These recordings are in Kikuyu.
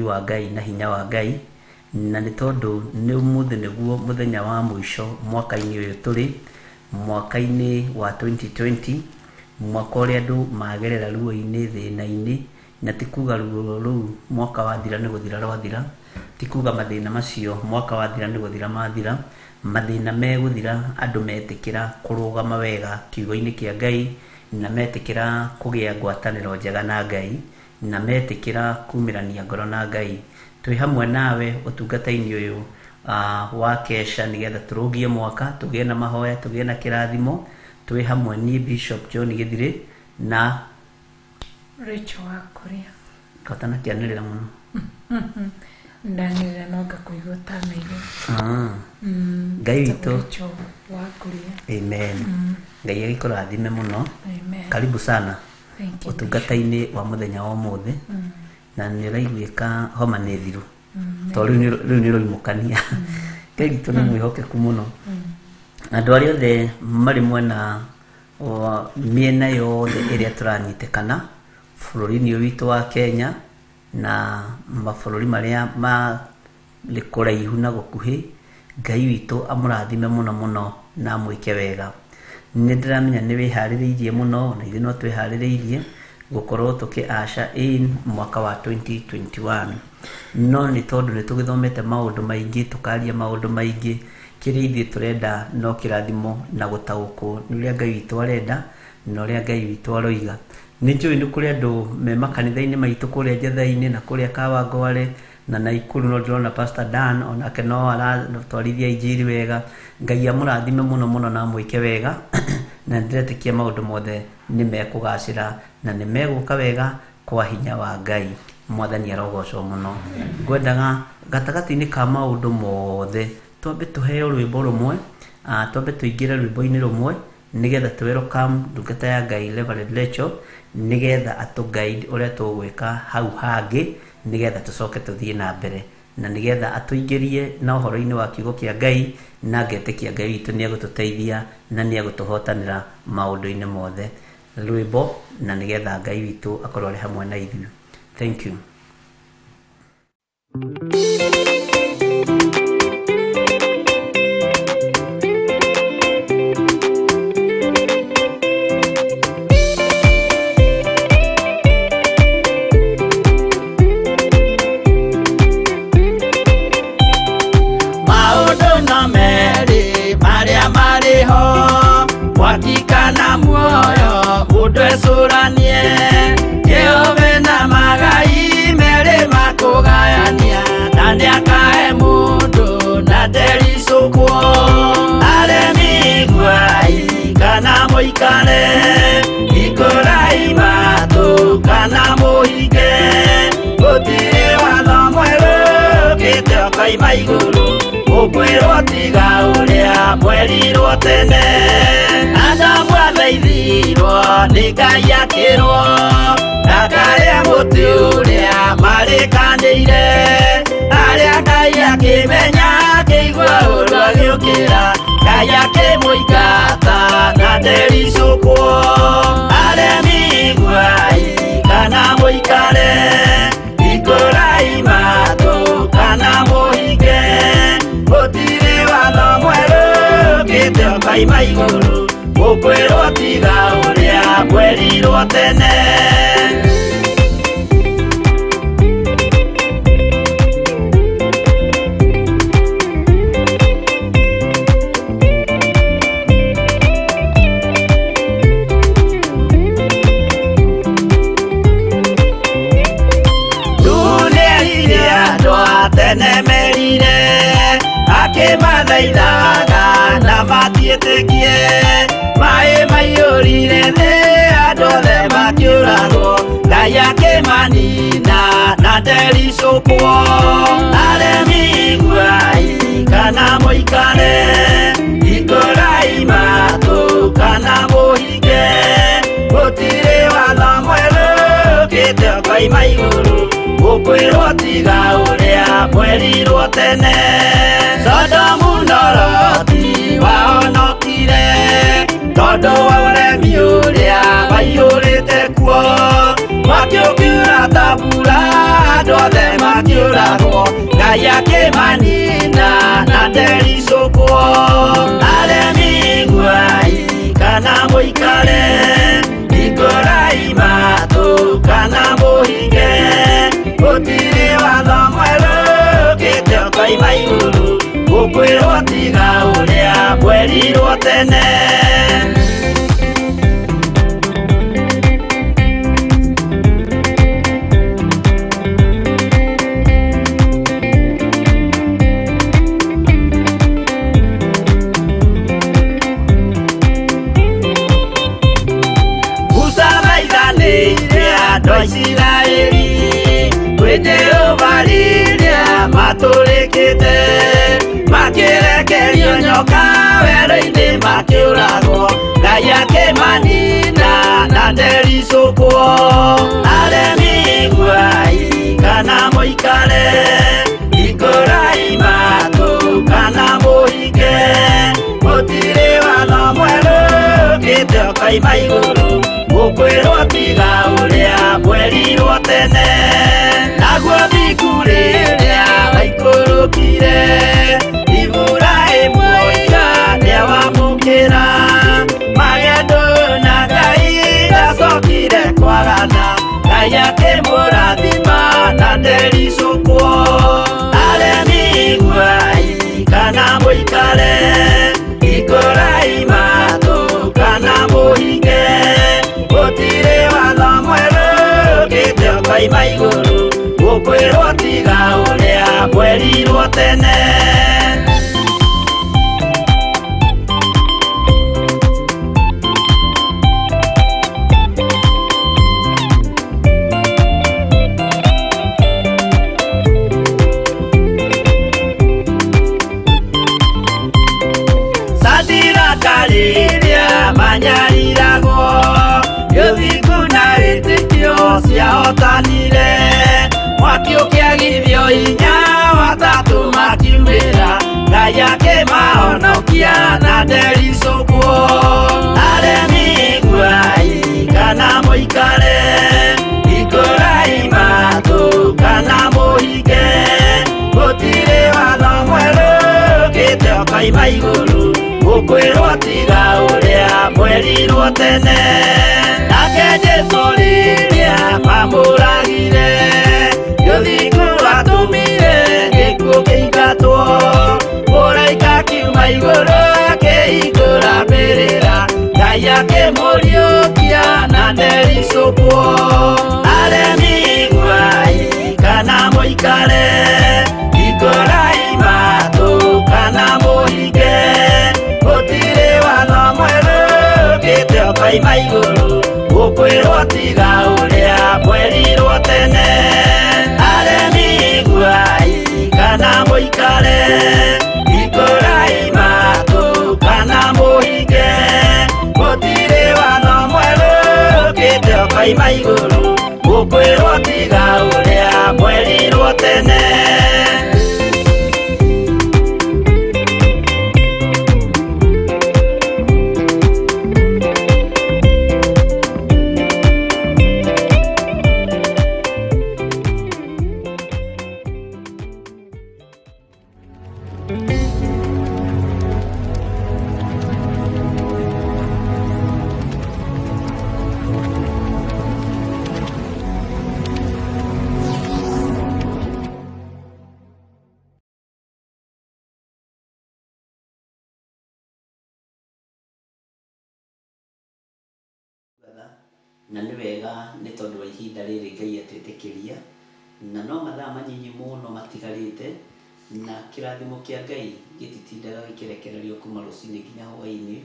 Wa Ngai na hinya wa Ngai, na nĩ tondũ nĩ ũmũthĩ nĩguo mũthenya wa mũico mwaka-inĩ ũyũ tũrĩ, mwaka-inĩ wa 2020, mwaka ũrĩa andũ magerera ruo-inĩ, thĩna-inĩ, na ti kuga ruo rũu mwaka wathira nĩ gũthira rwathira, ti kuga mathĩna macio mwaka wathira nĩ gũthira mathira, mathĩna megũthira andũ metĩkĩra kũrũgama wega kiugo-inĩ kĩa Ngai, na metĩkĩra kũgĩa ngwatanĩro njega na Ngai, na metĩkĩra kumĩrania ngoro na Ngai. Twĩ hamwe nawe ũtungata-inĩ ũyũ wa kesha nĩgetha tũrũgie mwaka, tũgĩe na mahoya, tũgĩe na kĩrathimo. Twĩ hamwe niĩ Bishop John Gĩthirĩ na Rachel wa Kuria. Katanakĩanĩrĩra mũno. Ndanĩrĩra no ngakũigua ũtanaigua. Ngai witũ. Rachel wa Kuria. Amen. Ngai agĩkũrathime mũno. Amen. Karibu sana. Thank you. Ũtungata-inĩ wa mũthenya wa ũmũthĩ. Na nĩ ũraiguĩka homa nĩ thiru. Tondũ rĩu nĩ ũroimũkania. Ngai witũ nĩ mwĩhokeku mũno. Andũ arĩa othe marĩ mwena wa mĩena yothe ĩrĩa tũranyitĩkana bũrũri-inĩ ũyũ witũ wa Kenya na mabũrũri marĩa marĩ kũraihu na gũkuhĩ, Ngai witũ amũrathime mũno mũno na amwĩke wega. Nĩ ndĩramenya nĩ wĩharĩrĩirie mũno na ithuĩ no twĩharĩrĩirie gũkorwo tũkĩ usher in mwaka wa 2021. No nĩ tondũ nĩ tũgĩthomete maũndũ maingĩ, tũkaria maũndũ maingĩ, kĩrĩa ithuĩ tũrenda no kĩrathimo na gũtaũkwo nĩ ũrĩa Ngai witũ arenda na ũrĩa Ngai witũ aroiga. Nĩ njũĩ nĩ kũrĩ andũ me makanitha-inĩ maitũ kũrĩa Njetha-inĩ na kũrĩa Kawangware na Naikuru, no ndĩrona Pastor Dan onake no aratwarithia injiri wega. Ngai amũrathime mũno mũno na amwĩke wega na ndĩretĩkia maũndũ mothe nĩ mekũgacĩra na nĩ megũka wega kwa hinya wa Ngai. Mwathani arogocwo mũno. Ngwendaga gatagatĩ-inĩ ka maũndũ mothe twambe tũheo rwĩmbo rũmwe, twambe tũingĩre rwĩmbo-inĩ rũmwe nĩgetha tũ welcome ndungata ya Ngai Reverend Rachel nĩgetha atũ guide ũrĩa tũgwĩka hau hangĩ nĩgetha tũcoke tũthiĩ na mbere na nĩgetha atũingĩrie na ũhoro-inĩ wa kiugo kĩa Ngai, na ngetĩkia Ngai witũ nĩ egũtũteithia na nĩ egũtũhotanĩra maũndũ-inĩ mothe. Rwĩmbo na nĩgetha Ngai witũ akorwo arĩ hamwe na ithuĩ. Thank you. Maũndũ no merĩ marĩa marĩ ho, mwaki kana muoyo, mũndũ ecũranie. Jehova na magai merĩ makũgayania, na nĩakahe mũndũ na ndericũkwo. Aremi iguai kana mũikare, hingũrai matũ kana mũhinge. Gũtirĩ watho mwerũ ũkĩte ũkoima igũrũ, ũkwĩrwo tiga ũrĩa mwerirwo tene. Adamu athaithirwo nĩ Ngai akĩrwo ndakarĩe mũtĩ ũrĩa marĩkanĩire. Arĩa Ngai akĩmenya akĩigua ũru agĩũkĩra, Ngai akĩmũingata na ndericũkwo. Aremi iguai kana mũikare, hingũrai matũ kana mũhinge. Gũtirĩ watho mwerũ ũkĩte ũkoima igũrũ, ũkwĩrwo tiga ũrĩa mwerirwo tene. Nĩerire andũ a tene merire, akĩmathaithaga na matiĩtĩkie. Maĩ maiyũrire thĩ, andũ othe makĩũragwo, Ngai akĩmanina na ndericũkwo. Aremi iguai kana mũikare, hingũrai matũ kana mũhinge. Gũtirĩ watho mwerũ ũkĩte ũkoima igũrũ, ũkwĩrwo tiga ũrĩa mwerirwo tene. Sodomu na Loti wahonokire tondũ wa ũremi ũrĩa waiyũrĩte kuo. Mwaki ũkiura ta mbura, Andũ othe makĩũragwo Ngai akĩmanina na ndericũkwo. Aremi iguai kana mũikare, hingũrai matũ kana mũhinge, gũtirĩ watho mwerũ ũkĩte ũkoima igũrũ, gũkwĩrwo tiga ũrĩa mwerirwo tene. Musa maithanĩire andũ a Isiraeli kwĩ Jehova rĩrĩa matũrĩkĩte, makĩrekerio nyoka werũ-inĩ makĩũragwo, Ngai akĩmanina na ndericũkwo. Aremi iguai kana mũikare, hingũrai matũ kana mũhinge, gũtirĩ watho mwerũ ũkĩte ũkoima igũrũ, gũkwĩrwo tiga ũrĩa mwerirwo tene. Naguo thingu rĩrĩa waikũrũkire, Iburahĩmu oiga nĩawamũkĩra, magendo na Ngai ndacokire kwagana, Ngai akĩmũrathima na ndericũkwo. Aremi iguai kana mũikare, hingũrai matũ kana mũhinge, gũtirĩ watho mwerũ ũkĩte ũkoima igũrũ, gũkwĩrwo tiga ũrĩa mwerirwo tene. Sadiraka rĩrĩa manyariragwo, gĩthingu na wĩtĩkio ciahotanire, mwaki ũkĩagithio hinya watatũ makiumĩra, Ngai akĩmahonokia na ndericũkwo. Aremi iguai kana mũikare, hingũrai matũ kana mũhinge, gũtirĩ watho mwerũ ũkĩte ũkoima igũrũ, gũkwĩrwo tiga ũrĩa mwerirwo tene. Nake Jesũ rĩrĩa mamũragire, gĩthingu atũmire gĩkuũ kĩingatwo, mũraika akiuma igũrũ akĩhingũra mbĩrĩra, Ngai akĩmũriũkia na ndericũkwo. Aremi iguai kana mũikare, hingũrai matũ kana mũhinge, gũtirĩ watho mwerũ ũkĩte ũkoima igũrũ, gũkwĩrwo tiga ũrĩa mwerirwo tene. Aremi iguai kana mũikare, hingũrai matũ kana mũhinge, gũtirĩ watho mwerũ ũkĩte ũkoima igũrũ, gũkwĩrwo tiga ũrĩa mwerirwo tene. Na nĩ wega nĩ tondũ wa ihinda rĩrĩ Ngai atwĩtĩkĩria, na no mathaa manyinyi mũno matigarĩte, na kĩrathimo kĩa Ngai gĩtitindaga gĩkĩrekererio kuma rũcinĩ nginya hwaĩ-inĩ,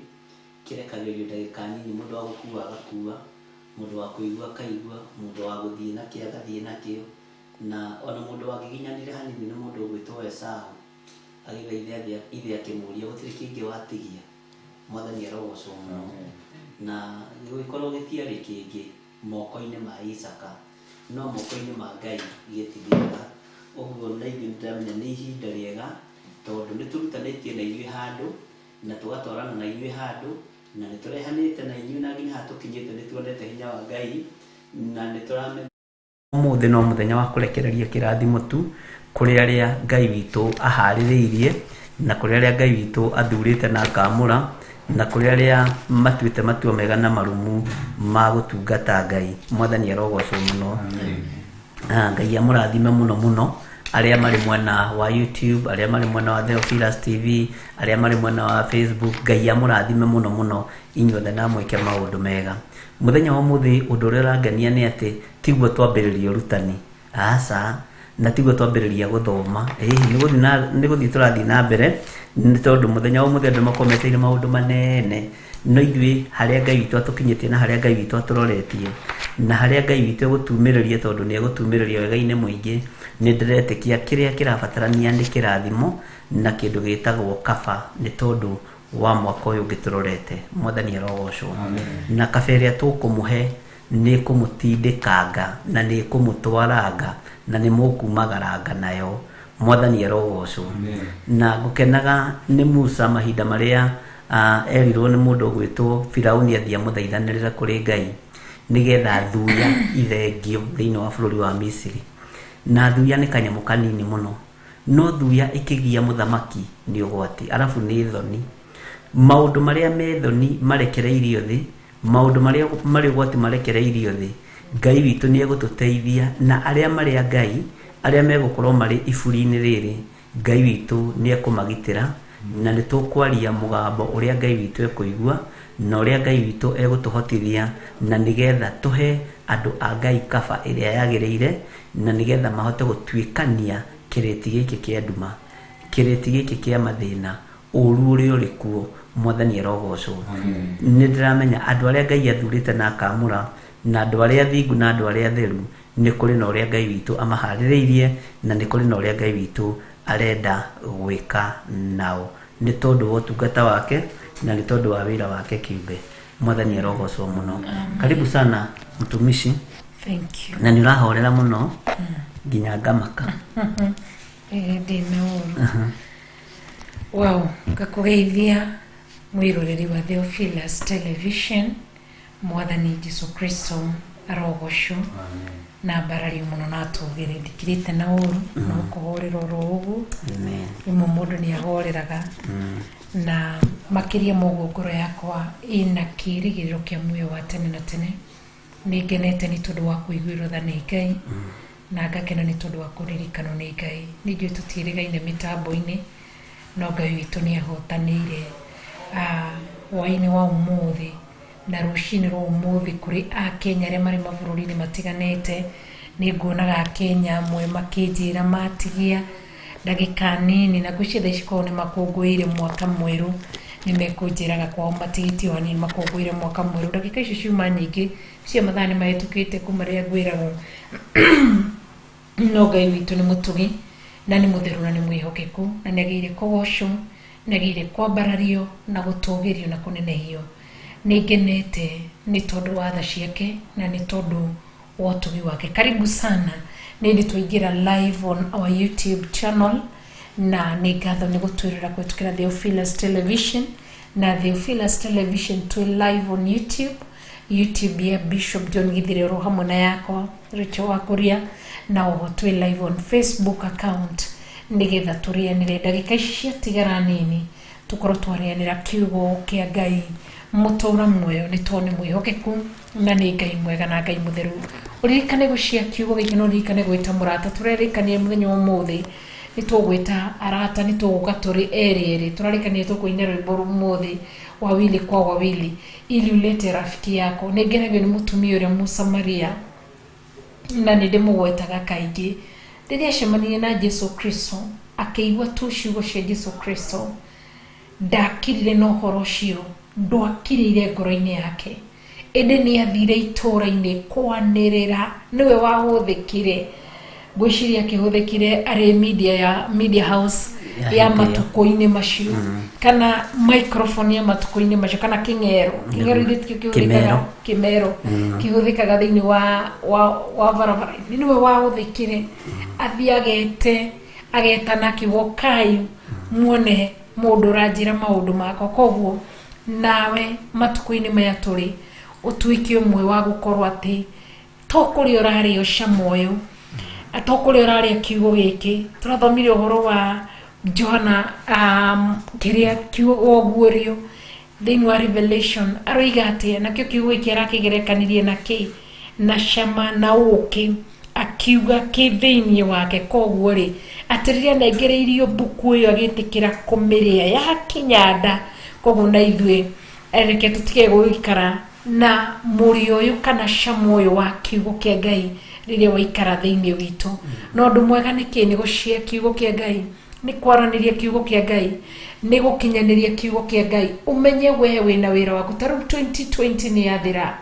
kĩrekagĩrio ndagĩka nini, mũndũ wa gũkua agakua, mũndũ wa kũigua akaigua, mũndũ wa gũthiĩ nakĩo agathiĩ nakĩo, na ona mũndũ wangĩginyanĩre hanini nĩ mũndũ ũgwĩtwo Esau, agĩthaitha ithe akĩmũria gũtirĩ kĩngĩ watigia, Mwathani arogocwo mũno. Na gĩgĩkorwo gĩtiarĩ kĩngĩ moko-inĩ ma Isaka, no moko-inĩ ma Ngai gĩtithiraga. Ũguo na ithuĩ nĩndĩramenya nĩ ihinda rĩega, tondũ nĩtũrutanĩtie na inyuĩ handũ, na tũgatwarana na inyuĩ handũ, na nĩtũrehanĩte na inyuĩ na nginya haha tũkinyĩte nĩtuonete hinya wa Ngai, na nĩtũramenya. Ũmũthĩ no mũthenya wa kũrekereria kĩrathimo tu kũrĩ arĩa Ngai witũ aharĩrĩirie, na kũrĩ arĩa Ngai witũ athurĩte na akamũra, na kũrĩ arĩa matuĩte matua mega na marumu ma gũtungata Ngai. Mwathani arogocwo mũno. Ngai amũrathime mũno mũno arĩa marĩ mwena wa YouTube, arĩa marĩ mwena wa Theophilus TV, arĩa marĩ mwena wa Facebook. Ngai amũrathime mũno mũno inyuothe na mwĩke maũndũ mega. Mũthenya wa ũmũthĩ ũndũ ũrĩa ũrangenia nĩ atĩ tiguo twambĩrĩria ũrutani, aca, na tiguo twambĩrĩria gũthoma. Nĩ gũthiĩ tũrathiĩ na mbere, nĩ tondũ mũthenya wa ũmũthĩ andũ makoragwo metereire maũndũ manene, no ithuĩ harĩa Ngai witũ atũkinyĩtie na harĩa Ngai witũ atũroretie na harĩa Ngai witũ egũtumĩrĩria, tondũ nĩ egũtumĩrĩria wega-inĩ mũingĩ, nĩ ndĩretĩkia kĩrĩa kĩrabatarania nĩ kĩrathimo na kĩndũ gĩtagwo kaba, nĩ tondũ wa mwaka ũyũ ũngĩ tũrorete. Mwathani arogocwo. Na kaba ĩrĩa tũkũmũhe nĩ kũmũtindĩkanga na nĩ kũmũtwaranga na nĩ mũkumagaranga nayo. Mwathani arogocwo. Na ngũkenaga nĩ Musa mahinda marĩa erirwo nĩ mũndũ ũgwĩtwo Firauni athiĩ amũthaithanĩrĩra kũrĩ Ngai nĩgetha thuya ithengio thĩinĩ wa bũrũri wa Misiri. Na thuya nĩ kanyamũ kanini mũno, no thuya ĩkĩgia mũthamaki nĩ ũgwati, arabu nĩ thoni. Maũndũ marĩa me thoni marekereirio thĩ, maũndũ marĩa marĩ ũgwati marekereirio thĩ, Ngai witũ nĩ egũtũteithia, na arĩa marĩ a Ngai, arĩa megũkorwo marĩ iburi-inĩ rĩrĩ, Ngai witũ nĩ ekũmagitĩra, na nĩ tũkwaria mũgambo ũrĩa Ngai witũ ekũigua na ũrĩa Ngai witũ egũtũhotithia, na nĩgetha tũhe andũ a Ngai kaba ĩrĩa yagĩrĩire, na nĩgetha mahote gũtuĩkania kĩrĩti gĩkĩ kĩa nduma, kĩrĩti gĩkĩ kĩa mathĩna, ũru ũrĩa ũrĩ kuo. Mwathani arogocwo. Nĩ ndĩramenya andũ arĩa Ngai athurĩte na akamũra, na andũ arĩa athingu na andũ arĩa atheru, nĩ kũrĩ na ũrĩa Ngai witũ amaharĩrĩirie, na nĩ kũrĩ na ũrĩa Ngai witũ arenda gwĩka nao, nĩ tondũ wa ũtungata wake na nĩ tondũ wa wĩra wake kĩũmbe. Mwathani arogocwo mũno. Karibu sana mtumishi. Thank you. Na nĩ ũrahorera mũno nginya ngamaka. Ndĩna ũru. Wow, ngakũgeithia mwĩroreri wa Theophilus Television. Mwathani Jesu Kristo arogocwo na mbarario mũno na atũgĩre. Ndikirĩte na ũru, no kũhorera oro ũguo. Amen. Rĩmwe mũndũ nĩ ahoreraga, na makĩria ma ũguo ngoro yakwa ĩna kĩĩrĩgĩrĩro kĩa muoyo wa tene na tene. Nĩ ngenete nĩ tondũ wa kũiguĩrwo tha nĩ Ngai, na ngakena nĩ tondũ wa kũririkanwo nĩ Ngai. Nĩ njũĩ tũtiĩrĩgaine mĩtambo-inĩ, no Ngai witũ nĩ ahotanĩire hwaĩ-inĩ wa ũmũthĩ na rũcinĩ rwa ũmũthĩ kũrĩ Akenya arĩa marĩ mabũrũri-inĩ matiganĩte. Nĩ nguonaga Akenya amwe makĩnjĩra matigia ndagĩka nini, na ngwĩciria thaa ici korwo nĩ makũngũĩire mwaka mwerũ, nĩ mekũnjĩraga kwao matigĩtie o hanini makũngũĩre mwaka mwerũ. Ndagĩka icio ciuma nyingĩ cia mathaa nĩ mahĩtũkĩte kuma rĩrĩa ngwĩragwo, no Ngai witũ nĩ mũtugi na nĩ mũtheru na nĩ mwĩhokeku, na nĩ agĩrĩire kũgocwo, nĩ agĩrĩire kwambarario na gũtũgĩrio na kũnenehio. Nĩ ngenete nĩ tondũ wa tha ciake na nĩ tondũ wa ũtugi wake. Karibu sana. Nĩ ndĩ twaingĩra live on our YouTube channel, na nĩ ngatho nĩ gũtwĩrora kũhĩtũkĩra Theophilus Television. Na Theophilus Television twĩ live on YouTube, YouTube ya Bishop John Githire oro hamwe na yakwa Rachel Wakuria, na oho twĩ live on Facebook account, nĩgetha tũrĩanĩre ndagĩka ici ciatigara nini, tũkorwo twarĩanĩra kiugo kĩa Ngai mũtũra muoyo, nĩ tondũ nĩ mwĩhokeku na nĩ Ngai mwega na Ngai mũtheru. Ũririkane gũcia kiugo gĩkĩ, na ũririkane gwĩta mũrata. Tũrerĩkania mũthenya wa ũmũthĩ nĩ tũgwĩta arata, nĩ tũgũka tũrĩ erĩ erĩ. Tũrarĩkania tũkũina rwĩmbo ũmũthĩ wawili kwa wawili, ili ulete rafiki yako. Nĩ ngenagio nĩ mũtumia ũrĩa Mũsamaria, na nĩ ndĩmũgwetaga kaingĩ. Rĩrĩa acemanirie na Jesu Kristo, akĩigua tu ciugo cia Jesu Kristo, ndakirire na ũhoro ũcio, ndwakirĩire ngoro-inĩ yake, ĩndĩ nĩ athire itũũra-inĩ kwanĩrĩra. Nĩwe wahũthĩkire, ngwĩciria akĩhũthĩkire arĩ media ya media house ya ya hĩndĩ ĩyo. Matukũ-inĩ macio, kana microphone ya matukũ-inĩ macio, kana kĩng'ero. Kĩng'ero ithuĩ tikĩo kĩhũthĩkaga. Kĩmero. Kĩmero kĩhũthĩkaga thĩinĩ wa barabara. Nĩwe wahũthĩkire, athiĩ agete, agetana akiuga, "Kai muone mũndũ ũranjĩra maũndũ makwa." Koguo nawe matukũ-inĩ maya tũrĩ, ũtuĩke ũmwe wa gũkorwo atĩ To kũrĩa ũrarĩa ũcama ũyũ, to kũrĩa ũrarĩa kiugo gĩkĩ. Tũrathomire ũhoro wa Johana, kĩrĩa kiugo ũguũrio thĩinĩ wa Revelation, aroiga atĩa? Nakĩo kiugo gĩkĩ arakĩgerekanirie na kĩ? Na cama na ũkĩ, akiuga kĩ thĩinĩ wake. Koguo rĩ, atĩ rĩrĩa anengereirio mbuku ĩyo agĩtĩkĩra kũmĩrĩa yakinya nda. Koguo na ithuĩ reke tũtige gũikara na mũrĩo ũyũ kana cama ũyũ wa kiugo kĩa Ngai rĩrĩa waikara thĩinĩ witũ. No ũndũ mwega nĩ kĩ? Nĩ gũcia kiugo kĩa Ngai, nĩ kwaranĩria kiugo kĩa Ngai, nĩ gũkinyanĩria kiugo kĩa Ngai. Ũmenye we wĩna wĩra waku. Ta rĩu 2020 nĩ yathira,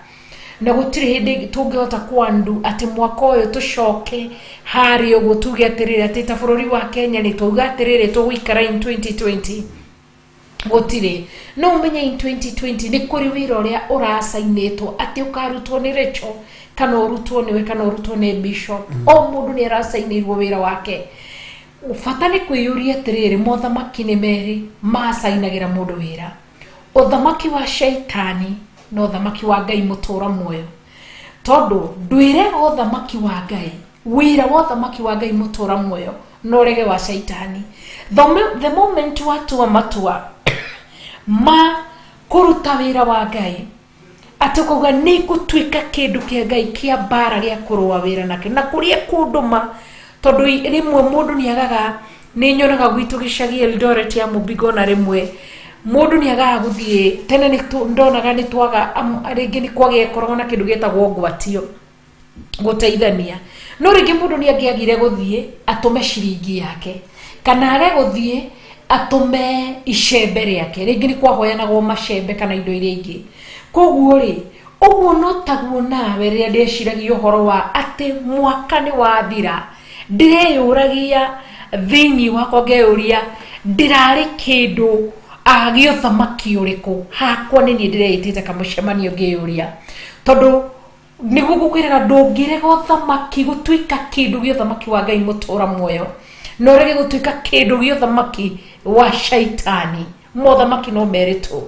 na gũtirĩ hĩndĩ tũngĩhota kwandu atĩ mwaka ũyũ tũcoke harĩa ũguo tuge atĩrĩrĩ, atĩ ta bũrũri wa Kenya nĩ twauga atĩrĩrĩ, tũgũikara in 2020. Gũtirĩ. No ũmenye in 2020 nĩ kũrĩ wĩra ũrĩa ũracainĩtwo atĩ ũkarutwo nĩ Rachel, kana ũrutwo nĩwe, kana ũrutwo nĩ bishop. O mũndũ nĩ aracainĩirwo wĩra wake. Bata nĩ kwĩyũria atĩrĩrĩ, mothamaki nĩ merĩ macainagĩra mũndũ wĩra, ũthamaki wa shaitani na ũthamaki wa Ngai mũtũra muoyo. Tondũ ndwĩrega ũthamaki wa Ngai, wĩra wa ũthamaki wa Ngai mũtũra muoyo, no ũrege wa shaitani. The moment watua matua ma kũruta wĩra wa Ngai, atĩ ũkauga nĩ ngũtuĩka kĩndũ kĩa Ngai kĩa mbara gĩa kũrũa wĩra nakĩo na kũrĩa kũndũma. Tondũ rĩmwe mũndũ nĩ agaga, nĩ nyonaga gwitũ gĩcagi Eldoret ya Mũmbingo, na rĩmwe mũndũ nĩ agaga gũthiĩ. Tene nĩ ndonaga nĩ twaga rĩngĩ nĩ kwagĩkoragwo na kĩndũ gĩtagwo ngwatio, gũteithania, no rĩngĩ mũndũ nĩ angĩagire gũthiĩ atũme ciringi yake, kana age gũthiĩ atũme icembe rĩake. Rĩngĩ nĩ kwahoyanagwo macembe kana indo iria ingĩ. Koguo rĩ, ũguo no taguo nawe rĩrĩa ndeciragia ũhoro wa atĩ mwaka nĩ wathira, ndĩreyũragia thĩinĩ wakwa, ngeyũria ndĩrarĩ kĩndũ gĩa ũthamaki ũrĩkũ. Hakwa nĩ niĩ ndĩreĩtĩte kamũcemanio ngĩyũria, tondũ nĩguo ngũkwĩraga ndũngĩrega ũthamaki gũtuĩka kĩndũ gĩa ũthamaki wa Ngai mũtũra muoyo, na ũrege gũtuĩka kĩndũ gĩa ũthamaki wa shaitani. Mothamaki no merĩ tu,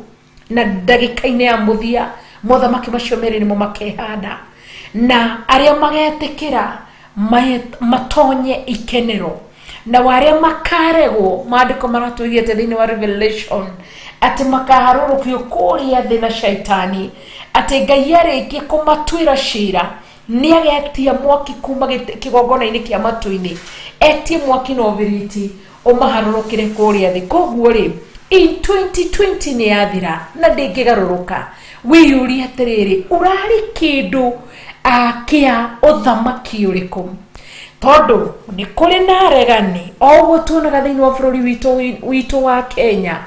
na ndagĩka-inĩ ya mũthia mothamaki macio merĩ nĩmo makehanda, na arĩa magetĩkĩra matonye ikenero, na warĩa makaregwo, maandĩko maratwĩgĩte thĩinĩ wa Revelation atĩ makaharũrũkio kũrĩa thĩ na shaitani, atĩ Ngai arĩkie kũmatuĩra cira nĩ agetia mwaki kuma kĩgongona-inĩ kĩa matu-inĩ, etie mwaki na ũbiriti ũmaharũrũkĩre kũrĩa thĩ. Koguo rĩ, in 2020 nĩ yathira na ndĩngĩgarũrũka. Wĩyũrie atĩrĩrĩ, ũrarĩ kĩndũ kĩa ũthamaki ũrĩkũ? Tondũ nĩ kũrĩ na aregani, o ũguo tuonaga thĩinĩ wa bũrũri witũ wa Kenya,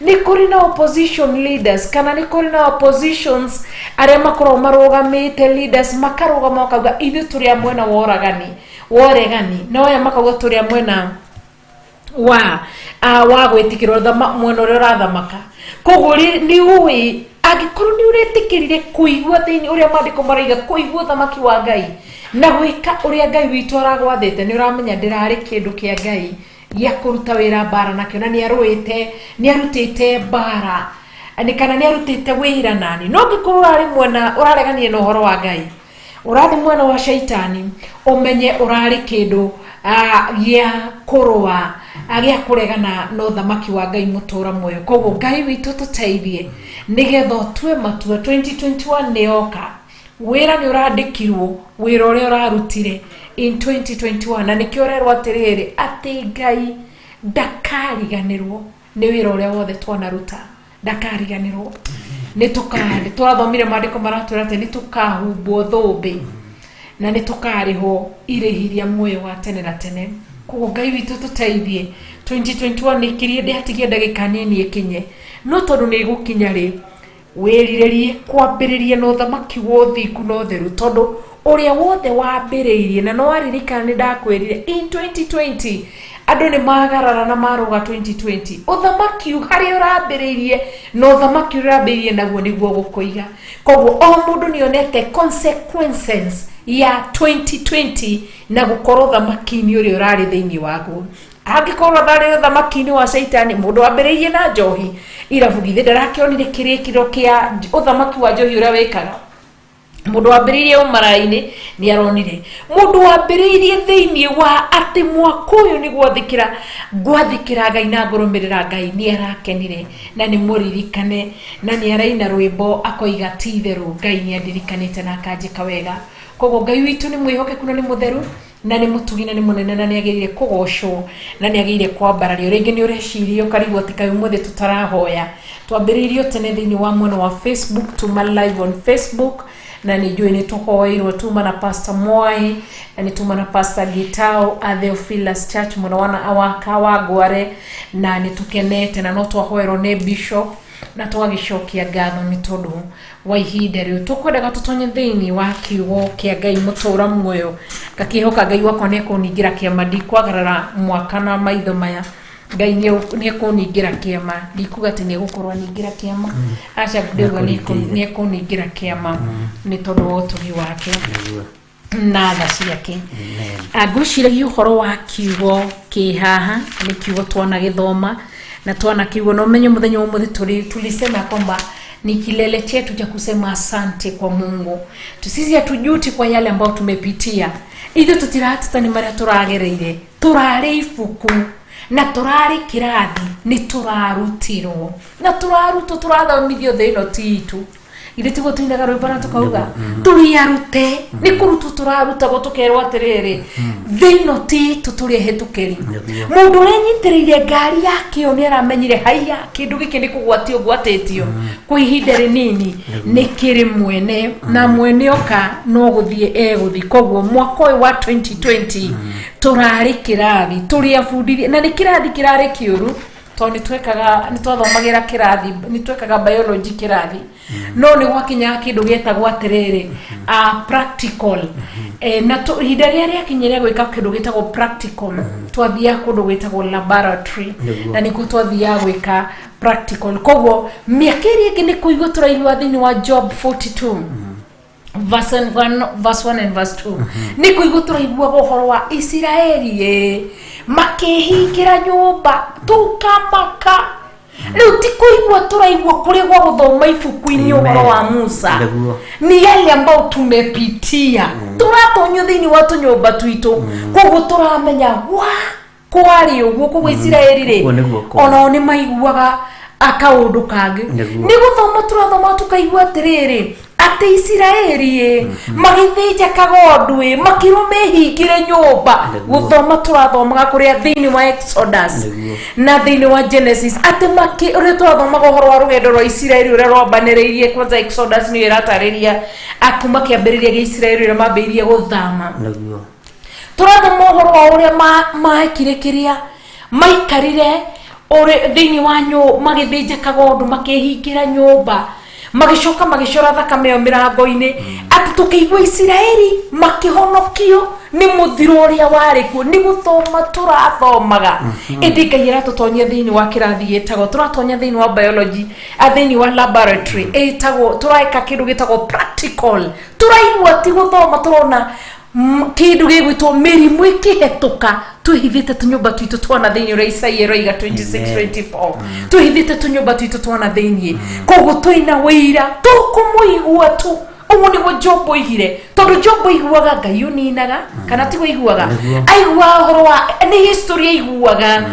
nĩ kũrĩ na opposition leaders, kana nĩ kũrĩ na oppositions arĩa makoragwo marũgamĩte, leaders makarũgama makauga ithuĩ tũrĩ a mwena wa ũragani, wa ũregani, na aya makauga tũrĩ a mwena wa gwĩtĩkĩrwo, mwena ũrĩa ũrathamaka. Koguo rĩ, nĩ ũĩ angĩkorwo nĩ ũretĩkĩrire kũigua thĩinĩ ũrĩa maandĩko maraiga, kũigua ũthamaki wa Ngai na gwĩka ũrĩa Ngai witũ aragwathĩte, nĩ ũramenya ndĩrarĩ kĩndũ kĩa Ngai gĩa kũruta wĩra mbara nakĩo, na nĩ arũĩte, nĩ arutĩte mbara nĩ kana nĩ arutĩte wĩra nani. No angĩkorwo ũrarĩ mwena ũraregania na ũhoro wa Ngai, ũrathiĩ mwena wa shaitani, ũmenye ũrarĩ kĩndũ gĩa kũrũa, gĩa kũregana na ũthamaki wa Ngai mũtũra muoyo. Koguo Ngai witũ tũteithie nĩgetha ũtue matua. 2021 nĩ yoka, wĩra nĩ ũrandĩkirwo, wĩra ũrĩa ũrarutire in 2021, na nĩkĩo ũrerwo atĩrĩrĩ, atĩ Ngai ndakariganĩrwo nĩ wĩra ũrĩa wothe twanaruta, ndakariganĩrwo. Nĩ tũrathomire maandĩko maratwĩra atĩ nĩ tũkahumbwo thũmbĩ na nĩ tũkarĩhwo irĩhi rĩa muoyo wa tene na tene. Koguo Ngai witũ tũteithie. 2021 nĩ ikirie, ndĩatigie ndagĩka nini ĩkinye, no tondũ nĩ ĩgũkinya rĩ, wĩrirĩrie kwambĩrĩria na ũthamaki wa ũthingu na ũtheru, tondũ ũrĩa wothe wambĩrĩirie, na no waririkana nĩ ndakwĩrire in 2020 andũ nĩ magarara na marũga 2020. Ũthamaki harĩa ũrambĩrĩirie na ũthamaki ũrĩa ũrambĩrĩirie naguo nĩguo gũkũiga. Koguo o mũndũ nĩ onete consequences ya 2020 na gũkorwo ũthamaki-inĩ ũrĩa ũrarĩ thĩinĩ waguo. Angĩkorwo ũrarĩ ũthamaki-inĩ wa caitani, mũndũ wambĩrĩirie na njohi irabu, githĩ ndarakĩonire kĩrĩkĩro kĩa ũthamaki wa njohi ũrĩa wĩkaga? Mũndũ wambĩrĩirie ũmaraĩ-inĩ nĩ aronire. Mũndũ wambĩrĩirie thĩinĩ wa atĩ mwaka ũyũ nĩ gwathĩkĩra ngwathĩkĩra Ngai na ngũrũmĩrĩra Ngai nĩ arakenire na nĩ mũririkane na nĩ araina rwĩmbo akoiga ti itherũ Ngai nĩ andirikanĩte na akanjĩka wega. Koguo Ngai witũ nĩ mwĩhokeku na nĩ mũtheru na nĩ mũtugi na nĩ mũnene na nĩ agĩrĩire kũgocwo na nĩ agĩrĩire kwambarario. Rĩngĩ nĩ ũreciria ũkarigwo atĩ kaĩ ũmũthĩ tũtarahoya. Twambĩrĩirio tene thĩinĩ wa mwena wa Facebook, tuma live on Facebook, na nĩ njũĩ nĩ tũhoeirwo tuma na Pastor Mwai na nĩ tuma na Pastor Gitau a Theophilus Church mwena wa Kawangware, na nĩ tũkenete na no twahoerwo nĩ Bishop na twagĩcokia ngatho nĩ tondũ wa ihinda rĩu. Tũkwendaga tũtonye thĩinĩ wa kiugo kĩa Ngai mũtũra muoyo, ngakĩhoka Ngai wakwa nĩ ekũningĩra kĩama, ndikwagarara mwaka na maitho maya. Ngai nĩ ekũningĩra kĩama, ndikuga atĩ nĩ egũkorwo aningĩra kĩama, aca, ndĩrauga nĩ ekũningĩra kĩama nĩ tondũ wa ũtugi wake na tha ciake. Ngwĩciragia ũhoro wa kiugo kĩ haha, nĩ kiugo twanagĩthoma na twanakiuga na ũmenye mũthenya wa ũmũthĩ tulisema kwamba ni kilele chetu cha kusema asante kwa Mungu. Sisi hatujuti kwa yale ambayo tumepitia, ithuĩ tũtirateta nĩ marĩa tũragereire, tũrarĩ ibuku na tũrarĩ kĩrathi, nĩ tũrarutirwo na tũrarutwo, tũrathomithio thĩ ĩno ti itũ. Ithe tiguo tuinaga rwĩmbo na tũkauga tũrĩ arute, nĩ kũrutwo tũrarutagwo tũkerwo atĩrĩrĩ, thĩ ĩno ti itũ, tũrĩ ehĩtũkĩri. Mũndũ ũrĩa nyitĩrĩire ngari yake ĩyo nĩ aramenyire haiya kĩndũ gĩkĩ nĩ kũgwatio ngwatĩtio kwa ihinda rĩnini, nĩ kĩrĩ mwene na mwene oka no gũthiĩ egũthiĩ. Koguo mwaka ũyũ wa 2020 tũrarĩ kĩrathi, tũrĩ abundithie, na nĩ kĩrathi kĩrarĩ kĩũru tondũ nĩ twekaga, nĩ twathomagĩra kĩrathi, nĩ twekaga biology kĩrathi, no nĩ gwakinyaga kĩndũ gĩetagwo atĩrĩrĩ practical. Na ihinda rĩrĩa rĩakinya rĩa gwĩka kĩndũ gĩtagwo practical, twathiaga kũndũ gwĩtagwo laboratory na nĩkuo twathiaga gwĩka practical. Koguo mĩaka ĩrĩa ĩngĩ nĩ kũigua tũraigua thĩinĩ wa Job 42 verse 1, verse 1 and verse 2, nĩ kũigua tũraiguaga ũhoro wa Isiraeli ĩ makĩhingĩra nyũmba tũkamaka. Rĩu ti kũigua tũraigua kũrĩa gwa gũthoma ibuku-inĩ ũhoro wa Musa, ni yale ambao tumepitia, tũratonyio thĩinĩ wa tũnyũmba twitũ, koguo tũramenya wa kwarĩ ũguo. Koguo Isiraeli rĩ, Ũguo nĩguo kwarĩ. Onao nĩ maiguaga akaũndũ kangĩ. Nĩ gũthoma tũrathoma tũkaigua atĩrĩrĩ, atĩ Isiraeli ĩ magĩthĩnja kagondu ĩ makĩrwo mehingĩre nyũmba. Gũthoma tũrathomaga kũrĩa thĩinĩ wa Exodus na thĩinĩ wa Genesis atĩ makĩ ũrĩa tũrathomaga ũhoro wa rũgendo rwa Isiraeli ũrĩa rwambanĩrĩirie. Kwanza Exodus nĩyo ĩratarĩria kuma kĩambĩrĩria gĩa Isiraeli ũrĩa mambĩrĩirie gũthama. Tũrathoma ũhoro wa ũrĩa maekire kĩrĩa maikarire ũrĩ thĩinĩ wa magĩthĩnja kagondu, makĩhingĩra nyũmba, magĩcoka magĩcora thakame ĩyo mĩrango-inĩ, atĩ tũkĩigua Isiraeli makĩhonokio nĩ mũthiro ũrĩa warĩ kuo. Nĩ gũthoma tũrathomaga, ĩndĩ Ngai aratũtonyia thĩinĩ wa kĩrathi gĩtagwo, tũratonya thĩinĩ wa biology, thĩinĩ wa laboratory ĩtagwo, tũreka kĩndũ gĩtagwo practical. Tũraigua ti gũthoma, tũrona kĩndũ gĩgwĩtwo mĩrimũ ĩkĩhetũka twĩhithĩte tũnyũmba twitũ twana thĩinĩ, ũrĩa Isaia ĩroiga 26 24, twĩhithĩte tũnyũmba twitũ twana thĩinĩ. Koguo twĩna wĩira, tũkũmũigua tu. Ũguo nĩguo Job oigire, tondũ Job aiguaga Ngai ũninaga kana tiguo aiguaga? Nĩguo. Aiguaga ũhoro wa nĩ history aiguaga,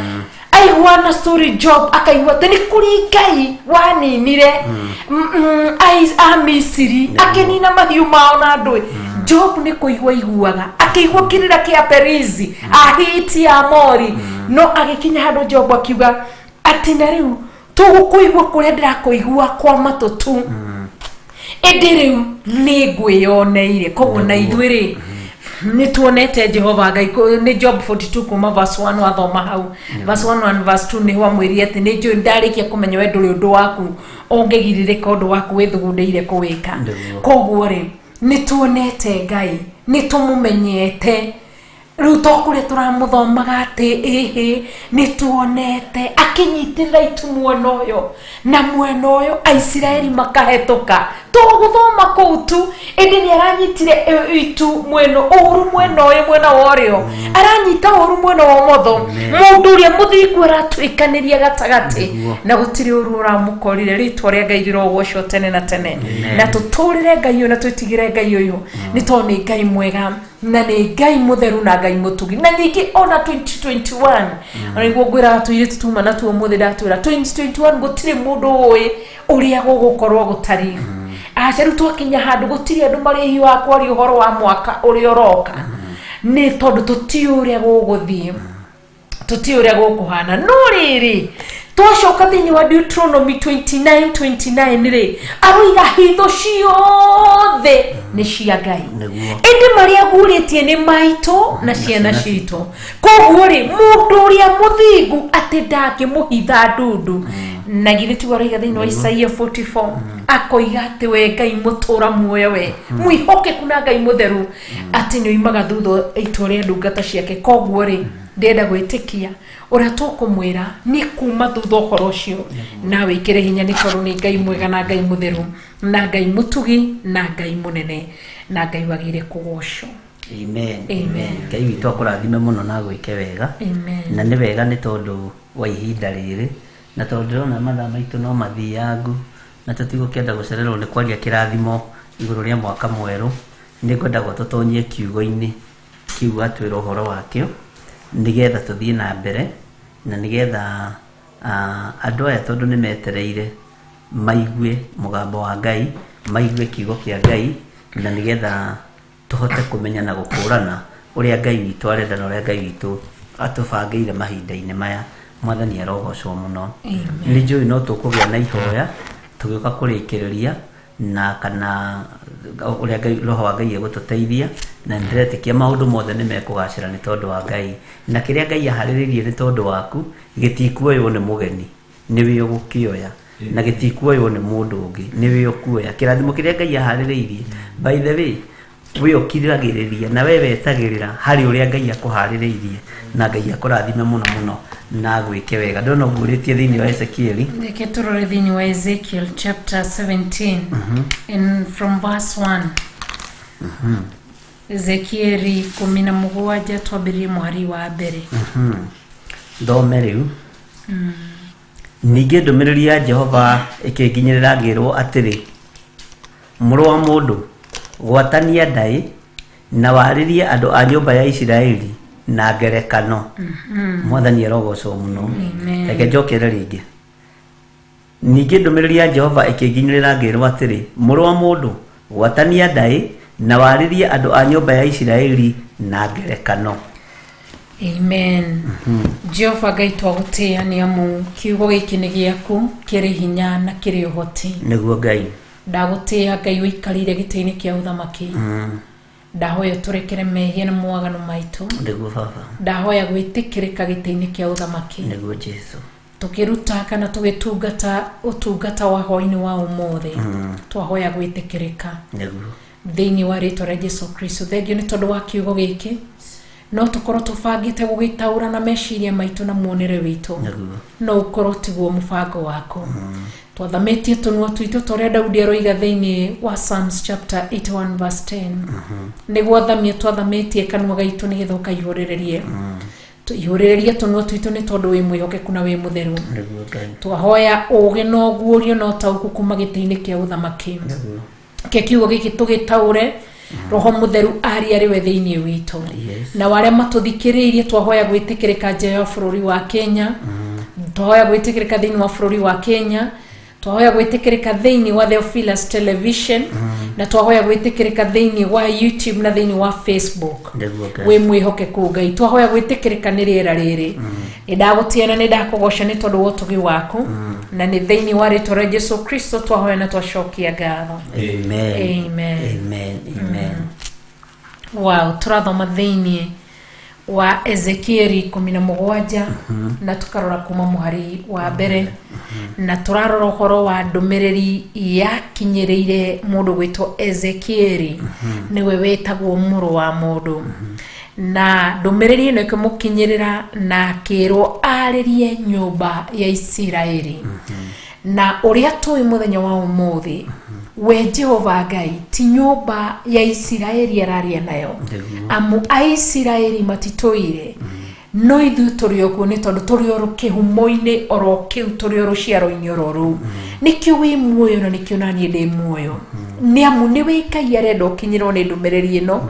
aigua na story Job akaigua atĩ nĩ kũrĩ Ngai waninire a Misiri, akĩnina mahiũ mao na andũ. Job nĩ kũigua aiguaga, akĩigua kĩrĩra kĩa Perizi, Ahiti, Amori, no agĩkinya handũ Job akiuga atĩ na rĩu tũgũkũigua kũrĩa ndĩrakũigua kwa matũ tu, ĩndĩ rĩu nĩ ngwĩyoneire. Koguo na ithuĩ rĩ, nĩ tuonete Jehova Ngai. Nĩ Job 42 kuma verse 1, wathoma hau verse 1 and verse 2, nĩ wamwĩrire atĩ nĩ njũĩ ndarĩkia kũmenya we ndũrĩ ũndũ waku ũngĩgirirĩka, ũndũ waku wĩthugundĩire kũwĩka. Koguo rĩ, nĩ tuonete Ngai, nĩ tũmũmenyete rĩu, to kũrĩa tũramũthomaga atĩ ĩhĩ, nĩ tuonete akĩnyitĩrĩra itu mwena ũyũ na mwena ũyũ, Aisiraeli makahetũka. To gũthoma kũu tu, ĩndĩ nĩ aranyitire itu mwena ũru, mwena ũyũ, mwena wa ũrĩo, aranyita ũru mwena wa ũmotho. Mũndũ ũrĩa mũthingu aratuĩkanĩria gatagatĩ na gũtirĩ ũru ũramũkorire. Rĩtwa rĩa Ngai rĩrogocwo tene na tene. Na tũtũrĩre Ngai ũyũ na twĩtigĩre Ngai ũyũ, nĩ tondũ nĩ Ngai mwega na nĩ Ngai mũtheru na Ngai mũtugi. Na ningĩ ona 2021, ona nĩguo ngwĩraga tũirĩtu tuma natuo ũmũthĩ, ndatwĩra 2021 gũtirĩ mũndũ ũĩ ũrĩa gũgũkorwo gũtariĩ. Aca, rĩu twakinya handũ gũtirĩ andũ marĩhiũhaga kwaria ũhoro wa mwaka ũrĩa ũroka, nĩ tondũ tũtiũĩ ũrĩa gũgũthiĩ, tũtiũĩ ũrĩa gũkũhana. No rĩrĩ, twacoka thĩinĩ wa Deuteronomy 29:29 rĩ, aroiga hitho ciothe nĩ cia Ngai, ĩndĩ marĩa aguũrĩtie nĩ maitũ na ciana citũ. Koguo rĩ, mũndũ ũrĩa mũthingu atĩ ndangĩmũhitha ndundu. Na githĩ tiguo aroiga thĩinĩ wa Isaia 44, akoiga atĩ we Ngai mũtũra muoyo, we mwĩhokeku na Ngai mũtheru, atĩ nĩ oimaga thutha itua rĩa ndungata ciake. Koguo rĩ, ndĩrenda gwĩtĩkia ũrĩa tũkũmwĩra nĩ kuma thutha ũhoro ũcio na wĩkĩre hinya, nĩ tondũ nĩ Ngai mwega na Ngai mũtheru na Ngai mũtugi na Ngai mũnene na Ngai wagĩrĩire kũgocwo. Amen. Amen. Ngai witũ akũrathime mũno na agwĩke wega. Amen. Na nĩ wega nĩ tondũ wa ihinda rĩrĩ, na tondũ ndĩrona mathaa maitũ no mathiangu na tũtigũkĩenda gũcererwo nĩ kwaria kĩrathimo igũrũ rĩa mwaka mwerũ, nĩ ngwenda tũtonyie kiugo-inĩ kĩu watwĩra ũhoro wakĩo, nĩgetha tũthiĩ na mbere na nĩgetha andũ aya, tondũ nĩ metereire maigue mũgambo wa Ngai, maigue kiugo kĩa Ngai, na nĩgetha tũhote kũmenya na gũkũrana ũrĩa Ngai witũ arenda na ũrĩa Ngai witũ atũbangĩire mahinda-inĩ maya. Mwathani arogocwo mũno. Nĩ njũĩ no tũkũgĩa na ihoya tũgĩũka kũrĩkĩrĩria, na kana ũrĩa Ngai, roho wa Ngai egũtũteithia, na nĩ ndĩretĩkia maũndũ mothe nĩ mekũgacĩra nĩ tondũ wa Ngai, na kĩrĩa Ngai aharĩrĩirie nĩ tondũ waku gĩtikuoywo nĩ mũgeni, nĩwe ũgũkĩoya, na gĩtikuoywo nĩ mũndũ ũngĩ, nĩwe ũkuoya kĩrathimo kĩrĩa Ngai aharĩrĩirie. By the way, we ũkiragĩrĩria na we wetagĩrĩra harĩ ũrĩa Ngai akũharĩrĩirie, na Ngai akũrathime mũno mũno na agwĩke wega. Ndĩrona ũguũrĩtie thĩinĩ wa Ezekieli. Reke tũrore thĩinĩ wa Ezekiel chapter 17 and from verse 1. Ezekieli 17, twambĩrĩrie mũhari wa mbere. Thome rĩu. Ningĩ ndũmĩrĩri ya Jehova ĩkĩnginyĩrĩra ngĩrwo atĩrĩ, mũrũ wa mũndũ, gwatania ndaĩ na warĩrie andũ a nyũmba ya Isiraeli na ngerekano. Mwathani arogocwo mũno. Amen. Reke njokere rĩngĩ. Ningĩ ndũmĩrĩri ya Jehova ĩkĩnginyĩrĩra ngĩrwo atĩrĩ, mũrũ wa mũndũ, gwatania ndaĩ na warĩrie andũ a nyũmba ya Isiraeli na ngerekano. Amen. Jehova Ngai, twagũtĩĩa nĩ amu kiugo gĩkĩ nĩ gĩaku, kĩrĩ hinya na kĩrĩ ũhoti. Nĩguo, Ngai. Ndagũtĩĩa Ngai ũikarĩire gĩtĩ-inĩ kĩa ũthamaki. Ndahoya ũtũrekere mehia na mawaganu maitũ. Nĩguo, baba. Ndahoya gwĩtĩkĩrĩka gĩtĩ-inĩ kĩa ũthamaki. Nĩguo, Jesu. Tũkĩruta kana tũgĩtungata ũtungata wa hwaĩ-inĩ wa ũmũthĩ, twahoya gwĩtĩkĩrĩka thĩinĩ wa rĩtwa rĩa Jesu Kristo. Thengio nĩ tondũ wa kiugo gĩkĩ. No tũkorwo tũbangĩte gũgĩtaũra na meciria maitũ na muonere witũ, no ũkorwo tiguo mũbango waku. Twathamĩtie tũnua twitũ ta ũrĩa Daudi aroiga thĩinĩ wa Psalms chapter 81 verse 10, nĩguo athamie twathamĩtie kanua gaitũ nĩgetha ũkaihũrĩrĩrie. Ihũrĩrĩrie tũnua twitũ nĩ tondũ wĩ mwĩhokeku na wĩ mũtheru. Nĩguo, Ngai. Twahoya ũũgĩ na ũguũrio na ũtaũku kuma gĩtĩ-inĩ kĩa ũthamaki. Ke kiugo gĩkĩ tũgĩtaũre, Roho Mũtheru aria arĩ we thĩinĩ witũ. Na arĩa matũthikĩrĩirie, twahoya gwĩtĩkĩrĩka nja ya bũrũri wa Kenya, twahoya gwĩtĩkĩrĩka thĩinĩ wa bũrũri wa Kenya, twahoya gwĩtĩkĩrĩka thĩinĩ wa Theophilus Television, na twahoya gwĩtĩkĩrĩka thĩinĩ wa YouTube na thĩinĩ wa Facebook. Nĩguo, Ngai. Wĩ mwĩhokeku Ngai, twahoya gwĩtĩkĩrĩka nĩ rĩera rĩrĩ. Nĩ ndagũtĩa na nĩ ndakũgoca nĩ tondũ wa ũtugi waku, na nĩ thĩinĩ wa rĩtwa rĩa Jesu Kristo twahoya na twacokia ngatho. Amen. Amen. Amen, amen. Wow, tũrathoma thĩinĩ wa Ezekieli 17 na tũkarora kuma mũhari wa mbere, na tũrarora ũhoro wa ndũmĩrĩri yakinyĩrĩire mũndũ gwĩtwo Ezekieli, nĩwe wetagwo mũrũ wa mũndũ, na ndũmĩrĩri ĩno ĩkĩmũkinyĩrĩra na akĩrwo arĩrie nyũmba ya Isiraeli. Na ũrĩa tũĩ mũthenya wa ũmũthĩ We Jehova Ngai ti nyũmba ya Isiraeli araria nayo, amu Aisiraeli matitũire, no ithuĩ tũrĩ o kuo nĩ tondũ tũrĩ o kĩhumo-inĩ oro kĩu, tũrĩ o rũciaro-inĩ oro rũu. Nĩkĩo wĩ muoyo na nĩkĩo naniĩ ndĩ muoyo, nĩ amu nĩwe Ngai arenda ũkinyĩrwo nĩ ndũmĩrĩri ĩno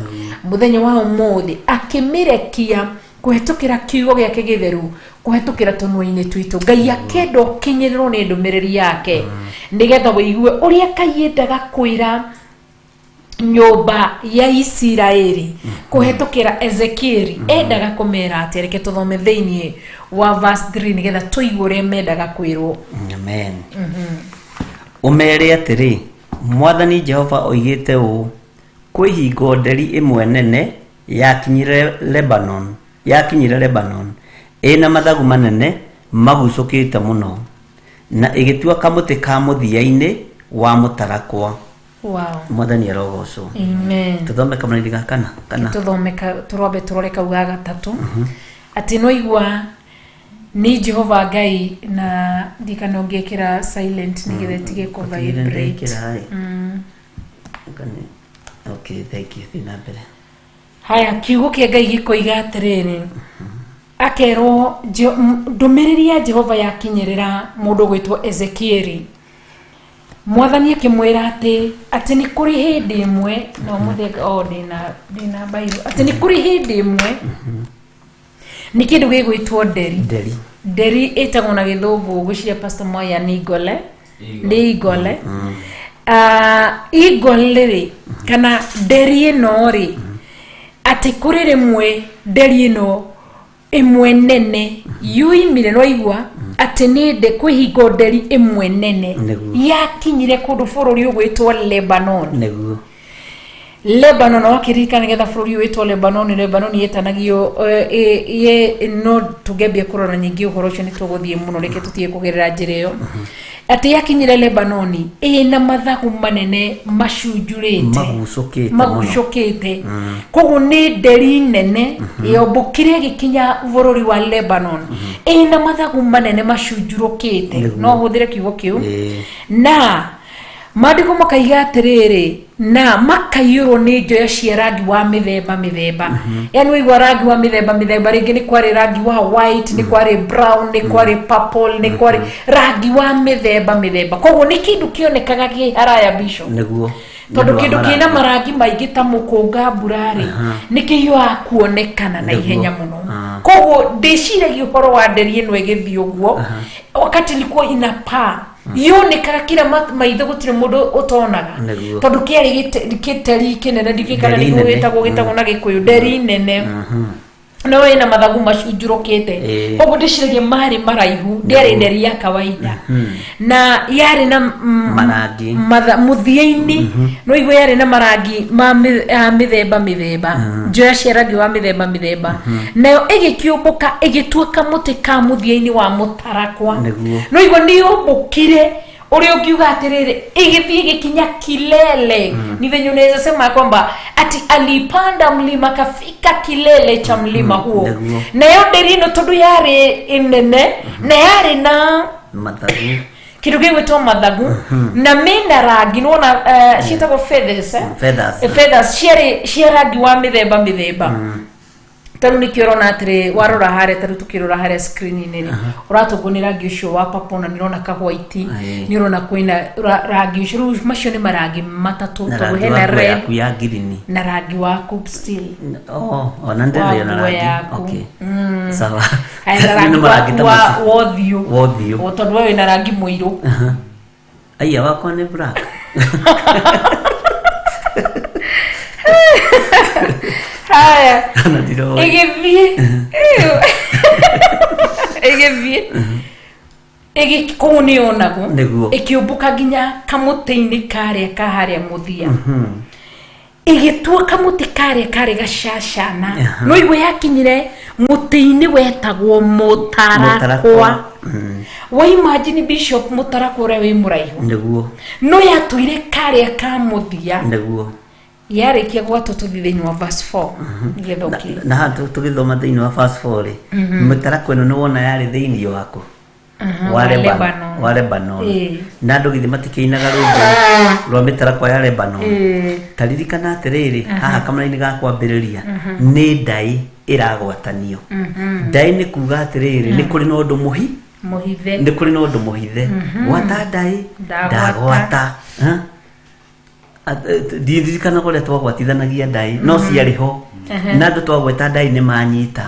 mũthenya wa ũmũthĩ, akĩmĩrekia kũhetũkĩra kiugo gĩake gĩtheru, kũhetũkĩra tũnua-inĩ twitũ. Ngai akĩenda ũkinyĩrĩrwo nĩ ndũmĩrĩri yake nĩgetha wĩigue ũrĩa Ngai endaga kwĩra nyũmba ya Isiraeli kũhetũkĩra Ezekieli. Endaga kũmera atĩa? Reke tũthome thĩinĩ wa verse 3 nĩgetha tũigue ũrĩa mendaga kwĩrwo. Amen. Ũmeere atĩrĩ, Mwathani Jehova oigĩte ũũ, kwĩ hingo nderi ĩmwe nene yakinyire Lebanon, yakinyire Lebanon ĩna mathagu manene magucũkĩte mũno, na ĩgĩtua kamũtĩ ka mũthia-inĩ wa mũtarakwa. Mwathani arogocwo. Amen. Tũthome kamũraini ga kana kana. Tũthome tũrombe tũrore kau ga gatatũ, atĩ no igua nĩ Jehova Ngai, na ndikana ũngĩkĩra silent nĩgetha ĩtige kũ Ũtigĩrĩre vibrate. ndekĩra, ĩ. Okay, thank you. Thiĩ na mbere. Haya, kiugo kĩa Ngai gĩkoiga atĩrĩrĩ, akerwo ndũmĩrĩri ya Jehova yakinyĩrĩra mũndũ gwĩtwo Ezekieli. Mwathani akĩmwĩra atĩ nĩ kũrĩ hĩndĩ ĩmwe, na ũmũthĩ o ndĩna mbairũ, atĩ nĩ kũrĩ hĩndĩ ĩmwe nĩ kĩndũ gĩgwĩtwo nderi. Nderi. Nderi ĩtagwo na gĩthũngũ, ngwĩciria Pastor Moya, nĩ igole, nĩ igole. Igole rĩ, kana nderi ĩno rĩ, atĩ kũrĩ rĩmwe nderi ĩno ĩmwe nene yuimire, rwaigua atĩ nĩ nde kwĩ hingo nderi ĩmwe nene yakinyire kũndũ bũrũri ũgwĩtwo Lebanon. Lebanon, wakĩririkana nĩgetha bũrũri ũyũ wĩtwo Lebanon, Lebanon yetanagio no tũngĩambia kũrora nyingĩ ũhoro ũcio nĩ tũgũthiĩ mũno, reke tũtige kũgerera njĩra ĩyo. Atĩ yakinyire Lebanoni ĩna mathagu manene macunjurĩte, Magucũkĩte mũno. Magucũkĩte. Koguo nĩ nderi nene yombũkire ĩgĩkinya bũrũri wa Lebanon ĩna mathagu manene macunjurũkĩte. No hũthĩre kiugo kĩu. Na maandĩko makaiga atĩrĩrĩ, na makaiyũrwo nĩ njoya cia rangi wa mĩthemba mĩthemba. Yani waigua rangi wa mĩthemba mĩthemba, rĩngĩ nĩ kwarĩ rangi wa white, nĩ kwarĩ brown, nĩ kwarĩ purple, nĩ kwarĩ rangi wa mĩthemba mĩthemba. Koguo nĩ kĩndũ kĩonekaga kĩ haraya, Bishop, tondũ Nĩ ũndũ wa kĩndũ kĩna marangi. Marangi maingĩ ta mũkũnga mbura-rĩ, nĩ kĩhiũhaga kuonekana na ihenya mũno. Koguo ndĩciragia ũhoro wa nderi ĩno ĩgĩthiĩ ũguo wakati ilikuwa inapaa, yonekaga kila maitho, gũtirĩ mũndũ ũtonaga, tondũ kĩarĩ gĩteri kĩnene. Ndikĩkana Nderi nĩguo nene. gĩtagwo na Gĩkũyũ nderi nene, no ĩna mathagu macunjurũkĩte. Koguo ndĩciragia marĩ maraihu, ndĩarĩ nderi ya kawaida, na yarĩ na Marangi. Mũthia-inĩ no igua yarĩ na marangi ma ya mĩthemba mĩthemba, njoya cia rangi wa mĩthemba mĩthemba, nayo ĩgĩkĩũmbũka ĩgĩtuĩka mũtĩ ka mũthia-inĩ wa mũtarakwa. No igua nĩ yũmbũkire ũrĩa ũngiuga atĩrĩrĩ, ĩgĩthiĩ ĩgĩkinya kilele. Ni venye unaweza sema kwamba ati alipanda mlima akafika kilele cha mlima huo. Nayo nderi ĩno, tondũ yarĩ ĩnene na yarĩ na mathagu, kĩndũ gĩgwĩtwo mathagu na mĩna rangi, nĩwona ciĩtagwo feathers, eh? Feathers. Feathers ciarĩ cia rangi wa mĩthemba mĩthemba. Tarĩu nĩkĩo ũrona atĩrĩ, warora harĩa, tarĩu tũkĩrora harĩa screen-inĩ rĩ, ũratũngwo nĩ rangi ũcio wa purple, na nĩ ũrona ka white, nĩ ũrona kwĩna rangi ũcio. Rĩu macio nĩ marangi matatũ, na tondũ rangi hena wa nguo red yaku ya ngirini, na rangi waku still. Oh, ona ndĩrĩ na Wa nguo rangi. yaku. Okay, sawa. Haya, na Nĩ rangi marangi waku ta wa macio. wa ũthiũ. Wa ũthiũ. O, tondũ we wĩna rangi mũirũ. Aya, wakwa nĩ black. Haya. Ona ndiroĩ. Ĩgĩthiĩ kũu nĩ yonagwo. Ĩkĩũmbũka nginya kamũtĩ-inĩ karĩa ka harĩa mũthia, ĩgĩtua kamũtĩ karĩa karĩ gacacana. No igwe yakinyire mũtĩ-inĩ wetagwo mũtarakwa. Mũtarakwa. Wa imagine, Bishop, mũtarakwa ũrĩa wĩ mũraihu, no yatũire karĩa ka mũthia. Yarĩkia gwatwo, tũthiĩ thĩinĩ wa verse 4 nĩgetha ũkĩ Na haha tũgĩthoma thĩinĩ wa verse 4 rĩ, mĩtarakwa ĩno nĩ wona yarĩ thĩinĩ waku. wa wa Lebanon Lebanon. wa Lebanon Ĩĩ. Na andũ githĩ matikĩinaga rwĩmbo rwa mĩtarakwa ya Lebanon? Ĩĩ. Ta ririkana atĩrĩrĩ, haha kamũra-inĩ ga kwambĩrĩria nĩ ndaĩ ĩragwatanio. Ndaĩ nĩ kuga atĩrĩrĩ, nĩ kũrĩ na ũndũ mũhi Mũhithe. Nĩ kũrĩ na ũndũ mũhithe. Gwata ndaĩ Ndagwata. Ndagwata. Ha? Ndirikanaga ũrĩa twagwatithanagia ndaĩ, no ciarĩ ho na andũ twagweta ndaĩ nĩ manyita.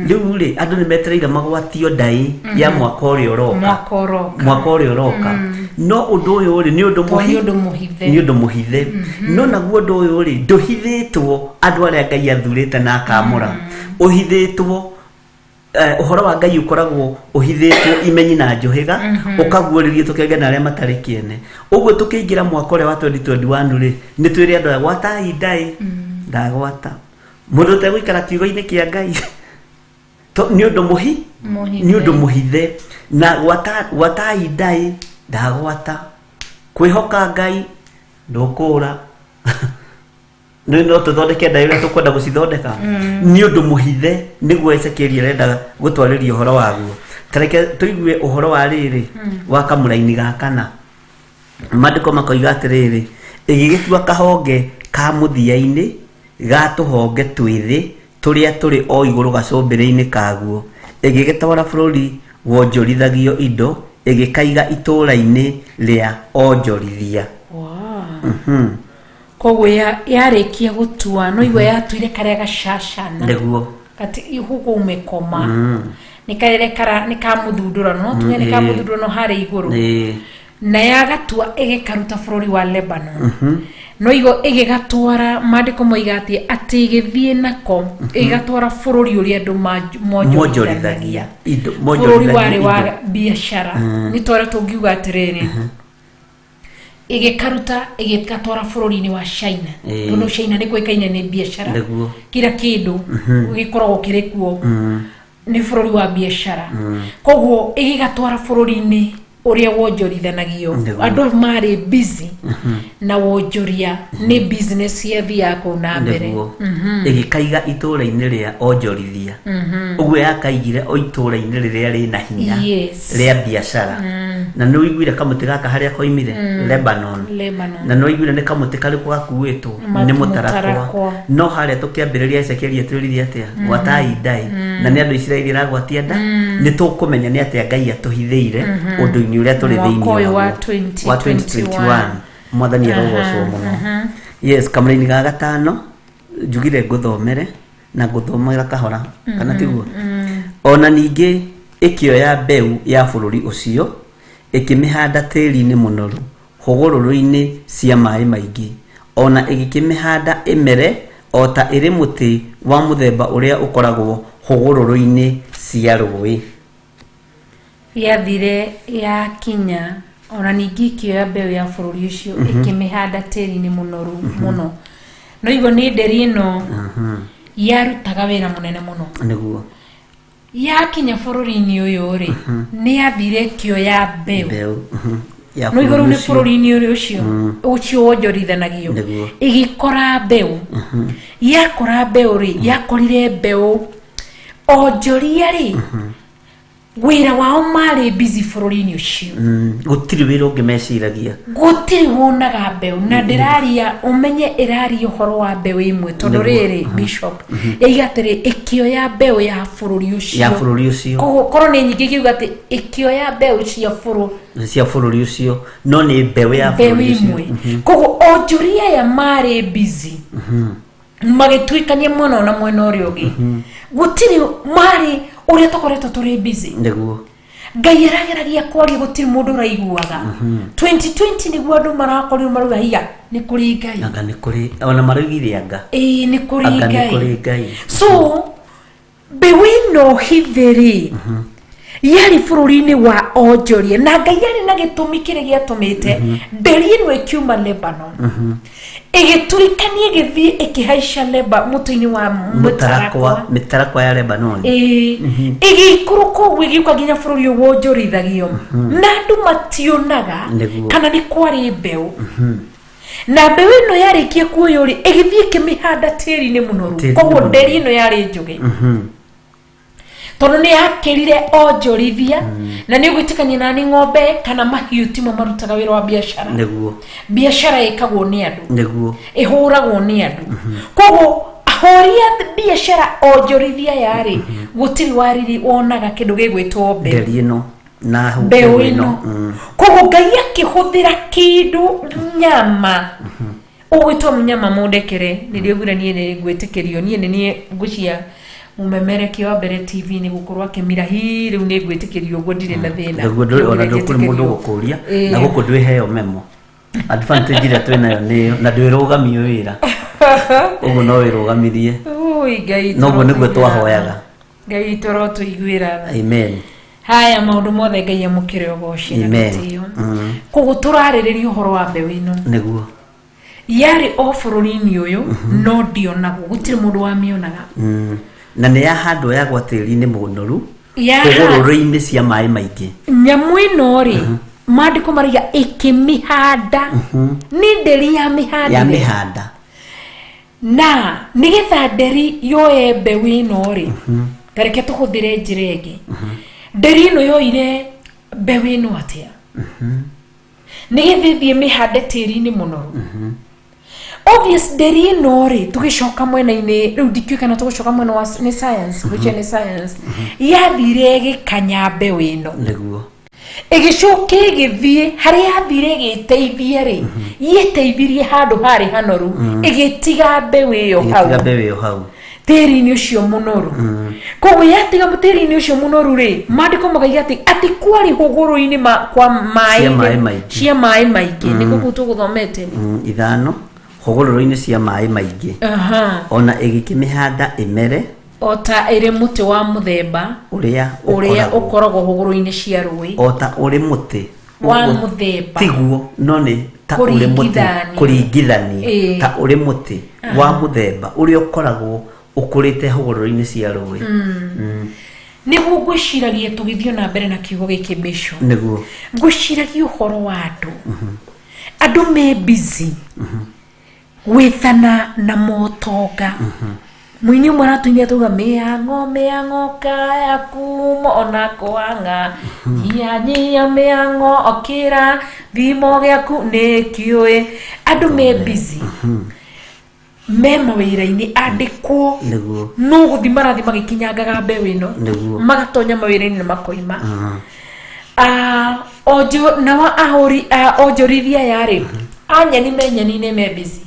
Rĩu rĩ, andũ nĩ metereire magwatio ndaĩ ya mwaka ũrĩa ũroka. Mwaka ũroka. Mwaka ũrĩa ũroka. No ũndũ ũyũ rĩ, nĩ ũndũ Tondũ mũhi nĩ ũndũ mũhithe. Nĩ ũndũ mũhithe. No naguo ũndũ ũyũ rĩ, ndũhithĩtwo andũ arĩa Ngai athurĩte na akamũra. Ũhithĩtwo, ũhoro wa Ngai ũkoragwo ũhithĩtwo imenyi na njũhĩga, ũkaguũrĩrio tũkenge na arĩa matarĩ kĩene. Ũguo tũkĩingĩra mwaka ũrĩa wa 2021 rĩ, nĩ twĩre andũ aya, gwatai ndaĩ. Ndagwata mũndũ ũtegũikara kiugo-inĩ kĩa Ngai. Nĩ ũndũ mũhi Mũhithe. Nĩ ũndũ mũhithe. Na gwatai ndaĩ ndagwata. Kwĩhoka Ngai ndũkũra. Nĩ no tũthondeke ndaĩ ũrĩa tũkwenda gũcithondeka. Nĩ ũndũ mũhithe, nĩguo Ezekieli arenda gũtwarĩria ũhoro waguo. Tareke tũigue ũhoro wa rĩrĩ wa kamũraini ga kana. Maandĩko makoiga atĩrĩrĩ, ĩgĩgĩtua kahonge ka mũthia-inĩ ga tũhonge twĩthĩ tũrĩa tũrĩ o igũrũ gacũmbĩrĩ-inĩ kaguo, ĩgĩgĩtwara bũrũri wonjorithagio indo, ĩgĩkaiga itũũra-inĩ rĩa onjorithia. Koguo yarĩkia gũtua, no igua yatuire karĩa gacacana. Nĩguo. Kati huko umekoma nĩ karĩa kara nĩ ka mũthundũrano, no tuge nĩ ka mũthundũrano harĩa igũrũ. Na yagatua ĩgĩkaruta bũrũri wa Lebanon, no igo ĩgĩgatwara, maandĩko moiga atĩ ĩgĩthiĩ nako ĩgĩgatwara bũrũri ũrĩa andũ monjorithagia monjorithagia indo. Bũrũri warĩ Monjorithagia wa indo. biacara. Nĩ twarĩa tũngiuga atĩrĩrĩ, ĩgĩkaruta ĩgĩgatwara bũrũri-inĩ wa China, tondũ China nĩ kũĩkaine nĩ biacara. Kila kĩndũ gĩkoragwo kĩrĩ kuo, nĩ bũrũri wa biacara. Koguo ĩgĩgatwara bũrũri-inĩ ũrĩa wonjorithanagio. Andũ marĩ busy na wonjoria, nĩ business yathiaga kũu na mbere. Nĩguo ĩgĩkaiga itũũra-inĩ rĩa onjorithia. Ũguo yakaigire o itũũra-inĩ rĩrĩa rĩna hinya rĩa biacara. Na nĩ ũiguire kamũtĩ gaka harĩa koimire? Lebanon. Lebanon. Na nĩ ũiguire nĩ kamũtĩ karĩkũ gakuĩtwo? Nĩ mũtarakwa. Mũtarakwa. No harĩa tũkĩambĩrĩria, Ezekieli atwĩrire atĩa? Gwatai ndaĩ. Na nĩ andũ Isiraeli ĩragwatia nda. Nĩ tũkũmenya nĩ atĩa Ngai atũhithĩire ũndũ-inĩ ũrĩa tũrĩ Mwaka thĩinĩ ũyũ wa waguo. Wa 2021. 2021. Mwathani arogocwo mũno. Yes, kamũraini ga gatano njugire ngũthomere na ngũthomera kahora, kana tiguo? Ona ningĩ ĩkĩoya mbeũ ya bũrũri ũcio, ĩkĩmĩhanda tĩri-inĩ mũnoru hũgũrũrũ-inĩ cia maĩ maingĩ. Ona ĩgĩkĩmĩhanda ĩmere o ta ĩrĩ mũtĩ wa mũthemba ũrĩa ũkoragwo hũgũrũrũ-inĩ cia rũĩ. Yathire yakinya, ona ningĩ ĩkĩoya mbeũ ya bũrũri ũcio, ĩkĩmĩhanda tĩri-inĩ mũnoru mũno. No igua nĩ nderi ĩno yarutaga wĩra mũnene mũno. Yakinya bũrũri-inĩ ũyũ rĩ, nĩ yathire ĩkĩoya mbeũ. Mbeũ ya No igũrũ bũrũri nĩ ũcio. Bũrũri-inĩ ũrĩa ũcio wonjorithanagio. Ĩgĩkora mbeũ. Yakora mbeũ rĩ, yakorire mbeũ onjoria rĩ, wĩra wao marĩ busy bũrũri-inĩ ũcio. Gũtirĩ wĩra ũngĩ meciragia. Gũtirĩ wonaga mbeũ. Na ndĩraria ũmenye ĩraria ũhoro wa mbeũ ĩmwe, tondũ rĩrĩ, bishop yaiga atĩrĩ, ĩkĩoya mbeũ ya bũrũri ũcio. Ya bũrũri ũcio. Koguo korwo nĩ nyingĩ, ĩkiuga atĩ ĩkĩoya mbeũ cia bũrũ Cia bũrũri ũcio, no nĩ mbeũ ya mbeũ bũrũri ũcio. ĩmwe. Koguo onjoria aya marĩ busy magĩtuĩkania mwena ũyũ na mwena ũrĩa ũngĩ, gũtirĩ marĩ ũrĩa tũkoretwo tũrĩ busy. Ngai arageragia kwaria, gũtirĩ mũndũ ũraiguaga. 2020 nĩguo andũ marakorirwo marauga hiya nĩ kũrĩ Ngai. Anga nĩ kũrĩ, ona maraugire anga Ĩĩ, nĩ kũrĩ anga nĩ Ngai. Kũrĩ Ngai. So mbeũ ĩno hithe rĩ, yarĩ bũrũri-inĩ wa onjoria, na Ngai yarĩ na gĩtũmi kĩrĩa gĩatũmĩte nderi ĩno ĩkiuma Lebanon, ĩgĩtũrĩkania, ĩgĩthiĩ ĩkĩhaica leba mũtĩ-inĩ wa mũtarakwa. Mũtarakwa. Mĩtarakwa ya Lebanon. Ĩĩ, ĩgĩikũrũka ũguo, ĩgĩũka nginya bũrũri ũyũ wonjorithagio, na andũ mationaga kana nĩ kwarĩ mbeũ. Na mbeũ ĩno yarĩkia kuoywo rĩ, ĩgĩthiĩ ĩkĩmĩhanda tĩri-inĩ mũnoru. Tĩri-inĩ Koguo mũnoru. nderi ĩno yarĩ njũgĩ, Tondũ nĩ yakĩrire onjorithia, na nĩ ũgwĩtĩkania nani ng'ombe kana mahiũ timo marutaga wĩra wa biacara. Biacara ĩkagwo nĩ andũ, ĩhũragwo nĩ andũ. Koguo ahũri a biacara onjorithia yarĩ gũtirĩ wariri wonaga kĩndũ gĩgwĩtwo mbeũ. Nderi ĩno na Mbeũ ĩno. Koguo Ngai akĩhũthĩra kĩndũ nyama ũgwĩtwo mũnyama, mũndekere nĩ ndĩoigire niĩ nĩ ngwĩtĩkĩrio, niĩ nĩ niĩ ngũcia mũmemerekia wa mbere TV nĩ gũkorwo akĩmira hi rĩu nĩ ngwĩtĩkĩrio ũguo, ndirĩ na thĩna. Nĩguo, ndũrĩ ona ndũkũrĩ mũndũ gũkũria na gũkũ ndwĩheo memo advantage ĩrĩa twĩ nayo nĩyo na ndwĩrũgamio wĩra ũguo no wĩrũgamirie. Ui, Ngai. Noguo nĩguo tũrotũiguĩra tha. Twahoyaga. Ngai tũrotũiguĩra tha. Amen. Haya, maũndũ mothe Ngai amũkĩre ũgoci na Amen. gĩtĩo. Koguo tũrarĩrĩria ũhoro wa mbeũ ĩno. Yarĩ o bũrũri-inĩ ũyũ no ndionagwo, gũtirĩ mũndũ wamĩonaga. Na nĩ yahandwo yagwa tĩri-inĩ mũnoru hũgũrũrũ-inĩ cia maĩ maingĩ. Nyamũ ĩno rĩ, maandĩko maraiga ĩkĩmĩhanda, nĩ nderi ya mĩhandire. Ya mĩhanda. Na nĩgetha nderi yoe mbeũ ĩno rĩ, tareke tũhũthĩre njĩra ĩngĩ. Nderi ĩno yoire mbeũ ĩno atĩa nĩgetha ĩthiĩ mĩhande tĩri-inĩ mũnoru? Obvious, nderi ĩno rĩ, tũgĩcoka mwena-inĩ rĩu, ndikĩũĩ kana tũgũcoka mwena wa nĩ science, gwĩcia nĩ science, yathire ĩgĩkanya mbeũ ĩno. Ĩgĩcoka ĩgĩthiĩ harĩa yathire ĩgĩteithia rĩ, yeteithirie handũ harĩ hanoru, ĩgĩtiga mbeũ ĩyo hau. Ĩgĩtiga mbeũ ĩyo hau. Tĩri-inĩ ũcio mũnoru. Koguo yatiga tĩri-inĩ ũcio mũnoru rĩ, maandĩko makaiga atĩ kwarĩ hũgũrũ-inĩ kwa Cia maĩ maĩ maingĩ. Cia maĩ maingĩ, nĩguo kũu tũgũthomete. 5, hũgũrũrũ-inĩ cia maĩ maingĩ. Ona ĩgĩkĩmĩhanda ĩmere O ta ĩrĩ mũtĩ wa mũthemba ũrĩa ũrĩa ũkoragwo ũkoragwo hũgũrũ-inĩ cia rũĩ. O ta ũrĩ mũtĩ Wa ũguo mũthemba. Tiguo, no nĩ ta ũrĩ mũtĩ. Kũringithania. Kũringithania. Ta ũrĩ mũtĩ wa mũthemba ũrĩa ũkoragwo ũkũrĩte hũgũrũrũ-inĩ cia rũĩ. Nĩguo ngwĩciragia tũgĩthiĩ na mbere na kiugo gĩkĩ, Bishop. Ngwĩciragia ũhoro wa andũ me busy gwĩthana na motonga. Mũini ũmwe aratũinia tuga mĩang'o mĩang'o kaya kuma ona kwang'a nyia mĩang'o okĩra thimo gĩaku nĩ kĩũĩ. Andũ me busy me mawĩra-inĩ, andĩkwo no gũthi marathi magĩkinyangaga mbeũ ĩno. Magatonya mawĩra-inĩ na makoima. Onjo nao ahũri onjorithia aya rĩ, a nyeni me nyeni-inĩ me busy.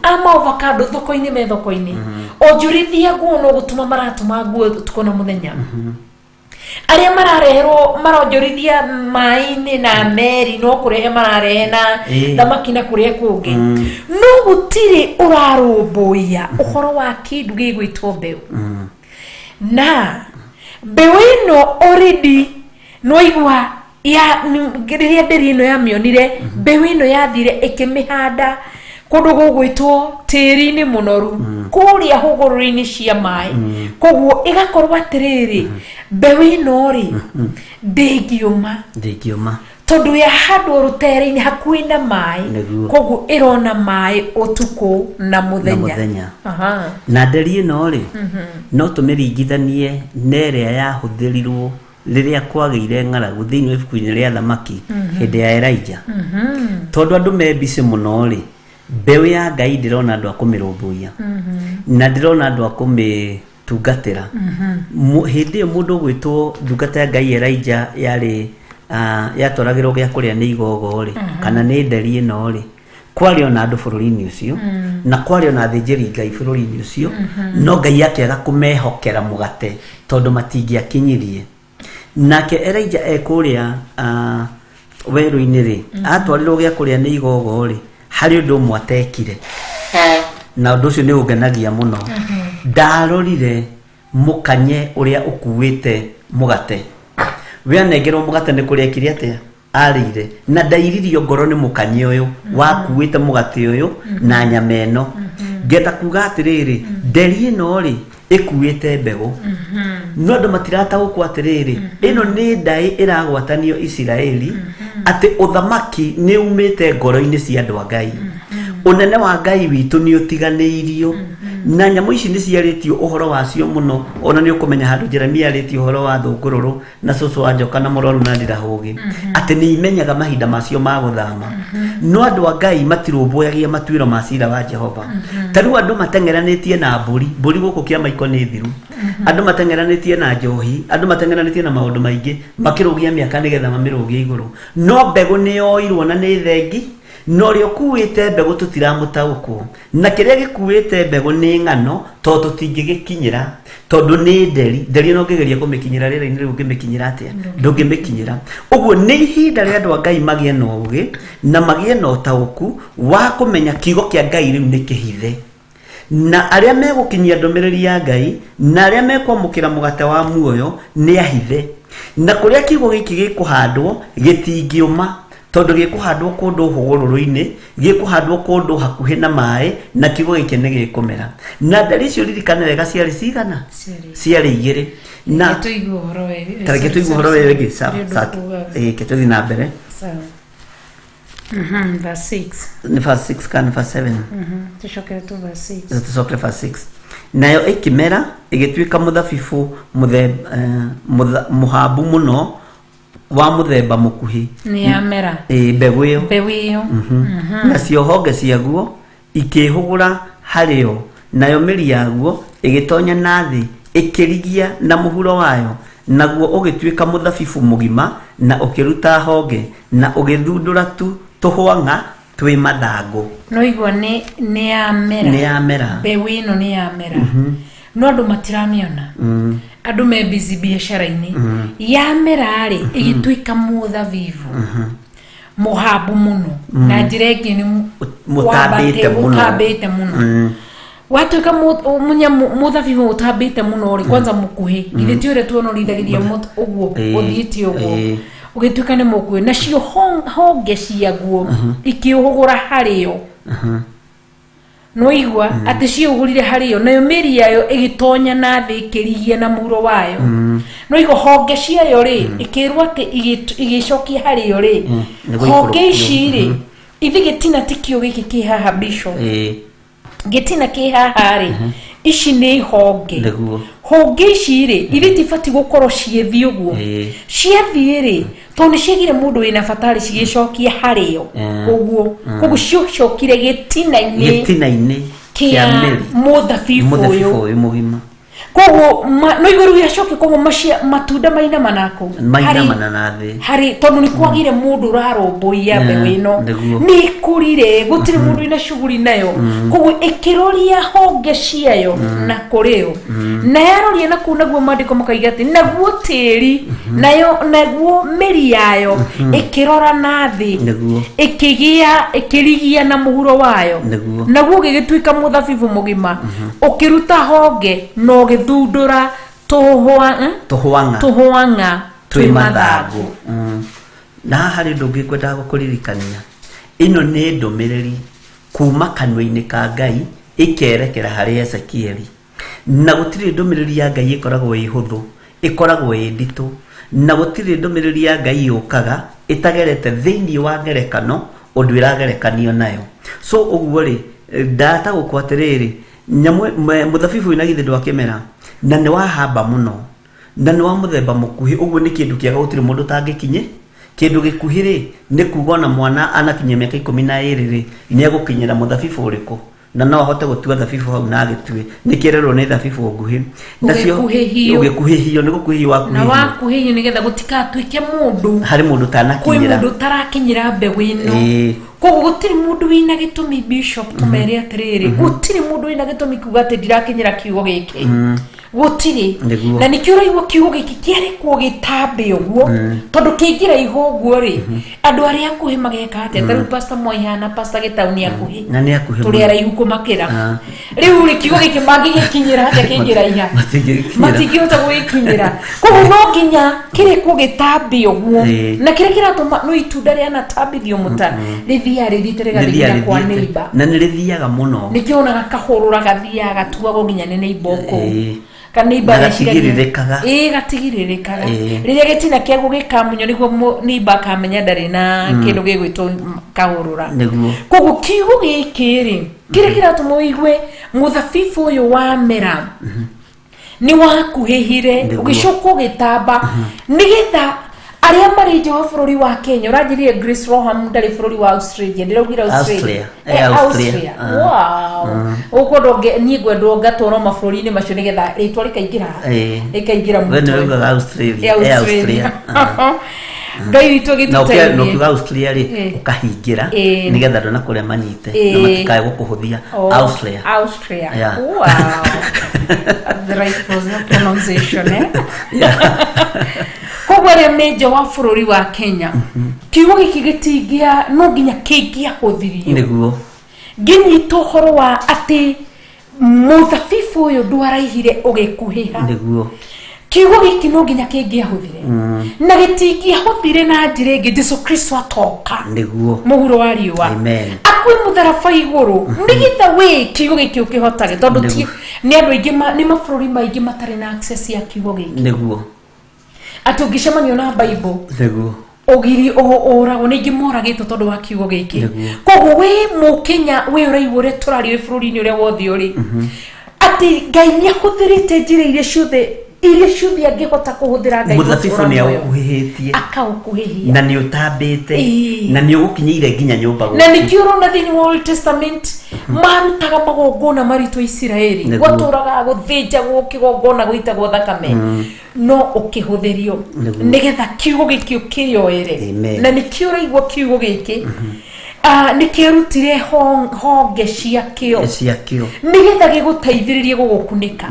A maovacado thoko-inĩ me thoko-inĩ. Onjorithia nguo no gũtuma maratuma nguo ũtukũ na mũthenya. Arĩa marareherwo maronjorithia maĩ-inĩ na meri no kũrehe mararehe na thamaki na kũrĩa kũngĩ, no gũtirĩ ũrarũmbũiya ũhoro wa kĩndũ gĩgwĩtwo mbeũ. Na mbeũ ĩno already nwaigua ya rĩrĩa nderi ĩno yamĩonire, mbeũ ĩno yathire ĩkĩmĩhanda kũndũ gũgwĩtwo tĩri-inĩ mũnoru kũrĩa hũgũrũrũ-inĩ cia maĩ. Koguo ĩgakorwo atĩrĩrĩ, mbeũ ĩno rĩ, ndĩngiũma. Ndĩngiũma. Tondũ yahandwo rũtere-inĩ hakuhĩ na maĩ. Koguo ĩrona maĩ ũtukũ na mũthenya. Mũthenya. Na nderi ĩno rĩ, no tũmĩringithanie na ĩrĩa yahũthĩrirwo rĩrĩa kwagĩire ng'aragu thĩinĩ wa ibuku-inĩ rĩa Thamaki hĩndĩ ya Elijah. Tondũ andũ me busy mũno rĩ, mbeũ ya Ngai ndĩrona andũ a kũmĩrũmbũiya na ndĩrona andũ a kũmĩtungatĩra. Hĩndĩ ĩyo mũndũ ũgwĩtwo ndungata ya Ngai Elijah yarĩ yatwaragĩrwo gĩa kũrĩa nĩ igogo rĩ, kana nĩ nderi ĩno rĩ, kwarĩ ona andũ bũrũri-inĩ ũcio na kwarĩ ona athĩnjĩri Ngai bũrũri-inĩ ũcio, no Ngai akĩaga kũmehokera mũgate tondũ matingĩakinyirie. Nake Elijah e kũrĩa werũ-inĩ rĩ, atwarirwo gĩa kũrĩa nĩ igogo rĩ, harĩ ũndũ ũmwe atekire, na ũndũ ũcio nĩ ũngenagia mũno. Ndarorire mũkanye ũrĩa ũkuĩte mũgate. We anengerwo mũgate nĩ kũrĩa ekire atĩa? Arĩire na ndairirio ngoro nĩ mũkanye ũyũ wakuĩte mũgate ũyũ na nyama ĩno. Ngenda kuga atĩrĩrĩ, nderi ĩno rĩ, ĩkuĩte mbegũ, no andũ matirataũkwo atĩrĩrĩ, ĩno nĩ ndaĩ ĩragwatanio Isiraeli atĩ ũthamaki nĩ umĩte ngoro-inĩ cia andũ a Ngai, ũnene wa Ngai witũ nĩ ũtiganĩirio. Na nyamũ ici nĩ ciarĩtio ũhoro wacio mũno, ona nĩ ũkũmenya handũ Jeremia arĩtie ũhoro wa thũngũrũrũ na cũcũ wa njoka na mũrwaru na ndirahũgĩ, atĩ nĩ imenyaga mahinda macio ma gũthama. No andũ a Ngai matirũmbũyagia matuĩro ma cira wa Jehova. Ta rĩu andũ mateng'eranĩtie na mbũri, mbũri gũkũ Kĩamaiko nĩ thiru, andũ mateng'eranĩtie na njohi, andũ mateng'eranĩtie na maũndũ maingĩ, makĩrũgia mĩaka nĩgetha mamĩrũgie igũrũ. No mbegũ nĩ yoirwo na nĩ thengi, na ũrĩa ũkuĩte mbegũ tũtiramũtaũkwo. Na kĩrĩa gĩkuĩte mbegũ nĩ ng'ano, tondũ tũtingĩgĩkinyĩra, tondũ nĩ nderi. Nderi ona ũngĩgeria kũmĩkinyĩra rĩera-inĩ rĩu ũngĩmĩkinyĩra atĩa? Ndũngĩmĩkinyĩra. Ũguo nĩ ihinda rĩa andũ a Ngai magĩe na ũgĩ na magĩe na ũtaũku wa kũmenya kiugo kĩa Ngai rĩu nĩ kĩhithe. Na arĩa megũkinyia ndũmĩrĩri ya Ngai na arĩa mekwamũkĩra mũgate wa muoyo nĩ ahithe. Na kũrĩa kiugo gĩkĩ gĩkũhandwo gĩtingĩũma, tondũ gĩkũhandwo kũndũ hũgũrũrũ-inĩ, gĩkũhandwo kũndũ hakuhĩ na maĩ, na kiugo gĩkĩ nĩ gĩkũmera. Na ndari icio ririkane wega ciarĩ cigana? Ciarĩ. Ciarĩ igĩrĩ. Na Reke tũigue ũhoro wĩ- ta reke sorry, tũigue ũhoro sorry, wĩgiĩ sorry. sawa, Nĩ ũndũ sawa. kuuga. Ĩĩ, reke tũthiĩ na mbere. Sawa. Mhm, verse 6. Nĩ verse 6 kana verse 7? Mhm, tũcokere tu verse 6. Tũcokere verse 6. Nayo ĩkĩmera ĩgĩtuĩka mũthabibũ mũhambu mũno wa mũthemba mũkuhĩ. Nĩ yamera. Ĩĩ, mbegũ ĩyo. Mbeũ ĩyo. Nacio honge ciaguo ikĩĩhũgũra harĩ yo, nayo mĩri yaguo ĩgĩtonya na thĩ ĩkĩrigia na mũhuro wayo, naguo ũgĩtuĩka mũthabibũ mũgima na ũkĩruta honge, na ũgĩthundũra tũhwang'a twĩ mathangũ. No igua nĩ nĩ yamera. Nĩ yamera. Mbeũ ĩno nĩ yamera. No andũ matiramĩona. Andũ me busy biacara-inĩ. Yamera rĩ, ĩgĩtuĩka mũthabibũ. Mũhambu mũno. Na njĩra ĩngĩ nĩ Mũtambĩte mũno. Ũtambĩte mũno. Watuĩka mũthabibũ ũtambĩte mũno rĩ, kwanza mũkuhĩ. Githĩ ti ũrĩa tuonorithagĩria ũguo, ũthiĩte ũguo. Ũgĩtuĩka nĩ mũkuhĩ. Nacio honge ciaguo ikĩũhũgũra harĩo. Nĩwaigua atĩ ciũhũgũrire harĩo, nayo mĩri yayo ĩgĩtonya na thĩ ĩkĩrigia na mũhuro wayo. Nĩwaigua honge ciayo rĩ, ĩkĩrwo atĩ igĩcokia harĩo rĩ, Nĩ gũikũrũkio. honge ici rĩ, ithi gĩtina tikĩo gĩkĩ kĩ haha Bishop. Gĩtina kĩ haha rĩ, ici nĩ honge. Nĩguo. Honge ici rĩ, ithi tibatiĩ gũkorwo ciĩthiĩ ũguo. Ciathiĩ rĩ, tondũ nĩ ciagire mũndũ wĩna bata rĩ, cigĩcokia harĩo ũguo. Koguo ciocokire gĩtina-inĩ Gĩtina-inĩ kĩa kĩa mĩri. mũthabibũ Mũthabibũ ũyũ. ũyũ mũgima. Koguo no igũrũ gĩacokia, koguo matunda mainamana kũu. Mainamana na thĩ. Harĩ, tondũ nĩ kwagire mũndũ ũrarũmbũiya mbeũ ĩno. Nĩguo. Nĩ ĩkũrire, gũtirĩ mũndũ wĩna shughuli nayo. Koguo ĩkĩroria honge ciayo na kũrĩ yo. Na yaroria na kũu, naguo maandĩko makaiga atĩ naguo tĩri, nayo naguo mĩri yayo ĩkĩrora na thĩ. Nĩguo. Ĩkĩgĩa, ĩkĩrigia na mũhuro wayo. Nĩguo. Naguo ũgĩgĩtuĩka mũthabibũ mũgima. Ũkĩruta honge na ũgĩthundũra Tũhwang'a. Tũhwang'a twĩ mathangũ. Na haha harĩ ũndũ ũngĩ ngwendaga gũkũririkania. Ĩno nĩ ndũmĩrĩri kuma kanua-inĩ ka Ngai ĩkerekera harĩ Ezekieli. Na gũtirĩ ndũmĩrĩri ya Ngai ĩkoragwo ĩ hũthũ, ĩkoragwo ĩ nditũ. Na gũtirĩ ndũmĩrĩri ya Ngai yũkaga ĩtagerete thĩinĩ wa ngerekano ũndũ ĩragerekanio nayo. So ũguo rĩ, ndataũkwo atĩrĩrĩ, mũthabibũ wĩna githĩ ndwakĩmera, na nĩ wahamba mũno, na nĩ wa mũthemba mũkuhĩ, ũguo nĩ kĩndũ kĩega gũtirĩ mũndũ ũtangĩkinye. Kĩndũ gĩkuhĩ rĩ, nĩ kuga ona mwana anakinyia mĩaka 12 rĩ, nĩ egũkinyĩra mũthabibũ ũrĩkũ, na no ahote gũtua thabibũ hau na agĩtue. Nĩ kĩererwo nĩ thabibũ nguhĩ. Nacio- Ũgĩkuhĩhio. Ũgĩkuhĩhio, nĩ gũkuhĩhio wakuhĩhio. Na wakuhĩhio nĩgetha gũtigatuĩke mũndũ. Harĩ mũndũ ũtanakinyĩra. Kwĩ mũndũ ũtarakinyĩra mbeũ ĩno. Koguo gũtirĩ mũndũ wĩna gĩtũmi, Bishop, tũmere atĩrĩrĩ, gũtirĩ mũndũ wĩna gĩtũmi kuga atĩ ndirakinyĩra kiugo gĩkĩ. Gũtirĩ. Nĩguo. Na nĩkĩo ũraigua kiugo gĩkĩ kĩarekwo gĩtambe ũguo, tondũ kĩngĩraiha ũguo rĩ, andũ arĩa akuhĩ mageka atĩa? Ta rĩu Pastor Mwaiha na Pastor Gĩtau nĩ akuhĩ. Na nĩ akuhĩ Tũrĩ mũno. araihu kũmakĩra. Rĩu rĩ, kiugo gĩkĩ mangĩgĩkinyĩra atĩa kĩngĩraiha? Matingĩgĩkinyĩra. Matingĩhota gũgĩkinyĩra. Koguo no nginya kĩrekwo gĩtambe ũguo. Na kĩrĩa kĩratũma no itunda rĩanatambithio mũta, rĩthiaga rĩthiĩte rĩgathiĩ nginya kwa Rĩthiaga rĩthiĩte. neighbor. Na nĩ rĩthiaga mũno. Nĩkĩo wonaga kahũrũra gathiaga gatuagwo nginya nĩ neighbor kũu. Kana neighbor Na ageciria gatigĩrĩrĩkaga. Ĩĩ, gatigĩrĩrĩkaga. Rĩrĩa gĩtina kĩaguo gĩkamunywo nĩguo neighbor akamenya ndarĩ na kĩndũ gĩgwĩtwo kahũrũra. Nĩguo. Koguo kiugo gĩkĩ rĩ, Kĩrĩa kĩratũma ũigue mũthabibũ ũyũ wamera nĩ wakuhĩhire, ũgĩcoka ũgĩtamba nĩgetha arĩa marĩ nja wa bũrũri wa Kenya. Ũranjĩrire Grace Roham ndarĩ bũrũri wa Australia, ndĩraugire Australia. Austria. Austria. Austria. Ah. Wow, ũkwenda niĩ ngwendwo ngatwarwo mabũrũri-inĩ macio nĩgetha rĩtwa rĩkaingĩra, rĩkaingĩra We mũtwe. nĩ ugaga Australia. Australia. Austria. Ah. Ngai witũ Na gĩtũteithie. ũkiuga Austria rĩ, ũkahingĩra nĩgetha andũ na kũrĩa manyite na matikae gũkũhũthia. Oh, Austria. Austria. Yeah. Wow. The right pronunciation, eh? Yeah. Koguo arĩa me nja wa bũrũri wa Kenya, kiugo gĩkĩ gĩtingĩa, no nginya kĩngĩahũthirio. Ngĩnyita ũhoro wa atĩ mũthabibũ ũyũ ndwaraihire ũgĩkuhĩha. Kiugo gĩkĩ no nginya kĩngĩahũthire, na gĩtingĩahũthire na njĩra ĩngĩ Jesu Kristo atoka mũhuro wa riũa, akue mũtharaba igũrũ, nĩgetha wĩ kiugo gĩkĩ ũkĩhotage, tondũ nĩ andũ aingĩ nĩ mabũrũri maingĩ matarĩ na access ya kiugo gĩkĩ, atĩ ũngĩcemanio na Bible, ũgiri ũragwo. Nĩ ingĩ moragĩtwo tondũ wa kiugo gĩkĩ. Koguo wĩ mũkenya, wĩ ũraigua ũrĩa tũraria, wĩ bũrũri-inĩ ũrĩa wothe ũrĩ, atĩ Ngai nĩ ahũthĩrĩte njĩra iria ciothe angĩhota kũhũthĩra Ngai Mũthabibũ gũtũũra nĩ muoyo. aũkuhĩhĩtie. Akaũkuhĩhia. Na nĩ ũtambĩte, na nĩ ũgũkinyĩire nginya nyũmba Na gwaku. nĩkĩo ũrona thĩinĩ wa Old Testament marutaga magongona maritũ Isiraeli, gwatũraga gũthĩnjagwo kĩgongona, gũitagwo thakame, no ũkĩhũthĩrio nĩgetha kiugo gĩkĩ ũkĩyoere. Na nĩkĩo ũraigua kiugo gĩkĩ, nĩ kĩarutire honge ciakĩo, Ciakĩo, nĩgetha gĩgũteithĩrĩrie gũgũkunĩka,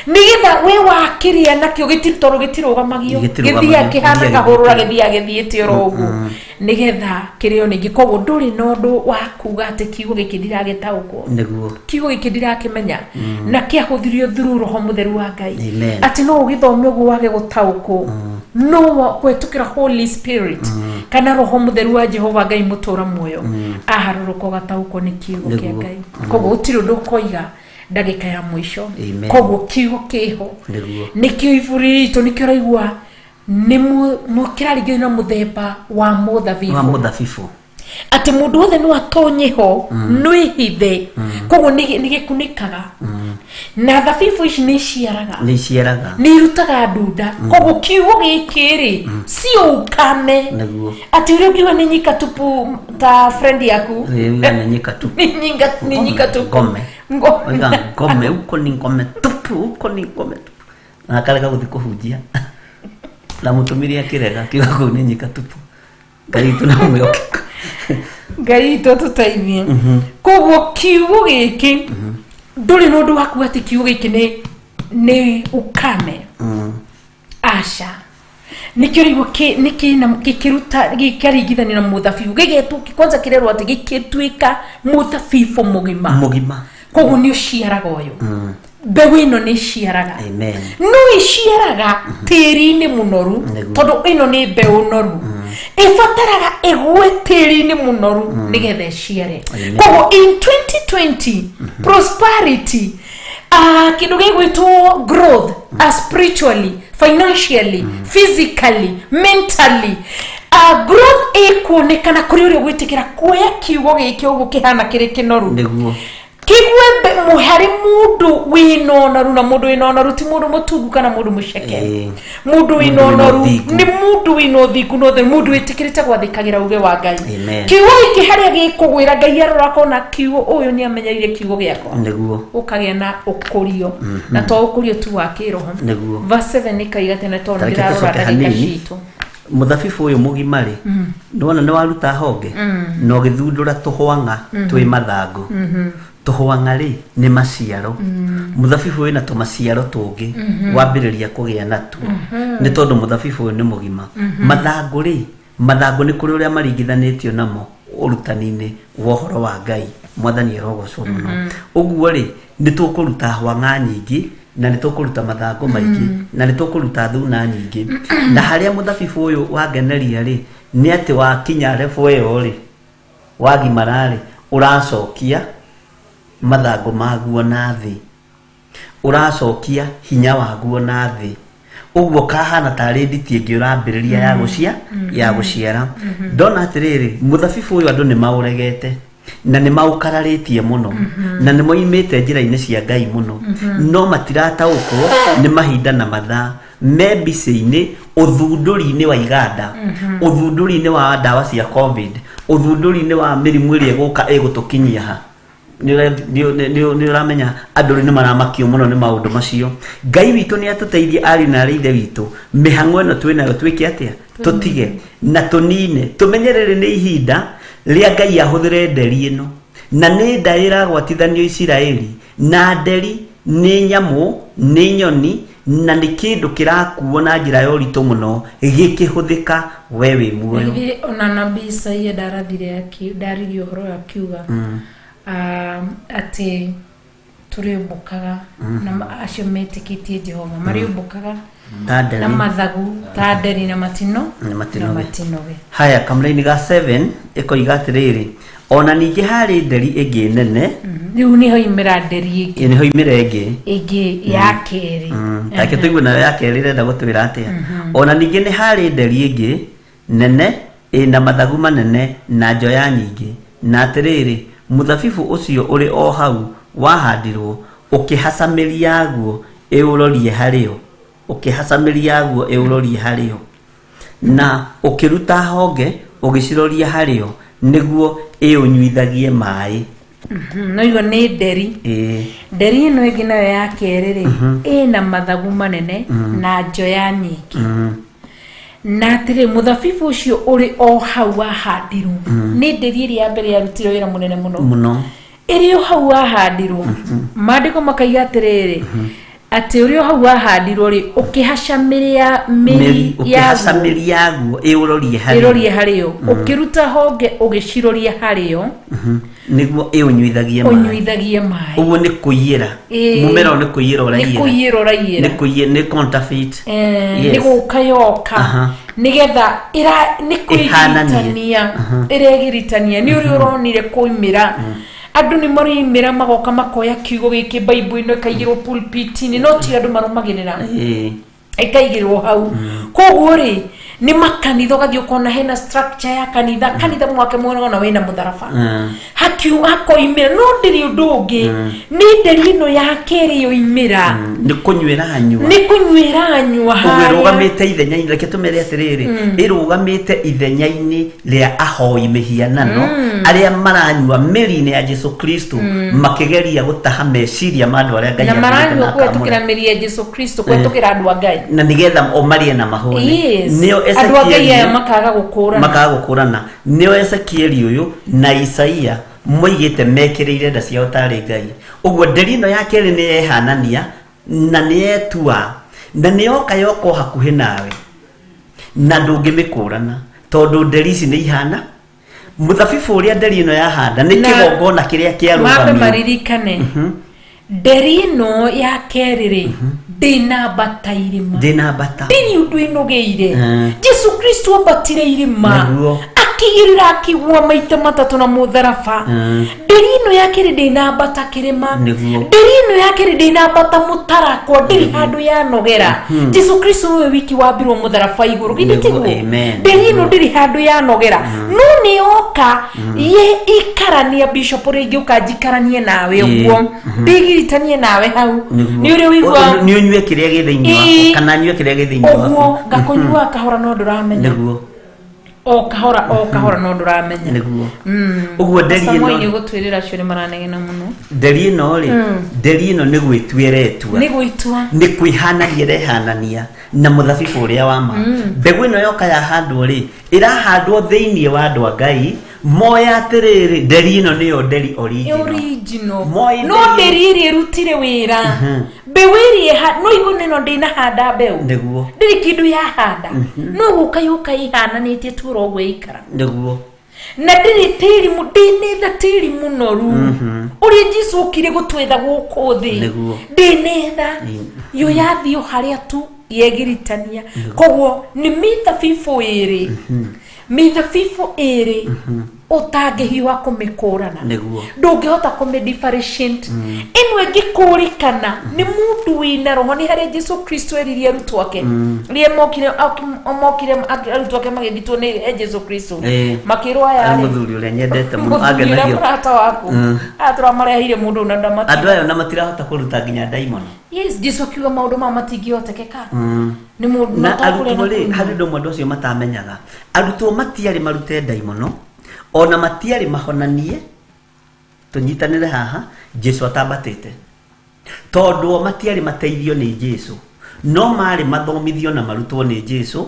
nĩgetha wĩ wakĩrĩa nakĩo gĩtirĩ, tondũ gĩtirũgamagio. Gĩtirũgamagio. Gĩthiaga kĩhana Gĩthiaga kahũrũra, gĩthiĩte. gĩthiaga gĩthiĩte oro ũguo nĩgetha kĩrĩo ningĩ. Koguo ndũrĩ na ũndũ wa kuga atĩ kiugo gĩkĩ ndiragĩtaũkwo, kiugo gĩkĩ ndirakĩmenya, na kĩahũthirio through Roho Mũtheru wa Ngai. Atĩ no ũgĩthome ũguo wage gũtaũkwo, no kũhetũkĩra Holy Spirit kana Roho Mũtheru wa Jehova Ngai mũtũra muoyo, aharũrũka ũgataũkwo nĩ kiugo kĩa Ngai. Koguo gũtirĩ ũndũ ũkoiga ndagĩka ya mũico. Koguo kiugo kĩho. Nĩkĩo ibu ritũ, nĩkĩo ũraigua nĩ kĩraringithio na mũthemba wa wa mũthabibũ, mũthabibũ, atĩ mũndũ wothe no atonye ho, no ĩhithe. Koguo nĩ gĩkunĩkaga, na thabibũ ici nĩ iciaraga. Nĩ iciaraga. Nĩ irutaga ndunda. Koguo kiugo gĩkĩ rĩ, sio ukame, atĩ ũrĩa ũngiuga nĩ nyika tupu ta friend yaku. Ĩĩ, nĩ nyika tu. Nĩ nyika tupu. Ngome. Ngome. Oiga ngome huko ni ngome tupu, huko ni ngome tupu, na akarega gũthiĩ kũhunjia na mũtũmire akĩrega akiuga kũu nĩ nyika tupu. Ngai witũ na mwĩhokeku. Ngai witũ atũteithie. Koguo kiugo gĩkĩ ndũrĩ na ũndũ wa kuga atĩ kiugo gĩkĩ nĩ ukame. Aca, nĩkĩo rĩu gĩkĩruta, gĩkaringithanio na mũthabibũ, gĩgetwo kwanza, kĩrerwo atĩ gĩkĩtuĩka mũthabibũ mũgima. Mũgima. Koguo nĩ ũciaraga ũyũ, mbeũ ĩno nĩ ĩciaraga. No ĩciaraga tĩri-inĩ mũnoru, tondũ ĩno nĩ mbeũ noru, ĩbataraga ĩgwe tĩri-inĩ mũnoru nĩgetha ĩciare. Koguo in 2020 prosperity, kĩndũ gĩgwĩtwo growth, spiritually, financially, physically, mentally, growth ĩkuonekana kũrĩ ũrĩa ũgwĩtĩkĩra kuoya kiugo gĩkĩ ũguo kĩhana kĩrĩ kĩnoru, kĩgue harĩ mũndũ wĩna ũnoru. Na mũndũ wĩna ũnoru ti mũndũ mũtungu kana mũndũ mũceke. Mũndũ wĩna Mũndũ wĩna ũnoru ũthingu. nĩ mũndũ wĩna ũthingu na ũtheru, mũndũ wĩtĩkĩrĩte gwathĩkagĩra uge wa Ngai. Kiugo gĩkĩ harĩa gĩkũgwĩra, Ngai arora akona kiugo ũyũ nĩ amenyereire kiugo gĩakwa, ũkagĩa na ũkũrio, na to ũkũrio tu wa kĩroho. Verse 7 ĩkaiga tene, tondũ Ta reke ndĩrarora tũcoke ndagĩka hanini. citũ. Mũthabibũ ũyũ mũgima rĩ, nĩwona nĩ waruta honge na ũgĩthundũra tũhwang'a twĩ mathangũ. Tũhwang'a rĩ, nĩ maciaro. Mũthabibũ wĩna tũmaciaro tũngĩ wambĩrĩria kũgĩa natuo nĩ tondũ mũthabibũ ũyũ nĩ mũgima. Mathangũ rĩ, mathangũ nĩ kũrĩ ũrĩa maringithanĩtio namo ũrutani-inĩ wa ũhoro wa Ngai. Mwathani arogocwo mũno. Ũguo rĩ, nĩ tũkũruta hwang'a nyingĩ, na nĩ tũkũruta mathangũ maingĩ, na nĩ tũkũruta thuna nyingĩ. Na harĩa mũthabibũ ũyũ wangeneria rĩ, nĩ atĩ wakinya level ĩyo rĩ, wagimara rĩ, ũracokia mathangũ maguo na thĩ, ũracokia hinya waguo na thĩ. Ũguo kahana tarĩ nditi ĩngĩ ũrambĩrĩria ya gũcia, ya gũciara. Ndona atĩrĩrĩ, mũthabibũ ũyũ andũ nĩ maũregete. Na nĩ maũkararĩtie mũno, na nĩ moimĩte njĩra-inĩ cia Ngai mũno, no matirataũkwo nĩ mahinda na mathaa me mbica-inĩ, ũthundũri-inĩ wa iganda, ũthundũri-inĩ wa ndawa cia COVID, ũthundũri-inĩ wa mĩrimũ ĩrĩa ĩgũka ĩgũtũkinyia ha. Nĩ ũramenya andũ rĩu nĩ maramakio mũno nĩ maũndũ macio. Ngai witũ nĩ atũteithie, arĩ na arĩ ithe witũ. Mĩhang'o ĩno twĩnayo, twĩke atĩa? Tũtige na tũnine, tũmenye rĩrĩ nĩ ihinda rĩa Ngai ahũthĩre nderi ĩno, na nĩ nda ĩragwatithanio Isiraeli. Na nderi nĩ nyamũ, nĩ nyoni, na nĩ kĩndũ kĩrakuo na njĩra ya ũritũ mũno gĩkĩhũthĩka. We wĩ muoyo. Githĩ ona nabii Isaia ndarathire, ndaririe ũhoro akiuga atĩ tũrĩũmbũkaga na acio metĩkĩtie Jehova marĩũmbũkaga ta nderi na mathagu ta nderi na matino na matinoge. Na matinoge. Haya, kamũraini ga 7 ĩkoiga atĩrĩrĩ, ona ningĩ harĩ nderi ĩngĩ nene. Rĩu nĩho imĩra nderi ĩngĩ. Ĩ, nĩho imĩra ĩngĩ. Ĩngĩ ya kerĩ. Take tũigue nayo ya kerĩ ĩrenda gũtwĩra atĩa. Ona ningĩ nĩ harĩ nderi ĩngĩ nene ĩna mathagu manene na njoya nyingĩ, na atĩrĩrĩ, mũthabibũ ũcio ũrĩ o hau wahandirwo ũkĩhaca mĩri yaguo ĩũrorie harĩo, ũkĩhaca mĩri yaguo ĩũrorie harĩo, na ũkĩruta honge ũgĩciroria harĩo nĩguo ĩũnyuithagie maĩ. No igua nĩ nderi. Nderi ĩno ĩngĩ nayo ya kerĩ rĩ, ĩna mathagu manene na njoya nyingĩ, na atĩrĩ, mũthabibũ ũcio ũrĩ o hau wahandirwo nĩ nderi ĩrĩa ya mbere yarutire wĩra mũnene mũno mũno, ĩrĩ o hau wahandirwo. Maandĩko makaiga atĩrĩrĩ, atĩ ũrĩ o hau wahandirwo rĩ, ũkĩhaca mĩri ya mĩri mĩri ũkĩhaca yaguo mĩri yaguo ĩũrorie harĩo, ĩrorie harĩo, ũkĩruta honge ũgĩciroria harĩo Nĩguo ĩũnyuithagie maĩ. Ũnyuithagie maĩ. Ũguo nĩ kũiyĩra. Mũmera ũyũ nĩ kũiyĩra nĩ ũraiyĩra. Kũiyĩra ũraiyĩra. Nĩ kũiyĩ, nĩ counterfeit. Nĩ gũka yoka nĩgetha ĩra nĩ Ĩhananie. kwĩgiritania, ĩregiritania nĩ ũrĩa ũronire kũimĩra. Andũ nĩ maroimĩra, magoka makoya kiugo gĩkĩ, Bible ĩno ĩkaigĩrwo pulpit-inĩ, no ti andũ marũmagĩrĩra, ĩkaigĩrwo hau. Koguo rĩ, nĩ makanitha, ũgathiĩ ũkona hena structure ya kanitha, kanitha mwake mwena ona wĩna mũtharaba. Hakiu hakoimĩra, no ndĩrĩ ũndũ ũngĩ, nĩ nderi ĩno ya kerĩ yoimĩra. Nĩ kũnyuĩra anyua. Nĩ kũnyuĩra anyua Ũguo harĩa. ĩrũgamĩte ithenya-inĩ, reke tũmere atĩrĩrĩ, ĩrũgamĩte ithenya-inĩ rĩa ahoi mĩhianano arĩa maranyua mĩri-inĩ ya Jesu Kristo, makĩgeria gũtaha meciria ma andũ arĩa Ngai na athurĩte maranyua na kũhetũkĩra akamũre. mĩri ya Jesu Kristo, kũhetũkĩra andũ a Ngai, na nĩgetha o marĩe na mahũne. Nĩo Andũ a Ngai Ezekieli- aya makaga gũkũrana. Makaga gũkũrana. Nĩo Ezekieli ũyũ na Isaia moigĩte mekĩrĩire nda ciao tarĩ Ngai. Ũguo nderi ĩno ya kerĩ nĩ yehanania na nĩ yetua na nĩ yoka yoka o hakuhĩ nawe na ndũngĩmĩkũrana, tondũ nderi ici nĩ ihana mũthabibũ ũrĩa nderi ĩno yahanda nĩ kĩgongona kĩrĩa mambe kĩarũgamio. Maririkane nderi ĩno ya kerĩ rĩ, ndĩnambata irĩma. Ndĩnambata. Ndĩrĩ ũndũ ĩnogĩire. Jesu Kristo ambatire irĩma, akĩgĩrĩra, akĩgua maita matatũ na mũtharaba. Nderi ĩno ya kerĩ ndĩnambata kĩrĩma. Nderi ĩno ya kerĩ ndĩnambata mũtarakwa, ndĩrĩ handũ yanogera. Jesu Kristo nĩwe wiki wambirwo mũtharaba igũrũ, githĩ tiguo? Amen. Nderi ĩno ndĩrĩ handũ yanogera, no nĩ yoka ye ikarania. Bishop, ũrĩa ingĩũka njikaranie nawe ũguo, ndĩgiritanie nawe hau, nĩ ũrĩa ũigua Nĩ ũnyue kĩrĩa gĩ thĩinĩ waku, kana nyue kĩrĩa gĩ thĩinĩ ũguo waku. Ngakũnyua kahora no ndũramenya. O kahora o kahora no ndũramenya. Nĩguo. Ũguo nderi Pastor Moi, ĩno nĩ ũgũtwĩrĩra acio nĩ maranegena mũno. Nderi ĩno rĩ, nderi ĩno nĩ gwĩtua ĩretua. Nĩ gwĩtua. Nĩ kwĩhanania ĩrehanania na mũthabibũ ũrĩa wa ma. Mbegũ ĩno yoka yahandwo rĩ, ĩrahandwo thĩinĩ wa andũ a Ngai, moya atĩrĩrĩ, nderi ĩno nĩyo nderi original. Original. Moi no nderi- nderi ĩrĩa ĩrutire wĩra, mbeũ ĩrĩa no igu nĩno ndĩnahanda mbeũ, ndĩrĩ kĩndũ yahanda, no gũka yũka ĩhananĩtie tu ũguo ĩikara. Na ndĩrĩ tĩri ndĩnetha tĩri mũnoru ũrĩa Jesu okire gũtwetha gũkũ thĩ. Ndĩnetha yo, yathiĩ o harĩa tu yegiritania. Koguo nĩ mĩthabibũ ĩrĩ, mĩthabibũ ĩrĩ. Ũtangĩhiũha kũmĩkũrana. Nĩguo. Ndũngĩhota kũmĩ differentiate. Ĩno ĩngĩkũrĩkana nĩ mũndũ wĩna roho. Nĩ harĩa Jesu Kristo eririe arutwo ake rĩrĩa mokire arutwo ake magĩthitwo nĩ he Jesu Kristo. Makĩrwo aya Arĩ rĩ, mũthuri ũrĩa nyendete mũno. Mũthuri ũrĩa Angenagio. mũrata waku, aya tũramareheire mũndũ na ndamati. Andũ aya ona matirahota kũruta nginya ndaimono. Yes, Jesu akiuga maũndũ mao matingĩhotekeka nĩ mũndũ Na no to kũrĩa arutwo na rĩ, kũnyua. harĩ ũndũ ũmwe andũ acio matamenyaga. Arutwo matiarĩ marute ndaimono, ona matiarĩ mahonanie. Tũnyitanĩre haha, Jesu atambatĩte, tondũ o matiarĩ mateithio nĩ Jesu, no marĩ mathomithio na marutwo nĩ Jesu.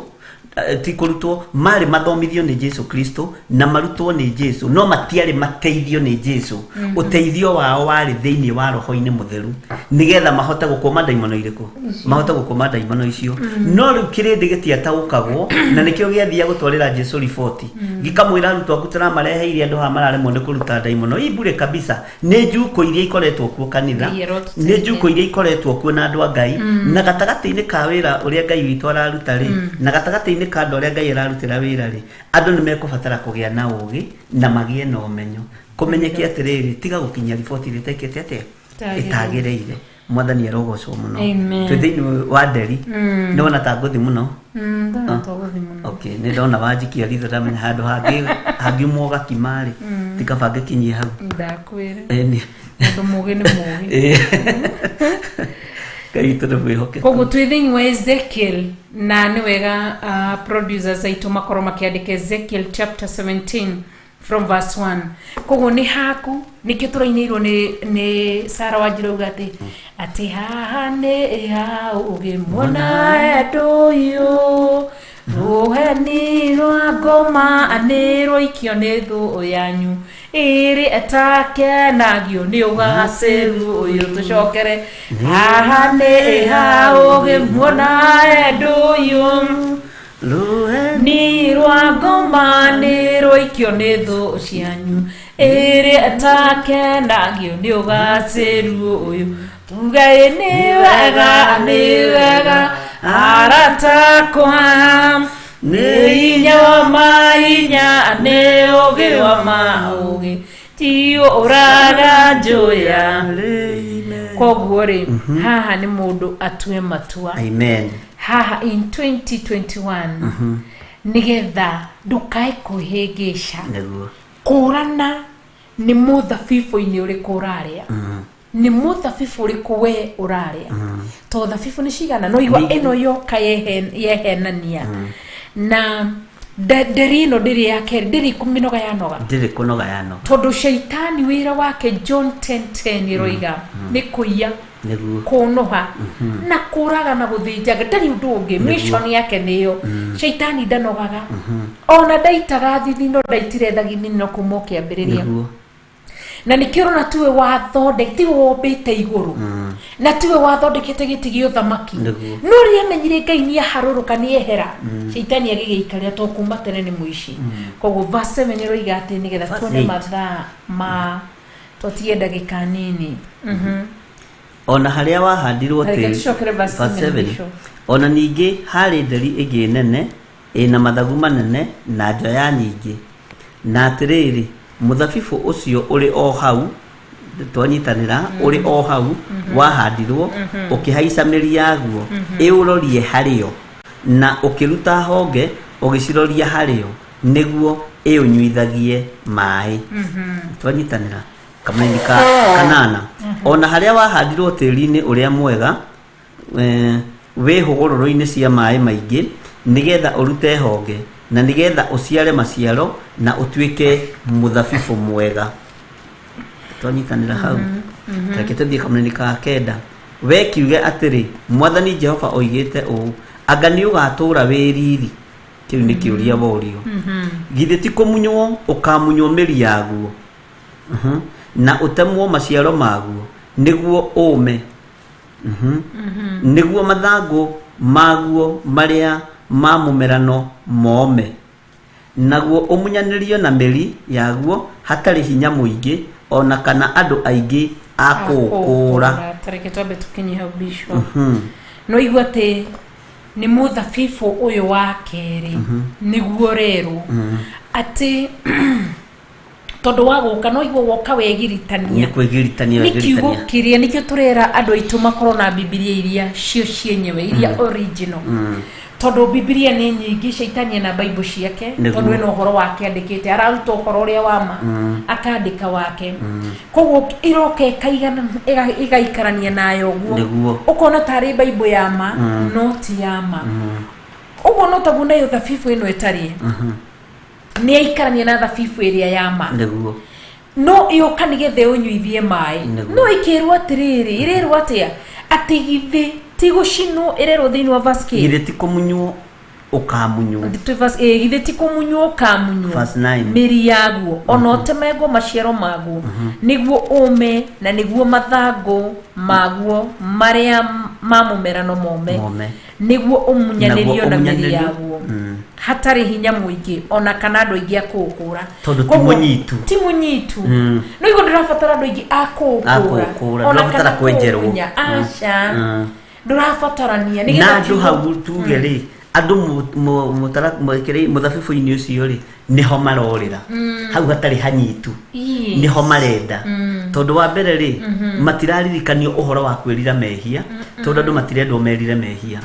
Ti kũrutwo, marĩ mathomithio nĩ Jesu Kristo na marutwo nĩ Jesu, no matiarĩ mateithio nĩ Jesu. Ũteithio wao warĩ thĩinĩ wa roho-inĩ mũtheru, nĩgetha mahote gũkũma ndaimono irĩkũ, mahote gũkũma ndaimono icio. No rĩu kĩrĩndĩ gĩtiataũkagwo, na nĩkĩo gĩathiaga gũtwarĩra Jesu riboti, gĩkamwĩra, "Arutwo aku tũramareheire andũ haha mararemwo nĩ kũruta ndaimono." Ii bure kabisa, nĩ njuko iria ikoretwo kuo kanitha. Ngai arotũteithia. Nĩ njuko iria ikoretwo kuo na andũ a Ngai, na gatagatĩ-inĩ ka wĩra ũrĩa Ngai witũ araruta rĩ, na gatagatĩ-inĩ ka andũ arĩa Ngai ararutĩra wĩra rĩ, andũ nĩ mekũbatara kũgĩa na ũgĩ na magĩe na ũmenyo, kũmenyeke atĩrĩrĩ, tiga gũkinyia riboti ĩrĩa ĩtekĩte atĩa. Ĩtagĩrĩire. Ĩtagĩrĩire. Mwathani arogocwo mũno. Amen. Twĩ thĩinĩ wa nderi. Nĩ wona ta ngũthi mũno? Ndona to gũthiĩ mũno. Okay, nĩ ndona wanjikia ritho, ndamenya handũ hangĩ hangiumwo gakima rĩ, ti kaba ngĩkinyie hau. Ndakwĩra. Ĩni. Mũndũ mũgĩ nĩ mũgĩ. Ngai witũ nĩ mwĩhokeku. Koguo twĩ thĩinĩ wa Ezekiel, na nĩ wega producers aitũ makorwo makĩandĩka Ezekiel chapter 17 from verse 1. Koguo nĩ haku nĩkĩo tũrainĩirwo nĩ Sara Wanjirũ auga atĩ haha nĩ ha ũgĩmuona ũyũ rũheni rwa ngoma nĩ rwaikio nĩ thũ yanyu ĩrĩ ĩtakenagio nĩ ũgacĩru ũyũ. Tũcokere, haha nĩ ha ũgĩmuona ũyũ Rũheni ni rwa ngoma nĩ rwaikio nĩ thũ cianyu ĩrĩ ĩtakenagio nĩ ũgacĩru ũyũ. Tugai nĩ wega, nĩ wega aratakwa, nĩ hinya wa mahinya, nĩ ũgĩ wa maũgĩ, ti ũraga njũya. Koguo rĩ, haha nĩ mũndũ atue matua. Amen. Haha in 2021, nĩgetha ndũkae kwĩhĩngĩca. Kũrana nĩ mũthabibũ-inĩ ũrĩkũ ũrarĩa, nĩ mũthabibũ ũrĩkũ we ũrarĩa, to thabibũ nĩ cigana no igua. Ĩno yoka yehenania na nderi ĩno ndĩrĩ ya kerĩ, ndĩrĩ mĩnoga yanoga. Ndĩrĩ kũnoga yanoga. Tondũ shaitani wĩra wake, John 10:10 ĩroiga, nĩ kũiya, kũnũha na kũraga na gũthĩnjaga, ndarĩ ũndũ ũngĩ. Mission yake nĩyo. Shaitani ndanogaga, ona ndaitaga thithino, ndaitire thagithino kuma ũkĩambĩrĩria. Na nĩkĩo ũrona tiwe wathondek, tiwe wombĩte igũrũ, na tiwe wathondekete gĩtĩ gĩa ũthamaki. No rĩrĩa amenyire Ngai nĩ aharũrũka, nĩ ehera, shaitani agĩgĩikarĩra, to kuma tene nĩ mũici. Koguo verse 7 ĩroiga atĩ, nĩgetha Verse tuone 8. Mathaa ma twatige ndagĩka nini. Ona harĩa wahandirwo Reke tĩri. tũcokere verse Verse 7, 7. Bishop. Ona ningĩ harĩ nderi ĩngĩ nene ĩna mathagu manene na njoya nyingĩ, na atĩrĩrĩ, mũthabibũ ũcio ũrĩ o hau twanyitanĩra, ũrĩ o hau wahandirwo, ũkĩhaica mĩri yaguo ĩũrorie harĩo, na ũkĩruta honge ũgĩciroria harĩo nĩguo ĩũnyuithagie maĩ. Twanyitanĩra kamũini ka kanana. Ona harĩa wahandirwo tĩri-inĩ ũrĩa mwega, wĩ hũgũrũrũ-inĩ cia maĩ maingĩ, nĩgetha ũrute honge na nĩgetha ũciare maciaro na ũtuĩke mũthabibũ mwega. Twanyitanĩra hau. Reke tũthiĩ kamũnini ka kenda. We kiuge atĩrĩ, Mwathani Jehova oigĩte ũũ, anga nĩ ũgatũũra wĩ riri? Kĩu nĩ kĩũria worio. Githĩ ti kũmunywo ũkamunywo mĩri yaguo, na ũtemwo maciaro maguo nĩguo ũme, nĩguo mathangũ maguo marĩa ma mũmerano mome, naguo ũmunyanĩrio na mĩri yaguo hatarĩ hinya mũingĩ ona kana andũ aingĩ a kũũkũũra. Tareke twambe tũkinye hau, Bishop. No igua atĩ nĩ mũthabibũ ũyũ wa kerĩ nĩguo rerwo atĩ Tondũ wa gũka no igua woka wegiritania. Nĩ kwĩgiritania Nĩ kiugo wegiritania. kĩrĩa nĩkĩo tũrera andũ aitũ makorwo na Bibilia iria cio cienyewe, iria original, tondũ Bibilia nĩ nyingĩ. Caitani na Bible ciake, tondũ ena ũhoro wake andĩkĩte, araruta ũhoro ũrĩa wa ma, akandĩka wake. Koguo iroka ĩkaigana ĩgaikarania nayo ũguo, ũkona tarĩ Bible ya ma, no ti ya ma. Ũguo no taguo nayo thabibu ĩno ĩtariĩ, nĩ aikarania na thabibu ĩrĩa ya ma, no ĩũka nĩgetha ĩũnyuithie maĩ. No ĩkĩrwo atĩrĩrĩ, ĩrerwo atĩa? Atĩ githĩ ti gũcinwo? Ĩrerwo thĩinĩ wa verse kĩ? Githĩ ti kũmunywo ũkamunywo? Twĩ verse, githĩ ti kũmunywo ũkamunywo Verse 9. Mĩri yaguo ona ũtemengwo maciaro maguo, nĩguo ũme, na nĩguo mathangũ maguo marĩa ma mũmerano mome, Mome. Nĩguo ũmunyanĩrio Naguo na mĩri ũmunyanĩrio. yaguo hatarĩ hinya mũingĩ ona kana andũ aingĩ a kũũkũra. Tondũ ti Koguo, mũnyitu. Ti mũnyitu. No igua ndũrabatara andũ aingĩ a A kũũkũra kũũkũra, ona ndũrabatara kana kwenjerwo. kũũmunya. Aca, ndũrabatarania Na nĩgetha andũ hau tuge rĩ, andũ mũthabibũ-inĩ ũcio rĩ, nĩho marorĩra hau hatarĩ hanyitu. Nĩho marenda, tondũ wa mbere rĩ, matiraririkanio ũhoro wa kwĩrira mehia, tondũ andũ matirendwo merire mehia,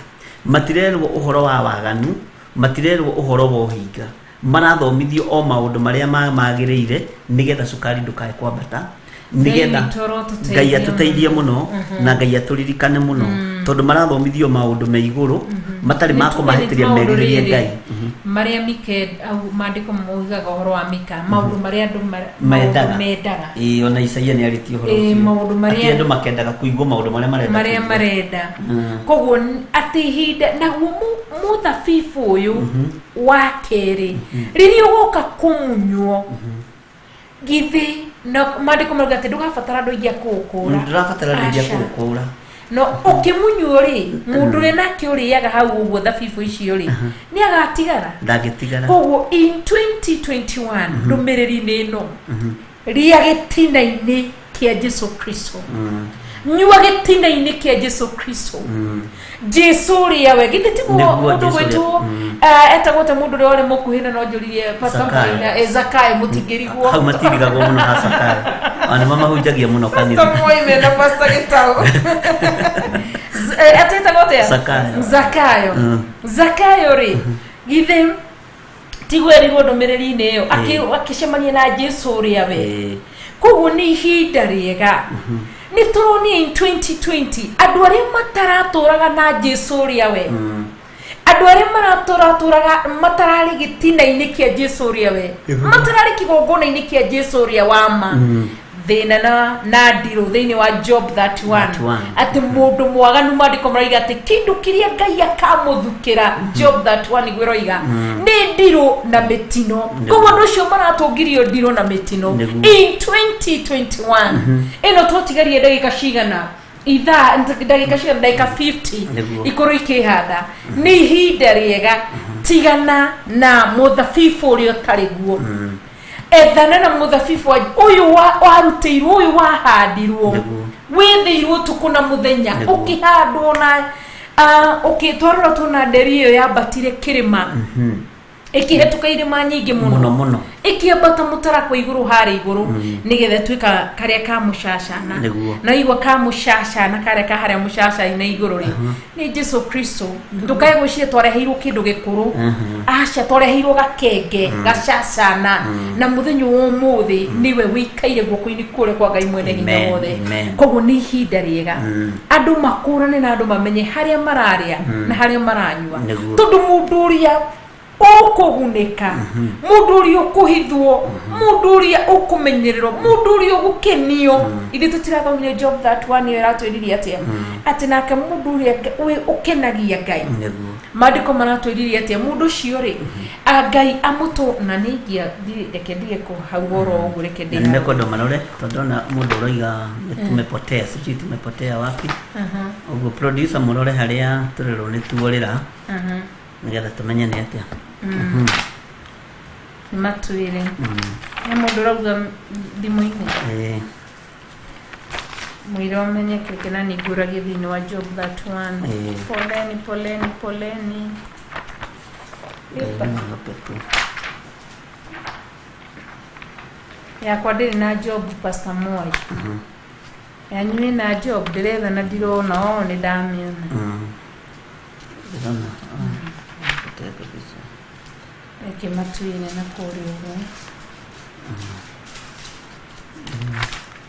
matirerwo ũhoro wa waganu, matirerwo ũhoro wa ũhinga. Marathomithio o maũndũ marĩa magĩrĩire nĩgetha cukari ndũkae kwambata, nĩgetha witũ arotũteithia. Ngai atũteithie mũno na Ngai atũririkane mũno, tondũ marathomithio maũndũ me igũrũ matarĩ ma kũmahĩtĩria merirĩrie Ngai. Marĩa Mike au maandĩko moigaga ũhoro wa Mika, maũndũ marĩa andũ Mendaga. Maũndũ mendaga. Ĩĩ, ona Isaia nĩ arĩtie ũhoro Ĩĩ, ũcio. maũndũ marĩa- Atĩ andũ makendaga kũigua maũndũ marĩa marenda marĩa kũigua. Marenda. Koguo atĩ ihinda naguo mũthabibũ ũyũ wa kerĩ rĩrĩa ũgoka kũmunywo, githĩ na maandĩko marauga atĩ ndũgabatara andũ aingĩ a kũũkũra. Ndũrabatara andũ aingĩ a Aca. kũũkũra. No ũkĩmunywo rĩ, mũndũ ũrĩa nake ũrĩaga hau ũguo thabibũ icio rĩ, nĩ agatigara? Ndangĩtigara. Koguo in 2021, ndũmĩrĩri-inĩ ĩno, rĩa gĩtina-inĩ kĩa Jesu Kristo, nyua gĩtina-inĩ kĩa Jesu Kristo, Jesu ũrĩa we githĩ tiguo Nĩguo mũndũ Jesu ũrĩa- gwĩtwo etagwo ta mũndũ ũrĩa warĩ mũkuhĩ na no njũririe Pastor Zakayo. Maina, Zakayo, mũtingĩrigwo. Hau matirigagwo mũno ha Zakayo, ona nĩmo mahunjagia mũno Pastor kanitha. Moime na Pastor Gitau. Atĩtagwo atĩa? Zakayo. Zakayo. Zakayo rĩ, githĩ tiguo erigwo ndũmĩrĩri-inĩ ĩyo akĩcemania na Jesu ũrĩa we? Koguo nĩ ihinda rĩega nĩ tũronia in 2020 andũ arĩa mataratũraga na Jesu ũrĩa we, andũ arĩa maratũratũraga matararĩ gĩtina-inĩ kĩa Jesu ũrĩa we, matararĩ kĩgongona-inĩ kĩa Jesu ũrĩa wa ma, thĩna na ndirũ thĩinĩ wa Job 31. 31. Atĩ mũndũ mwaganu, maandĩko maraiga atĩ kĩndũ kĩrĩa Ngai akamũthukĩra, Job 31 nĩguo ĩroiga, nĩ ndirũ na mĩtino. Koguo andũ acio maratũngirio ndirũ na mĩtino. In 2021 ĩno tũtigarie ndagĩka cigana? Ithaa, ndagĩka cigana? Ndagĩka 50. Ikorwo ikĩhanda, nĩ ihinda rĩega. Tigana na mũthabibũ ũrĩa ũtarĩ guo, ethana na mũthabibũ ũyũ warutĩirwo, ũyũ wahandirwo, wĩthĩirwo ũtukũ na mũthenya, ũkĩhandwo na ũkĩtwarora tuona nderi ĩyo yambatire kĩrĩma, ĩkĩhetũka irĩma nyingĩ mũno, Mũno mũno. Ĩkĩambata mũtarakwa igũrũ harĩa igũrũ nĩgetha ĩtuĩka karĩa ka mũcacana. Na igua ka mũcacana, karĩa ka harĩa mũcaca-inĩ igũrũ rĩ, nĩ Jesu Kristo. Ndũkae gwĩciria twareheirwo kĩndũ gĩkũrũ. Aca, twareheirwo gakenge gacacana, na mũthenya wa ũmũthĩ nĩwe wĩikaire guoko-inĩ kũrĩa kwa Ngai mwene hinya Amen, wothe. Amen. Koguo nĩ ihinda rĩega andũ makũrane na andũ mamenye harĩa mararĩa na harĩa maranyua, tondũ mũndũ ũrĩa ũkũgunĩka, mũndũ ũrĩa ũkũhithwo, mũndũ ũrĩa ũkũmenyererwo, mũndũ ũrĩa ũgũkenio, ithuĩ tũtirathomire Job 31 ĩyo ĩratwĩririe atĩa? Atĩ nake mũndũ ũrĩa ũkenagia Ngai, maandĩko maratwĩririe atĩa? Mũndũ ũcio rĩ, a Ngai amũtũ na nĩ ingia reke ndige kũ hau oro ũguo, reke Na ndĩ hau. Nimekwenda marore tondũ ona mũndũ ũroiga nĩ tumepotea, sijui tumepotea wapi. Ũguo producer mũrore harĩa tũrerwo nĩ tuorĩra, nĩgetha tũmenye nĩ atĩa. Nĩ matwĩre nĩ mũndũ ũrauga thimũ-inĩ. Mwĩre ũmenye kĩrĩkĩ na ningũragie thĩinĩ wa Job 31. Poleni, poleni, poleni. Ngai nĩ mwĩhokeku. Yakwa ndĩrĩ na Job, Pastor Mwai. Yanyu ĩna Job? Ndĩretha na ndirona. O nĩ ndamĩona. Ndĩrona gũte kabisa. Reke matuĩre na kũrĩa ũguo.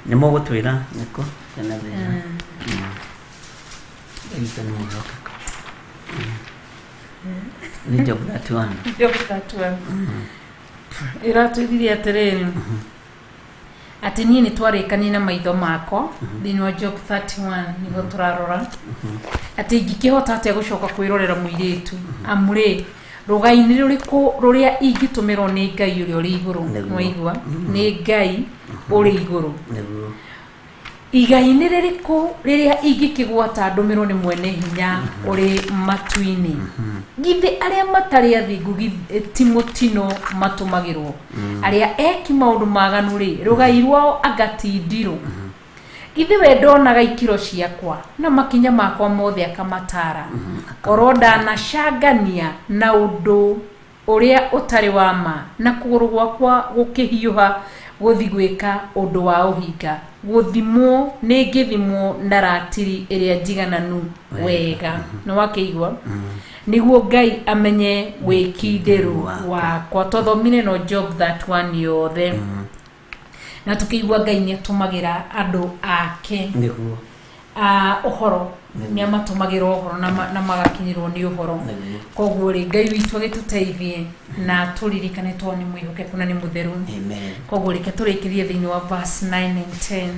Nĩ mũgũtwĩra nĩkũ kana thĩna. Ngai witũ nĩ mwĩhokeku. Nĩ Job 31. Job 31 ĩratwĩrire atĩrĩrĩ, atĩ niĩ nĩ twarĩkanie na maitho makwa. Thĩinĩ wa Job 31 nĩguo tũrarora atĩ ingĩkĩhota atĩa gũcoka kwĩrorera mũirĩtu, amu rĩ, rũgai-inĩ rũrĩkũ rũrĩa ingĩtũmĩrwo nĩ Ngai ũrĩa ũrĩ igũrũ? Nĩwaigua? Nĩ Ngai ũrĩ igũrũ. Igai-inĩ rĩrĩkũ rĩrĩa ingĩkĩgwata ndũmĩrwo nĩ mwene hinya ũrĩ matu-inĩ? Githĩ arĩa matarĩ athingu ti mũtino matũmagĩrwo? Arĩa eki maũndũ maganu rĩ, rũgai rwao anga ti ndirũ? Githĩ we ndonaga ikĩro ciakwa, na makinya makwa mothe akamatara? Korwo ndanacangania na ũndũ ũrĩa ũtarĩ wa ma, na kũgũrũ gwakwa gũkĩhiũha gũthi gwĩka ũndũ wa ũhinga, gũthimwo nĩ ngĩthimwo na ratiri ĩrĩa njigananu wega. Nĩ wakĩigua? Nĩguo Ngai amenye wĩkindĩru wakwa. Twathomire no Job 31 yothe na tũkĩigua Ngai nĩ atũmagĩra andũ ake ũhoro, nĩ amatũmagĩra ũhoro na magakinyĩrwo nĩ ũhoro. Koguo rĩ, Ngai witũ agĩtũteithie na tũririkane tondũ nĩ mwĩhokeku na nĩ mũtheru. Amen. Koguo reke tũrĩkĩrie thĩinĩ wa verse 9 and 10.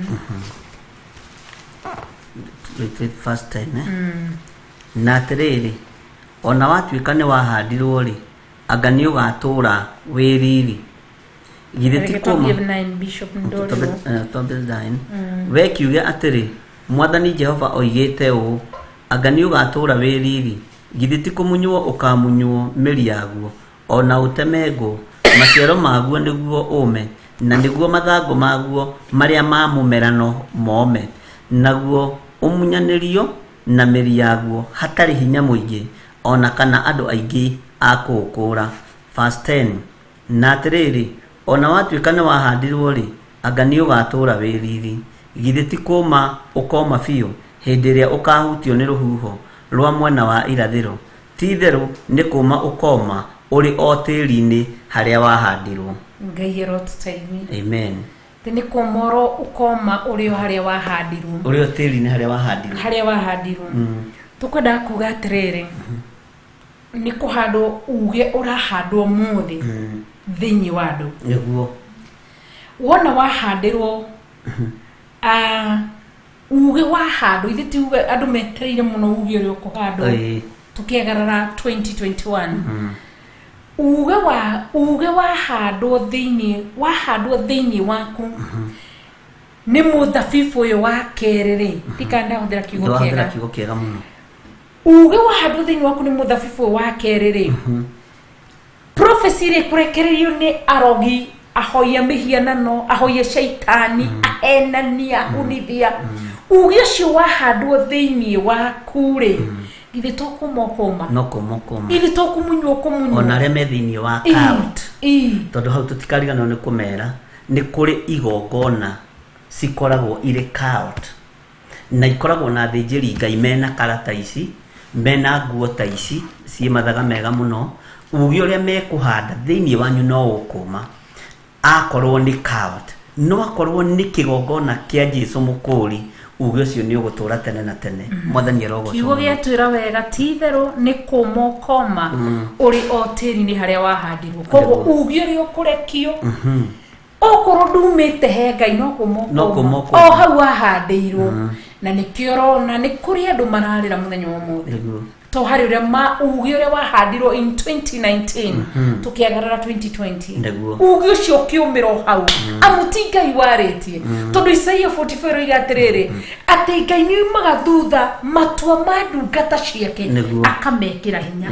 Verse 10, eh? Na atĩrĩrĩ, ona watuĩka nĩ wahandirwo rĩ, anga nĩ ũgatũũra wĩ riri? Githĩ ti Reke kũma twambie 9, Bishop Ndũrĩrwo. Twambie 9. We kiuge atĩrĩ, Mwathani Jehova oigĩte ũũ, anga nĩ ũgatũũra wĩ riri? Githĩ ti kũmunywo ũkamunywo mĩri yaguo, ona ũtemengwo maciaro maguo nĩguo ũme, na nĩguo mathangũ maguo marĩa ma mũmerano mome, naguo ũmunyanĩrio na mĩri yaguo hatarĩ hinya mũingĩ ona kana andũ aingĩ a kũũkũra. Verse 10. Na atĩrĩrĩ, ona watuĩka nĩ wahandirwo rĩ, anga nĩ ũgatũũra wĩ riri? Githĩ ti kũma ũkoma biũ hĩndĩ ĩrĩa ũkahutio nĩ rũhuho rwa mwena wa irathĩro? Ti itherũ nĩ kũma ũkoma ũrĩ o tĩri-inĩ harĩa wahandirwo. Ngai arotũteithia. Amen. Atĩ nĩ kũmoro ũkoma ũrĩ o harĩa wahandirwo. Ũrĩ o tĩri-inĩ harĩa wahandirwo. Harĩa wahandirwo. Tũkwendaga kuga atĩrĩrĩ, nĩ kũhandwo uge ũrahandwo mũthĩ thĩinĩ wa andũ. Wona wahandĩrwo, uge wahandwo, ithe ti uge andũ metereire mũno uge ũrĩa ũkũhandwo. Tũkĩagarara 2021, uge wahandwo thĩinĩ, wahandwo thĩinĩ waku nĩ mũthabibũ ũyũ wa kerĩ rĩ, ndikana ndahũthĩra kiugo Ndwahũthĩra kĩega. Kiugo kĩega mũno. Uge wahandwo thĩinĩ waku nĩ mũthabibũ ũyũ wa kerĩ rĩ, prophecy rĩ kũrekererio nĩ arogi, ahoia mĩhianano, ahoia caitani, ahenania, ahunithia. Uge ũcio wahandwo thĩinĩ waku rĩ, githĩ to kũma ũkũma? No kũma ũkũma. Githĩ to kũmunywo kũmunywo? Ona arĩa me thĩinĩ wa cult, tondũ hau tũtikariganĩrwo nĩ kũmera nĩ kũrĩ igongona cikoragwo irĩ cult na ikoragwo na athĩnjĩri Ngai mena karata ici, mena nguo ta ici ciĩ mathaga mega mũno. Uge ũrĩa mekũhanda thĩinĩ wanyu no ũkũma akorwo nĩ cult, no akorwo nĩ kĩgongona kĩa Jesu mũkũri, uge ũcio nĩ ũgũtũra tene na tene. Mwathani arogocwo Kiugo mũno. Gĩatwĩra wega, ti itherũ nĩ kũma ũkoma ũrĩ o tĩri-inĩ harĩa wahandirwo. Koguo uge ũrĩa ũkũrekio, okorwo ndumĩte he Ngai, no kũma No ũkũma kũma ũkũma. o hau wahandĩirwo. Na nĩkĩo ũrona nĩ kũrĩ andũ mararĩra mũthenya wa ũmũthĩ, to harĩ ũrĩa ma uge ũrĩa wahandirwo in 2019 tũkĩagarara 2020. Uge ũcio ũkĩũmĩra o hau, amu ti Ngai warĩtie, tondũ Isaia 44 ĩroiga atĩrĩrĩ, atĩ Ngai nĩ oimaga thutha matua ma ndungata ciake akamekĩra hinya.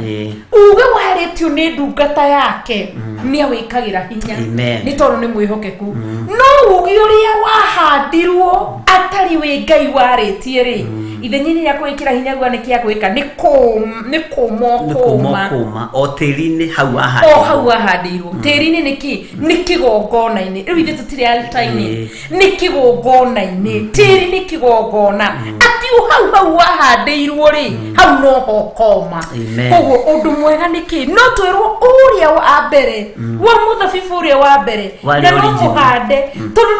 Uge warĩtio nĩ ndungata yake nĩ awĩkagĩra hinya. Amen. Nĩ tondũ nĩ mwĩhokeku. No uge ũrĩa wahandirwo atarĩ wĩ Ngai warĩtie rĩ, Ithenya-inĩ rĩa kũgĩkĩra hinya gua nĩ kĩa gwĩka nĩ kũma Nĩ kũma kũma kũma o tĩri-inĩ hau o wahandĩirwo. Hau wahandĩirwo tĩri-inĩ nĩ kĩ? Nĩ kĩgongona-inĩ. Rĩu ithuĩ tũtirĩ altar-inĩ, nĩ kĩgongona-inĩ. Tĩri nĩ kĩgongona, atĩ o hau hau wahandĩirwo rĩ, hau noho ũkoma. Amen. Koguo ũndũ mwega nĩ kĩ? No twĩrwo ũrĩa wa mbere wa mũthabibũ ũrĩa wa mbere Warĩ na no original. mũhande, tondũ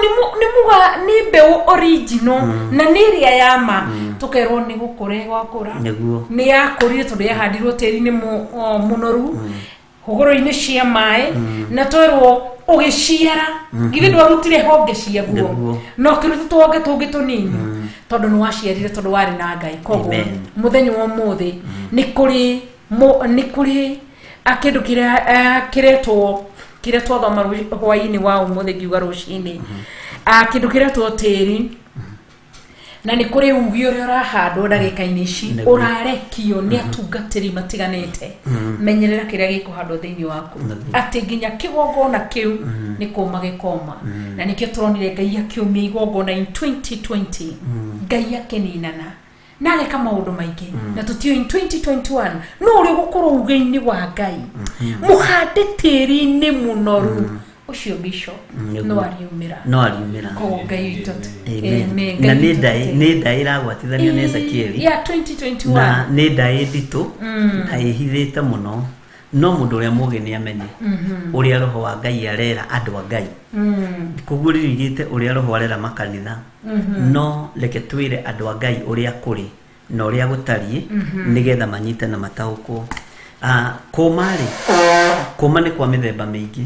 nĩ mbeũ original na nĩ ĩrĩa ya ma. Tũkerwo nĩ gũkũra ĩgwakũra. Nĩ yakũrire tondũ yahandirwo tĩri-inĩ mũnoru, hũgũrũ-inĩ cia maĩ, na twerwo ũgĩciara. Githĩ ndwarutire honge ciaguo? Na ũkĩruta tũhonge tũngĩ tũnini, tondũ nĩ waciarire, tondũ warĩ na Ngai. Koguo Amen. mũthenya wa ũmũthĩ nĩ kũrĩ kĩndũ kĩrĩa kĩretwo, kĩrĩa twathoma hwaĩ-inĩ wa ũmũthĩ, ngiuga rũcinĩ, kĩndũ kĩretwo tĩri, na nĩ kũrĩ uge ũrĩa ũrahandwo ndagĩka-inĩ ici, ũrarekio nĩ atungatĩri matiganĩte. Menyerera kĩrĩa gĩkũhandwo thĩinĩ waku, atĩ nginya kĩgongona kĩu nĩ kũma gĩkoma. Na nĩkĩo tũronire Ngai akĩũmia igongona in 2020, Ngai akĩninana na ageka maũndũ maingĩ, na tũtiũĩ in 2021 no ũrĩa ũgũkorwo uge-inĩ wa Ngai mũhande tĩri-inĩ mũnoru ũcio, bishop, no ariumĩra. No ariumĩra. Koguo Ngai witũ Amen. Amen. Na Ngai nĩ witũ ndaĩ tũteithie. Nĩ ndaĩ ĩragwatithanio nĩ Ezekieli. Ya 2021. Na nĩ ndaĩ nditũ na ĩhithĩte mũno, no mũndũ ũrĩa mũgĩ nĩ amenye ũrĩa roho wa Ngai arera andũ a Ngai. Koguo rĩrigĩte ũrĩa roho arera makanitha, no reke twĩre andũ a Ngai ũrĩa kũrĩ na ũrĩa gũtariĩ, nĩgetha manyite na mataũkwo. Kũma rĩ, kũma nĩ kwa mĩthemba mĩingĩ,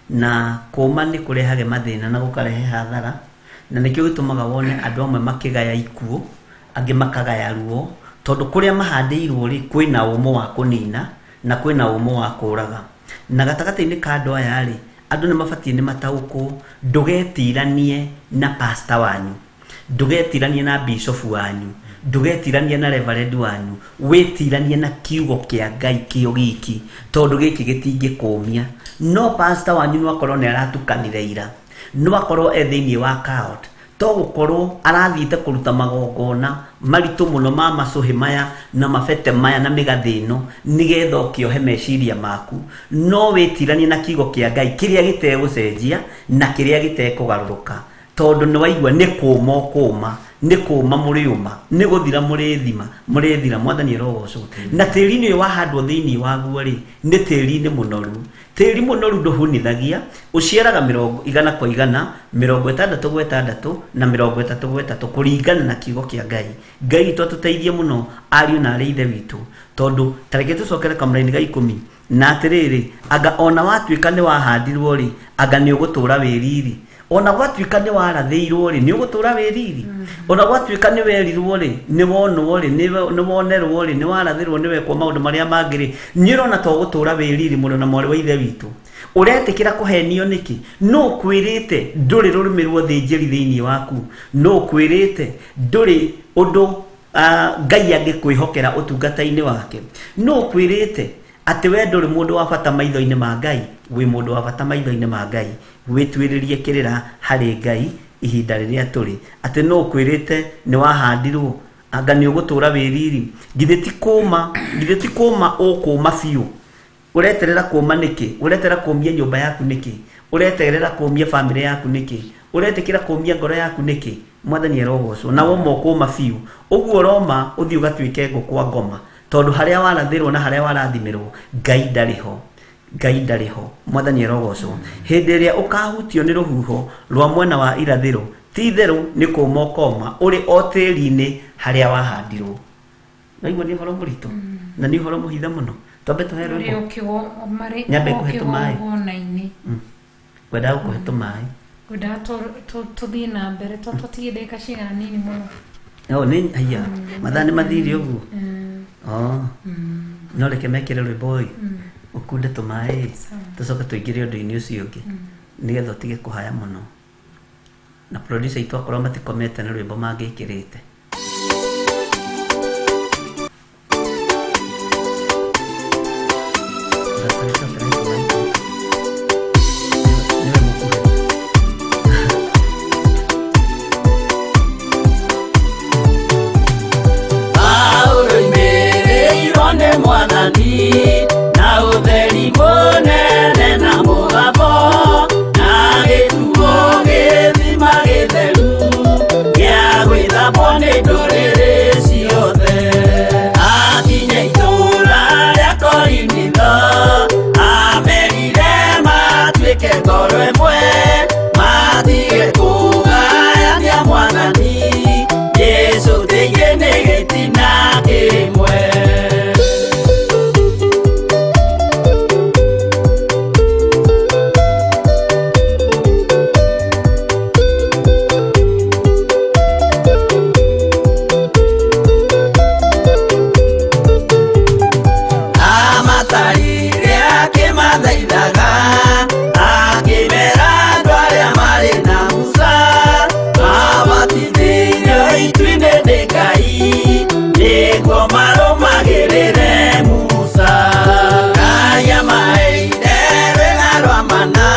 na kũma nĩ kũrehage mathĩna na gũkarehe hathara, na nĩkĩo gĩtũmaga wone andũ amwe makĩgaya ikuũ, angĩ makagaya ruo, tondũ kũrĩa mahandĩirwo rĩ, kwĩna ũmũ wa kũnina na kwĩna ũmũ wa kũraga. Na gatagatĩ-inĩ ka andũ aya rĩ, andũ nĩ mabatiĩ nĩ mataũkwo, ndũgetiranie na pastor wanyu, ndũgetiranie na bishop wanyu, ndũgetiranie na reverend wanyu, wĩtiranie na kiugo kĩa Ngai kĩo giki, tondũ gĩkĩ gĩtingĩkũmia. No pastor wanyu no akorwo nĩ aratukanire ira, no akorwo e thĩinĩ wa cult, to gũkorwo arathiĩte kũruta magongona maritũ mũno ma macũhĩ maya na mabete maya na mĩgathĩ ĩno, nĩgetha ũkĩohe meciria maku. No wĩtiranie na kiugo kĩa Ngai kĩrĩa gĩtegũcenjia na kĩrĩa gĩtekũgarũrũka, tondũ nĩ waigua nĩ kũma ũkũma, nĩ kũma mũrĩũma, nĩ gũthira mũrĩthima mũrĩthira. Mwathani arogocwo. Na tĩri-inĩ ũyũ wahandwo thĩinĩ waguo rĩ, nĩ tĩri-inĩ mũnoru. Tĩri mũnoru ndũhunithagia, ũciaraga mĩrongo igana kwa igana, 60 kwa 60, na 33, kũringana na kiugo kĩa Ngai. Ngai witũ atũteithie mũno, ariũ na arĩ ithe witũ, tondũ tareke tũcokere kamũraini ga 10. Na atĩrĩrĩ, anga ona watuĩka nĩ wahandirwo rĩ, anga nĩ ũgũtũra wĩ riri? Ona gwatuĩka nĩ warathĩirwo rĩ, nĩ ũgũtũra wĩ riri? Ona gwatuĩka nĩ werirwo rĩ, nĩ wonwo rĩ, nĩ wonerwo rĩ, nĩ warathĩrwo, nĩ wekwo maũndũ marĩa mangĩ rĩ, nĩ ũrona ta ũgũtũra wĩ riri? Mũrũ na mwarĩ wa ithe witũ, ũretĩkĩra kũhenio nĩkĩ? No kwĩrĩte ndũrĩ rũrĩmĩ rwa ũthĩnjĩri thĩinĩ waku? No kwĩrĩte ndũrĩ ũndũ Ngai angĩkwĩhokera ũtungata-inĩ wake? No kwĩrĩte atĩ we ndũrĩ mũndũ wa bata maitho-inĩ ma Ngai? Wĩ mũndũ wa bata maitho-inĩ ma Ngai. Wĩtuĩrĩrie kĩrĩra harĩ Ngai ihinda rĩrĩa tũrĩ. Atĩ no kwĩrĩte nĩ wahandirwo, anga nĩ ũgũtũra wĩ riri? Githĩ ti kũma? Githĩ ti kũma ũkũma biũ? Ũreterera kũma nĩkĩ? Ũreterera kũmia nyũmba yaku nĩkĩ? Ũreterera kũmia bamĩrĩ yaku nĩkĩ? Ũretĩkĩra kũmia ngoro yaku nĩkĩ? Mwathani arogocwo. Na woma ũkũma biũ ũguo ũroma, ũthiĩ ũgatuĩke ngũ kwa ngoma, tondũ harĩa warathĩrwo na harĩa warathimĩrwo, Ngai ndarĩ ho, Ngai ndarĩ ho. Mwathani arogocwo. Hĩndĩ ĩrĩa ũkahutio nĩ rũhuho rwa mwena wa irathĩro, ti itherũ nĩ kũma ũkoma ũrĩ o tĩri-inĩ harĩa wahandirwo. Naigua nĩ ũhoro mũritũ na nĩ ũhoro mũhithe mũno. Twambe tũhe marĩ rwĩmbo. Marĩ Nyambe o ngũhe tũmaĩ. kĩgongona-inĩ. Ngwendaga gũkũhe tũmaĩ. Ngwendaga tũthiĩ na mbere, to tũtige ndagĩka cigana nini mũno. Oh, nĩ haiya, mathaa nĩ mathire ũguo. Oh. No reke mekĩre rwĩmbo ĩ, ũkunde tũmaĩ, tũcoke tũingĩre ũndũ-inĩ ũcio ũngĩ, nĩgetha ũtige kũhaya mũno. Na producer itũ akorwo matikomete nĩ rwĩmbo mangĩkĩrĩte. Nĩwe mũkuhĩ. Akĩhithaga akĩmera andũ arĩa marĩ na Musa mabatithĩirio itu-inĩ nĩ Ngai nĩguo marũmagĩrĩre Musa. Ngai amaheire rwĩga rwa mana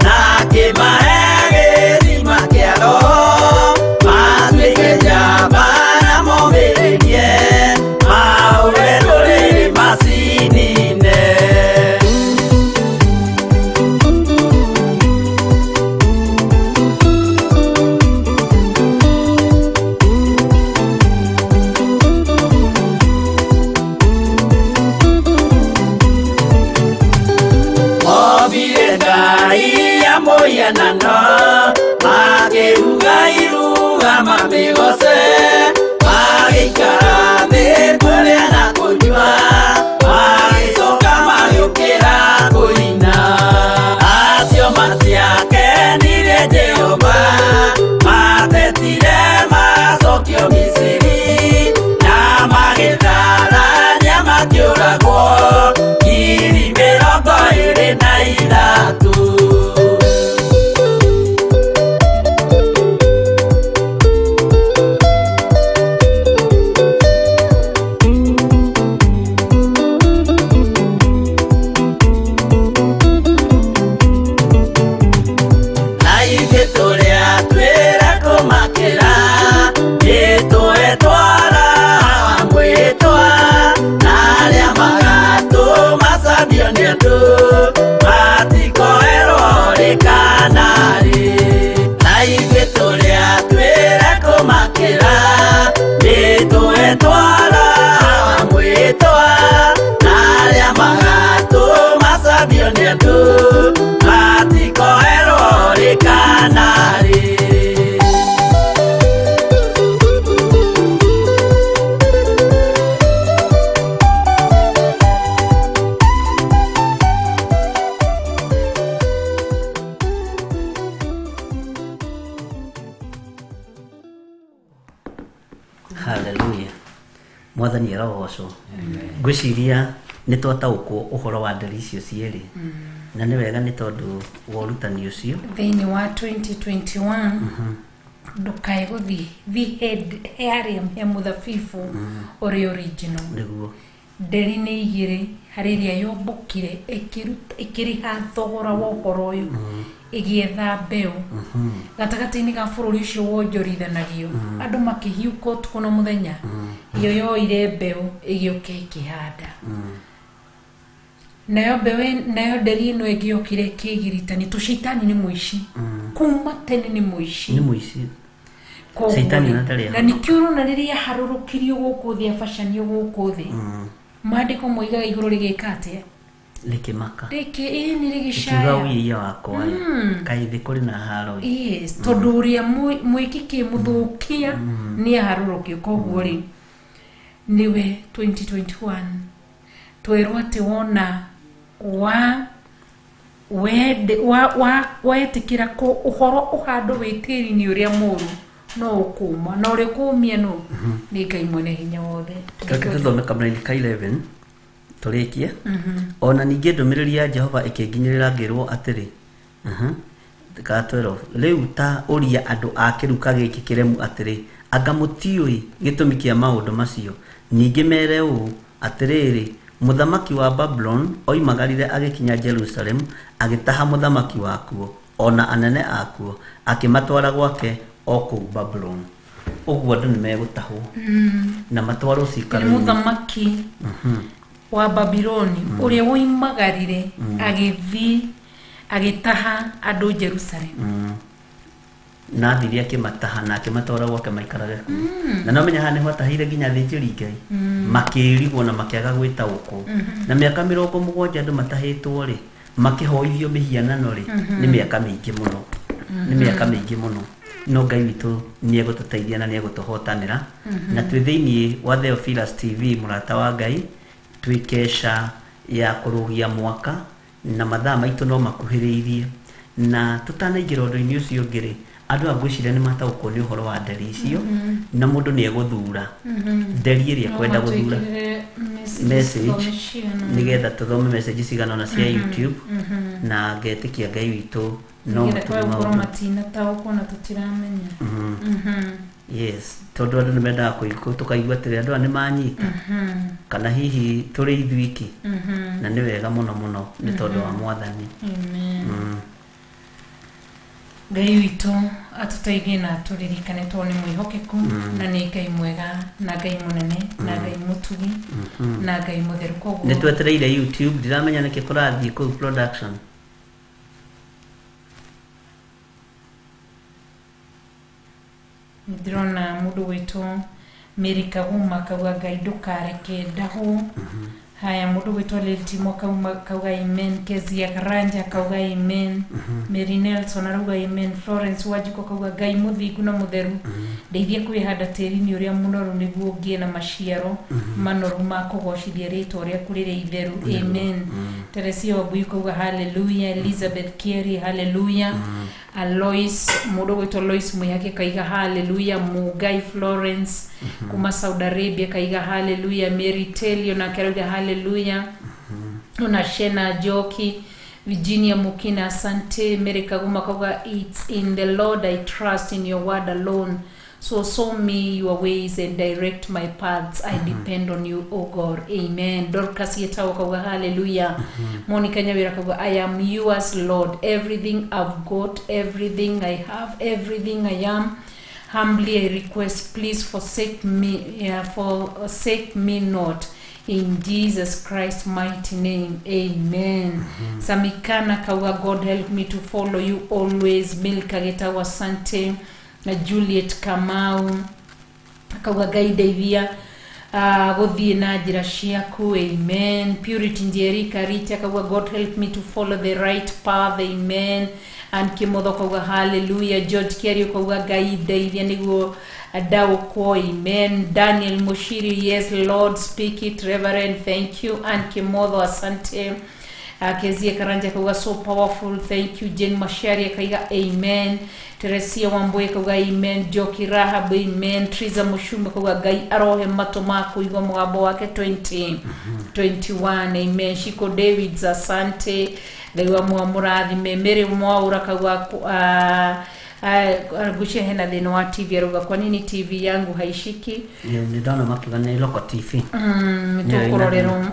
na akĩmahe gĩthima kĩa Roho matuĩke njamba na momĩrĩrie mahũre ndũrĩrĩ macinine. Ombire Ngai ya mũhianano makĩruga iruga mamĩgoce magĩikara thĩ kũrĩa na kũnyua magĩcoka magĩũkĩra kũina. Acio matiakenirie Jehova matetire macokio Misiri na magĩtharania makĩũragwo 23,000. Na ithuĩ tũrĩa twĩra kũmakĩra nĩtũetwara mwĩtwa na arĩa magatũmacambio nĩ andũ matikoerwo rĩ kana rĩ. Na ithuĩ tũrĩa twĩra kũmakĩra nĩtũetwara mwĩtwa na arĩa magatũmacambio nĩ andũ matikoerwo rĩ kana rĩ. Haleluya. Mwathani arogocwo. Ngwĩciria nĩ twataũkwo ũhoro wa nderi icio cierĩ na nĩ wega nĩ tondũ wa ũrutani ũcio. Thĩinĩ wa 2021 ndũkae gũthiĩ thi he harĩa he mũthabibũ ũrĩa original. Nĩguo. Nderi nĩ igĩrĩ, harĩ ĩrĩa yombũkire ĩkĩrĩha thogora wa ũhoro ũyũ ĩgĩetha mbeũ gatagatĩ-inĩ ga bũrũri ũcio wonjorithanagio andũ makĩhiũka ũtukũ na mũthenya. Iyo yoire mbeũ ĩgĩũka ĩkĩhanda nayo mbeũ nayo nderi ĩno ĩngĩ yokire ĩkĩgiritania tũ caitani nĩ mũici kuma tene nĩ mũici. Nĩ mũici. Caitani ona ndarĩ na nĩkĩo ũrona rĩrĩa harũrũkirio gũkũ thĩ abacanio gũkũ thĩ maandĩko moigaga igũrũ rĩgĩka atĩa rĩkĩmaka rĩkĩ ĩni rĩkiuga rĩgĩcaya ũiya wakwa kaĩ thĩ kũrĩ na haro. Yes, tondũ ũrĩa mwĩki kĩ mũthũkia nĩ aharũrũkio. Koguo rĩ nĩwe 2021 twerwo atĩ wona wa wende wa wa wetĩkĩra ũhoro ũhandwo wĩ tĩri-inĩ ũrĩa mũru no ũkũma na ũrĩa ũkũmia no nĩ Ngai mwene hinya wothe. Reke tũthome kamũraini ka 11 tũrĩkie. Ona ningĩ ndũmĩrĩri ya Jehova ĩkĩnginyĩrĩra ngĩrwo atĩrĩ, ka 12 rĩu ta ũria andũ a kĩruka gĩkĩ kĩremu atĩrĩ, anga mũtiũĩ gĩtũmi kĩa maũndũ macio? Ningĩ mere ũũ atĩrĩrĩ, mũthamaki wa Babuloni oimagarire agĩkinya Jerusalemu agĩtaha mũthamaki wakuo ona anene akuo akĩmatwara gwake o kũu Babuloni. Ũguo andũ nĩmegũtahwo na matwarwo Nĩ ciikaro-inĩ. Mũthamaki wa Babiloni ũrĩa woimagarire agĩthiĩ agĩtaha andũ Jerusalemu. Na athire akĩmataha na akĩmatwara gwake maikarage kuo. Na no menya haha nĩho atahire nginya athĩnjĩri Ngai makĩrigwo na makĩaga gwĩtaũkwo. Na mĩaka 70 andũ matahĩtwo rĩ makĩhoithio mĩhianano rĩ nĩ mĩaka mĩingĩ mũno. Nĩ mĩaka mĩingĩ mũno. No Ngai witũ nĩ egũtũteithia na nĩ egũtũhotanĩra. Na twĩ thĩinĩ wa Theophilus TV mũrata wa Ngai twĩ kesha ya kũrũgia mwaka na mathaa maitũ no makuhĩrĩirie. Na tũtanaingĩra ũndũ-inĩ ũcio ũngĩ rĩ andũ aya ngwĩciria nĩ mataũkwo nĩ ũhoro wa nderi icio na mũndũ nĩ egũthura nderi ĩrĩa ekwenda gũthura. message Thome ciana. Nĩgetha tũthome message cigana ũna cia YouTube, na ngetĩkia Ngai witũ no Nĩgetha mũtugi kwae gũkorwo maũndũ. matinataũkwo na tũtiramenya. Yes, tondũ andũ nĩ mendaga kũigua, tũkaigua atĩrĩ, andũ aya nĩ manyita kana hihi tũrĩ ithuiki, na nĩ wega mũno mũno nĩ tondũ wa Mwathani. Amen. Ngai witũ atũteithie na atũririkane tondũ nĩ mwĩhokeku na nĩ Ngai mwega na Ngai mũnene na Ngai mũtugi na Ngai mũtheru. Koguo Nĩ twetereire YouTube, ndiramenya nĩkĩ kũrathiĩ kũu production. Ndĩrona mũndũ gwĩtwo Mary Kaguma akauga, "Ngai ndũkareke ndahwo." Haya, mũndũ gwĩtwo Liltimo kauma kauga amen. Kezia Karanja akauga amen. Mary Nelson arauga amen. Florence Wanjiko akauga, "Ngai mũthingu na mũtheru, ndeithia kwĩhanda tĩri-inĩ ũrĩa mũnoru nĩguo ngĩe na maciaro manoru ma kũgocithia rĩtwa rĩaku rĩrĩa itheru. Amen." Teresia Wambui kauga hallelujah. Elizabeth Kieri, hallelujah. Alois, mũndũ gwĩtwo Lois Mwihaki kaiga hallelujah. Mugai Florence kuma Saudi Arabia kaiga hallelujah. Mary Telio nake arauga hallelujah. Ona Shena Njoki, Virginia Mukina, asante. Mary Kaguma kauga, "It's in the Lord I trust, in your word alone. So show me your ways and direct my paths. I depend on you, O God. Amen." Dorcas Yetawa kauga hallelujah. Monica Nyawira kauga, "I am yours, Lord. Everything I've got, everything I have, everything I am. Humbly I request, please forsake me, yeah, forsake me not. In Jesus Christ's mighty name, amen." Samikana kauga, "God help me to follow you always." Milka Getawa, asante. Na Juliet Kamau akauga, "Ngai ndeithia gũthiĩ na njĩra ciaku. Amen." Purity Njeri Kariti akauga, "God help me to follow the right path. Amen." And Kimotho akauga hallelujah. George Kiario akauga, "Ngai ndeithia nĩguo ndaũkwo. Amen." Daniel Mushiri, "Yes Lord, speak it, Reverend. Thank you." And Kimotho, asante. Kezie Karanja akauga, "So powerful, thank you." Jane Mashari akaiga amen. Teresia Wambui akauga amen. Joki Rahab, amen. Triza Mushume akauga, "Ngai arohe matũ ma kũigua mũgambo wake 2021. Amen." Shiko Davids, asante. Ngai wa mwamũrathime. Mary Mwaura akauga, ngwĩciria hena thĩna wa TV, arauga, "Kwa nini TV yangu haishiki?" Nĩ ndona makiuga nĩ Local TV. Nĩyo ĩna Tũkũrorerwo. thĩna.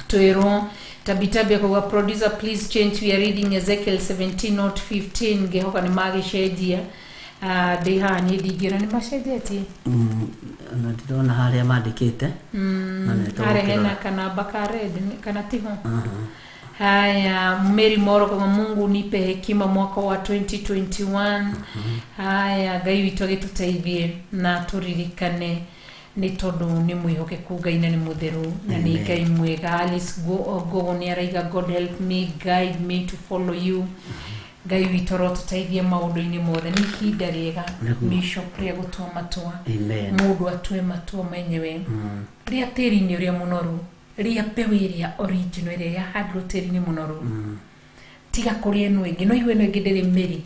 Twĩrwo Tabitabi akauga, "Producer, please change, we are reading Ezekiel 17, not 15." Ngĩhoka nĩ magĩcenjia. Ndĩ haha niĩ ndingĩra nĩ macenjetie. Ona ndĩrona harĩa mandĩkĩte. Na nĩ Harĩa hena tũgũkĩrora. kanamba ka red kana tiho. Haya, Mary Moro kama, "Mungu nipe hekima mwaka wa 2021." Haya, Ngai witũ agĩtũteithie na tũririkane nĩ tondũ nĩ mwĩhokeku Ngai na nĩ mũtheru na nĩ Amen. Ngai mwega. Alice Gogo nĩ araiga, "God help me, guide me to follow you." Ngai witũ arotũteithie maũndũ-inĩ mothe. Nĩ ihinda rĩega, Nĩguo. Bishop, rĩa gũtua matua. Amen. Mũndũ atue matua menyewe rĩa tĩri-inĩ ũrĩa mũnoru, rĩa mbeũ ĩrĩa original ĩrĩa yahandirwo tĩri-inĩ mũnoru. Tiga kũrĩa ĩno ĩngĩ, no igue ĩno ĩngĩ ndĩrĩ mĩri,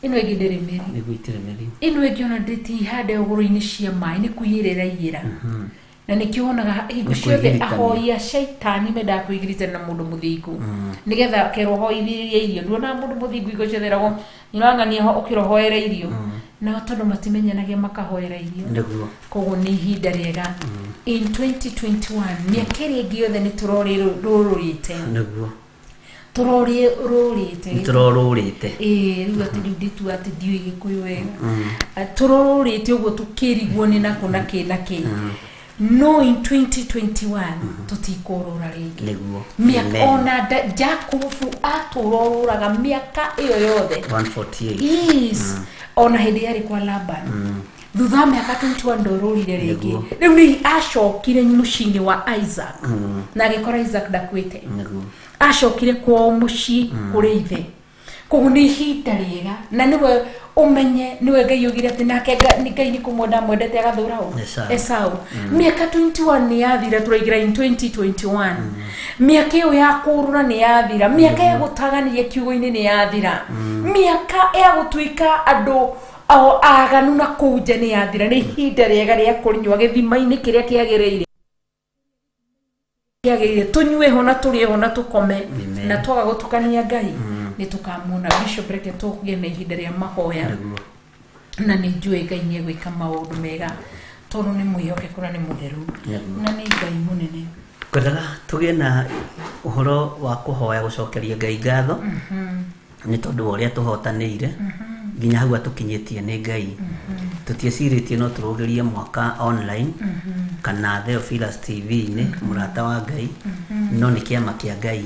ĩno ĩngĩ ndĩrĩ mĩri. Nĩguo, itirĩ mĩri. Ĩno ĩngĩ ona ndĩtihande ũgũrũ-inĩ cia maĩ, nĩ kũiyĩra ĩraiyĩra, na nĩkĩo wonaga hingo Nĩ ciothe kwĩgiritania. ahoi a caitani mendaga kwĩgiritania na mũndũ mũthingu nĩgetha kerwo hoithĩrĩrie irio. Nduonaga mũndũ mũthingu hingo ciothe eragwo nĩũrang'ania ho ũkĩrohoera irio, nao tondũ matimenyanagia makahoera irio. Koguo nĩ ihinda rĩega in 2021. Mĩaka ĩrĩa ĩngĩ yothe nĩ tũrorĩrũrĩte. Tũrorĩrũrĩte. Nĩ tũrorũrĩte. Ĩĩ, rĩu atĩ rĩu ndĩtua atĩ ndiũĩ Gĩkũyũ wega. Tũrorũrĩte ũguo tũkĩrigwo nĩ nakũ na kĩ na kĩ, no in 2021 tũtikũrũra rĩngĩ. Mĩaka Amen. ona Jakubu atũrorũraga mĩaka ĩyo yothe. 148. Yes, ona hĩndĩ yarĩ kwa Laban, thutha wa mĩaka 21 ndorũrire rĩngĩ. Rĩu nĩ acokire mũciĩ-inĩ wa Isaac na agĩkora Isaac ndakuĩte. Acokire kwao mũciĩ kũrĩ ithe. Koguo nĩ ihinda rĩega na nĩwe ũmenye nĩwe Ngai augire atĩ nake nĩ Ngai nĩ kũmwenda amwendete agathũra ũ? Esau. Esau. Mĩaka 21 nĩ yathira, tũraingĩra in 2021. Mĩaka ĩyo ya kũrũra nĩ yathira, mĩaka ya gũtaganĩria kiugo-inĩ nĩ yathira, mĩaka ya gũtuĩka andũ o aganu na kũu nja nĩ yathira. Nĩ ihinda rĩega rĩa kũnyua gĩthima-inĩ kĩrĩa kĩagĩrĩire. Kĩagĩrĩire tũnyue ho na tũrĩe ho na tũkome. Amen. Na twaga gũtukania Ngai nĩ tũkamuona. Bishop, reke tũgĩe na ihinda rĩa mahoya. Nĩguo. Na nĩ njũĩ Ngai nĩ egwĩka maũndũ mega tondũ nĩ mwĩhokeku na nĩ mũtheru. Nĩguo. Na nĩ Ngai mũnene. Ngwendaga tũgĩe na ũhoro wa kũhoya gũcokeria Ngai ngatho nĩ tondũ wa ũrĩa tũhotanĩire nginya hau atũkinyĩtie nĩ Ngai. Tũtiecirĩtie no tũrũgĩrie mwaka online kana Theophilus TV-inĩ, mũrata wa Ngai, no nĩ kĩama kĩa Ngai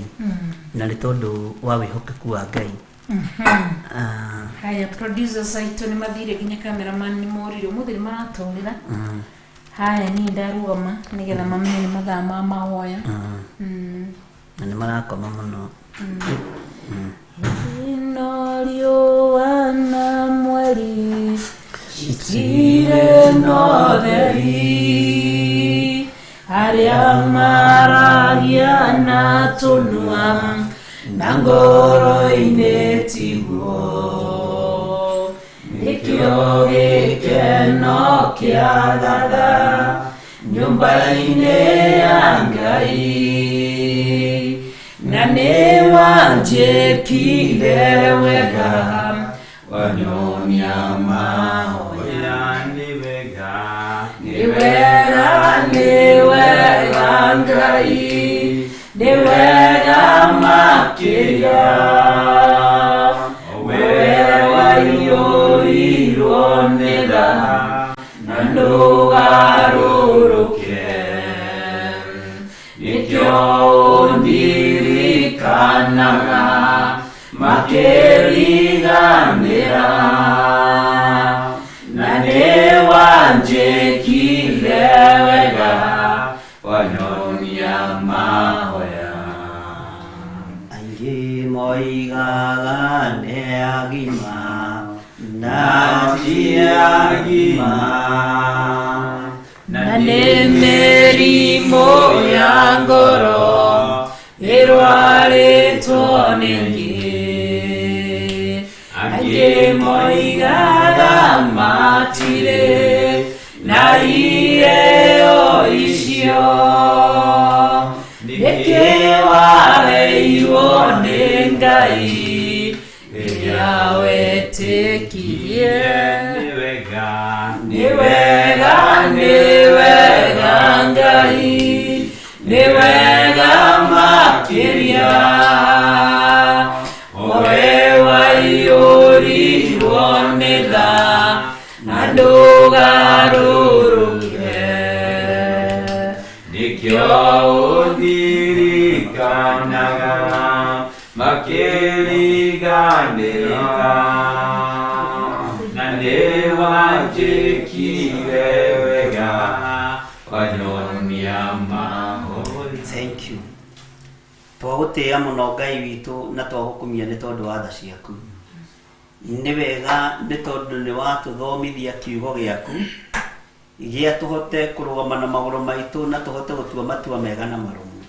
na nĩ tondũ wa wĩhokeku wa Ngai. Ah, Haya, producers aitũ nĩ mathire, nginya cameraman nĩ morire ũmũthĩ, nĩ maratũrĩra. Haya, niĩ ndarũgama nĩgetha mamenye nĩ mathaa ma mahoya. Na nĩ marakoma mũno. Ĩno riũa na mweri citirĩ na ũtheri, arĩa maragia na tũnua na ngoro-inĩ tiguo, nĩkĩo gĩkeno kĩa thatha nyũmba-inĩ ya Ngai, na nĩ wanjĩkire wega wanyonia mahoya. Nĩ wega. Nĩ wega, nĩ wega Ngai, nĩ wega makĩria, we waiyũrirwo nĩ tha na ndũgarũrũke, nĩkĩo ũndirikanaga makĩriganĩra, na nĩ wanjĩkire wega wanyonia mahoya. Aingĩ moigaga nĩ agima na ti agima, na nĩ mĩrimũ ya ngoro ĩrwarĩtwo nĩ ingĩ, angĩ moigaga matirĩ na iheo icio, nĩkĩ waheirwo nĩ Ngai rĩrĩa wetĩkirie? Nĩ wega. Nĩ wega, nĩ wega Ngai, nĩ wega makĩria, owe waiyũrirwo nĩ tha na ndũgarũrũke, nĩkĩo ũndirikanaga makĩriganĩra, na nĩ wanjĩkire wega wanyonia mahoya. Thank you. Twagũtĩĩa mũno Ngai witũ na twagũkumia nĩ tondũ wa tha ciaku. Nĩ wega nĩ tondũ nĩ watũthomithia kiugo gĩaku gĩa tũhote kũrũgama na magũrũ maitũ na tũhote gũtua matua mega na marũmu.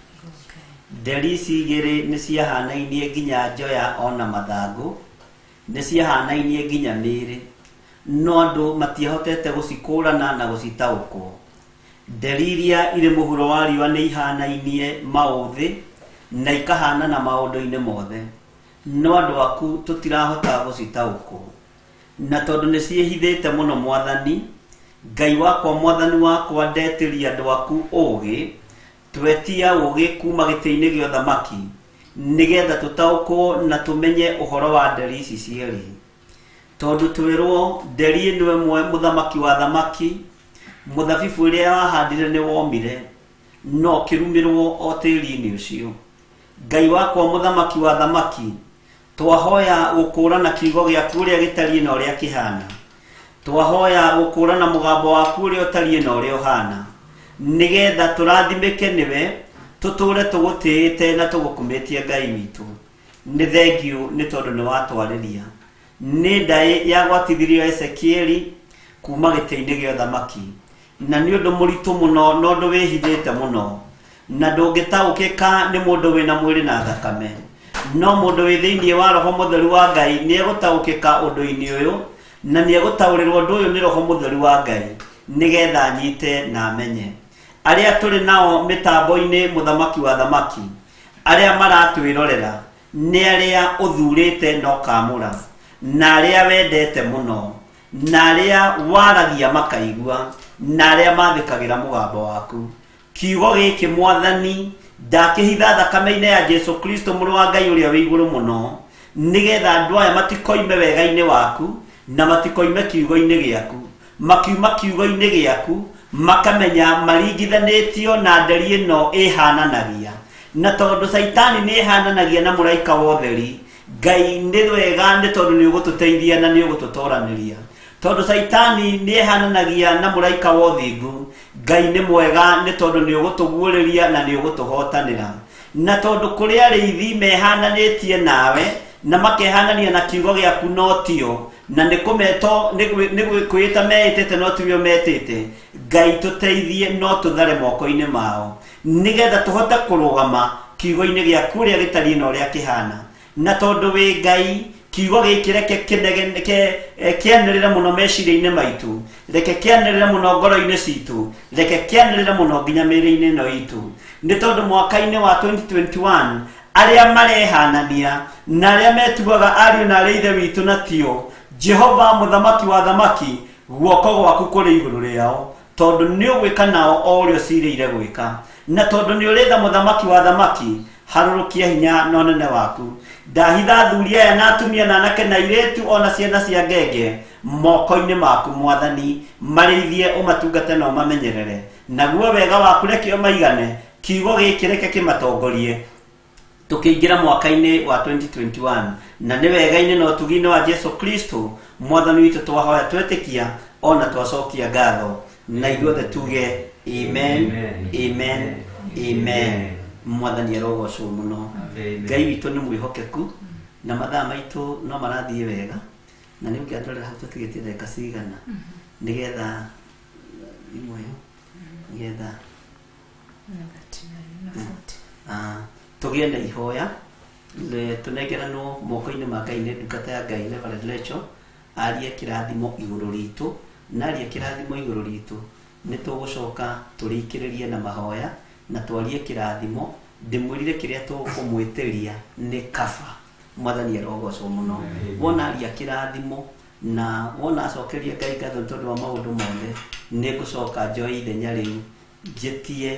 Nderi ici igĩrĩ nĩ ciahanainie nginya njoya ona mathangũ, nĩ ciahanainie nginya mĩĩrĩ, no andũ matiahotete gũcikũrana na gũcitaũkwo. Nderi iria irĩ mũhuro wa riũa nĩ ihanainie maũthĩ na ikahanana maũndũ-inĩ mothe, no andũ aku tũtirahota gũcitaũkwo, na tondũ nĩ ciĩhithĩte mũno. Mwathani Ngai wakwa, Mwathani wakwa, ndetĩria andũ aku ũũgĩ, twetia ũũgĩ kuma gĩtĩ-inĩ gĩa ũthamaki nĩgetha tũtaũkwo na tũmenye ũhoro wa nderi ici cierĩ, tondũ twĩrwo nderi ĩno ĩmwe, mũthamaki wa thamaki, mũthabibũ ĩrĩa wahandire nĩ womire no kĩrumĩrwo o tĩri-inĩ ũcio. Ngai wakwa, mũthamaki wa thamaki, twahoya gũkũrana kiugo gĩaku ũrĩa gĩtariĩ na ũrĩa kĩhana, twahoya gũkũrana mũgambo waku ũrĩa ũtariĩ na ũrĩa ũhana, nĩgetha tũrathimĩke nĩwe, tũtũre tũgũtĩĩte na tũgũkumĩtie. Ngai witũ, nĩ thengiũ nĩ tondũ nĩ watwarĩria. Nĩ ndaĩ yagwatithirio Ezekieli kuma gĩtĩ-inĩ gĩa ũthamaki, na nĩ ũndũ mũritũ mũno na ũndũ wĩhithĩte mũno na ndũngĩtaũkĩka nĩ mũndũ wĩna mwĩrĩ na thakame, no mũndũ wĩ thĩinĩ wa Roho Mũtheru wa Ngai nĩ egũtaũkĩka ũndũ-inĩ ũyũ, na nĩ egũtaũrĩrwo ũndũ ũyũ nĩ Roho Mũtheru wa Ngai nĩgetha anyite na amenye. Arĩa tũrĩ nao mĩtambo-inĩ, mũthamaki wa thamaki, arĩa maratwĩrorera nĩ arĩa ũthurĩte na ũkamũra, na arĩa wendete mũno, na arĩa waragia makaigua, na arĩa mathĩkagĩra mũgambo waku. Kiugo gĩkĩ mwathani ndakĩhitha thakame-inĩ ya Jesu Kristo mũrũ wa Ngai ũrĩa wĩ igũrũ mũno, nĩgetha andũ aya matikoime wega-inĩ waku na matikoime kiugo-inĩ gĩaku. Makiuma kiugo-inĩ gĩaku makamenya maringithanĩtio na nderi ĩno ĩhananagia, na tondũ Caitani nĩ ĩhananagia na mũraika wa ũtheri, Ngai nĩ wega nĩ tondũ nĩ ũgũtũteithia na nĩ ũgũtũtoranĩria. Tondũ Caitani nĩ ĩhananagia na mũraika wa ũthingu, Ngai nĩ mwega nĩ tondũ nĩ ũgũtũguũrĩria na nĩ ũgũtũhotanĩra. Na tondũ kũrĩ arĩithi mehananĩtie nawe na makehanania na kiugo gĩaku no tio, na nĩ kũmeto nĩ kwĩĩta meĩtĩte no tiwe metĩte, Ngai tũteithie no tũthare moko-inĩ mao, nĩgetha tũhote kũrũgama kiugo-inĩ gĩaku ũrĩa gĩtariĩ na ũrĩa kĩhana. Na tondũ wĩ Ngai, kiugo gĩkĩ reke kĩanĩrĩre mũno meciria-inĩ maitũ, reke kĩanĩrĩre mũno ngoro-inĩ citũ, reke kĩanĩrĩre mũno nginya mĩĩrĩ-inĩ ĩno itũ. Nĩ tondũ mwaka-inĩ wa 2021 arĩa marehanania na arĩa metuaga ariũ na arĩa ithe witũ na tio, Jehova mũthamaki wa thamaki, guoko gwaku kũrĩ igũrũ rĩao, tondũ nĩ ũgwĩka nao o ũrĩa ũcirĩire gwĩka. Na tondũ nĩ ũrĩ tha mũthamaki wa thamaki, harũrũkia hinya na ũnene waku. Ndahitha athuri aya na atumia na anake na airĩtu ona ciana cia ngenge moko-inĩ maku mwathani, marĩithie ũmatungate na ũmamenyerere. Naguo wega waku reke ũmaigane, kiugo gĩkĩ reke kĩmatongorie tũkĩingĩra mwaka-inĩ wa 2021. Na nĩ wega-inĩ na ũtugi-inĩ wa Jesu Kristo mwathani witũ twahoya twetĩkia ona twacokia ngatho, na ithuothe tuge amen, amen, amen. Mwathani arogocwo mũno. Ngai witũ nĩ mwĩhokeku na mathaa maitũ no marathiĩ wega, na nĩ ũngĩandorera hau tũtigĩtie ndagĩka cigana nĩgetha imwe nĩgetha tũgĩe na ihoya tũnengeranwo moko-inĩ ma Ngai nĩ ndungata ya Ngai Reverend Rachel, arie kĩrathimo igũrũ ritũ, na arie kĩrathimo igũrũ ritũ nĩ tũgũcoka tũrĩkĩrĩrie na mahoya na twarie kĩrathimo. Ndĩmwĩrire kĩrĩa tũkũmwĩtĩria nĩ kaba. Mwathani arogocwo mũno. Wona aria kĩrathimo na wona acokeria Ngai ngatho nĩ tondũ wa maũndũ mothe, nĩ ngũcoka njoe ithenya rĩu njĩtie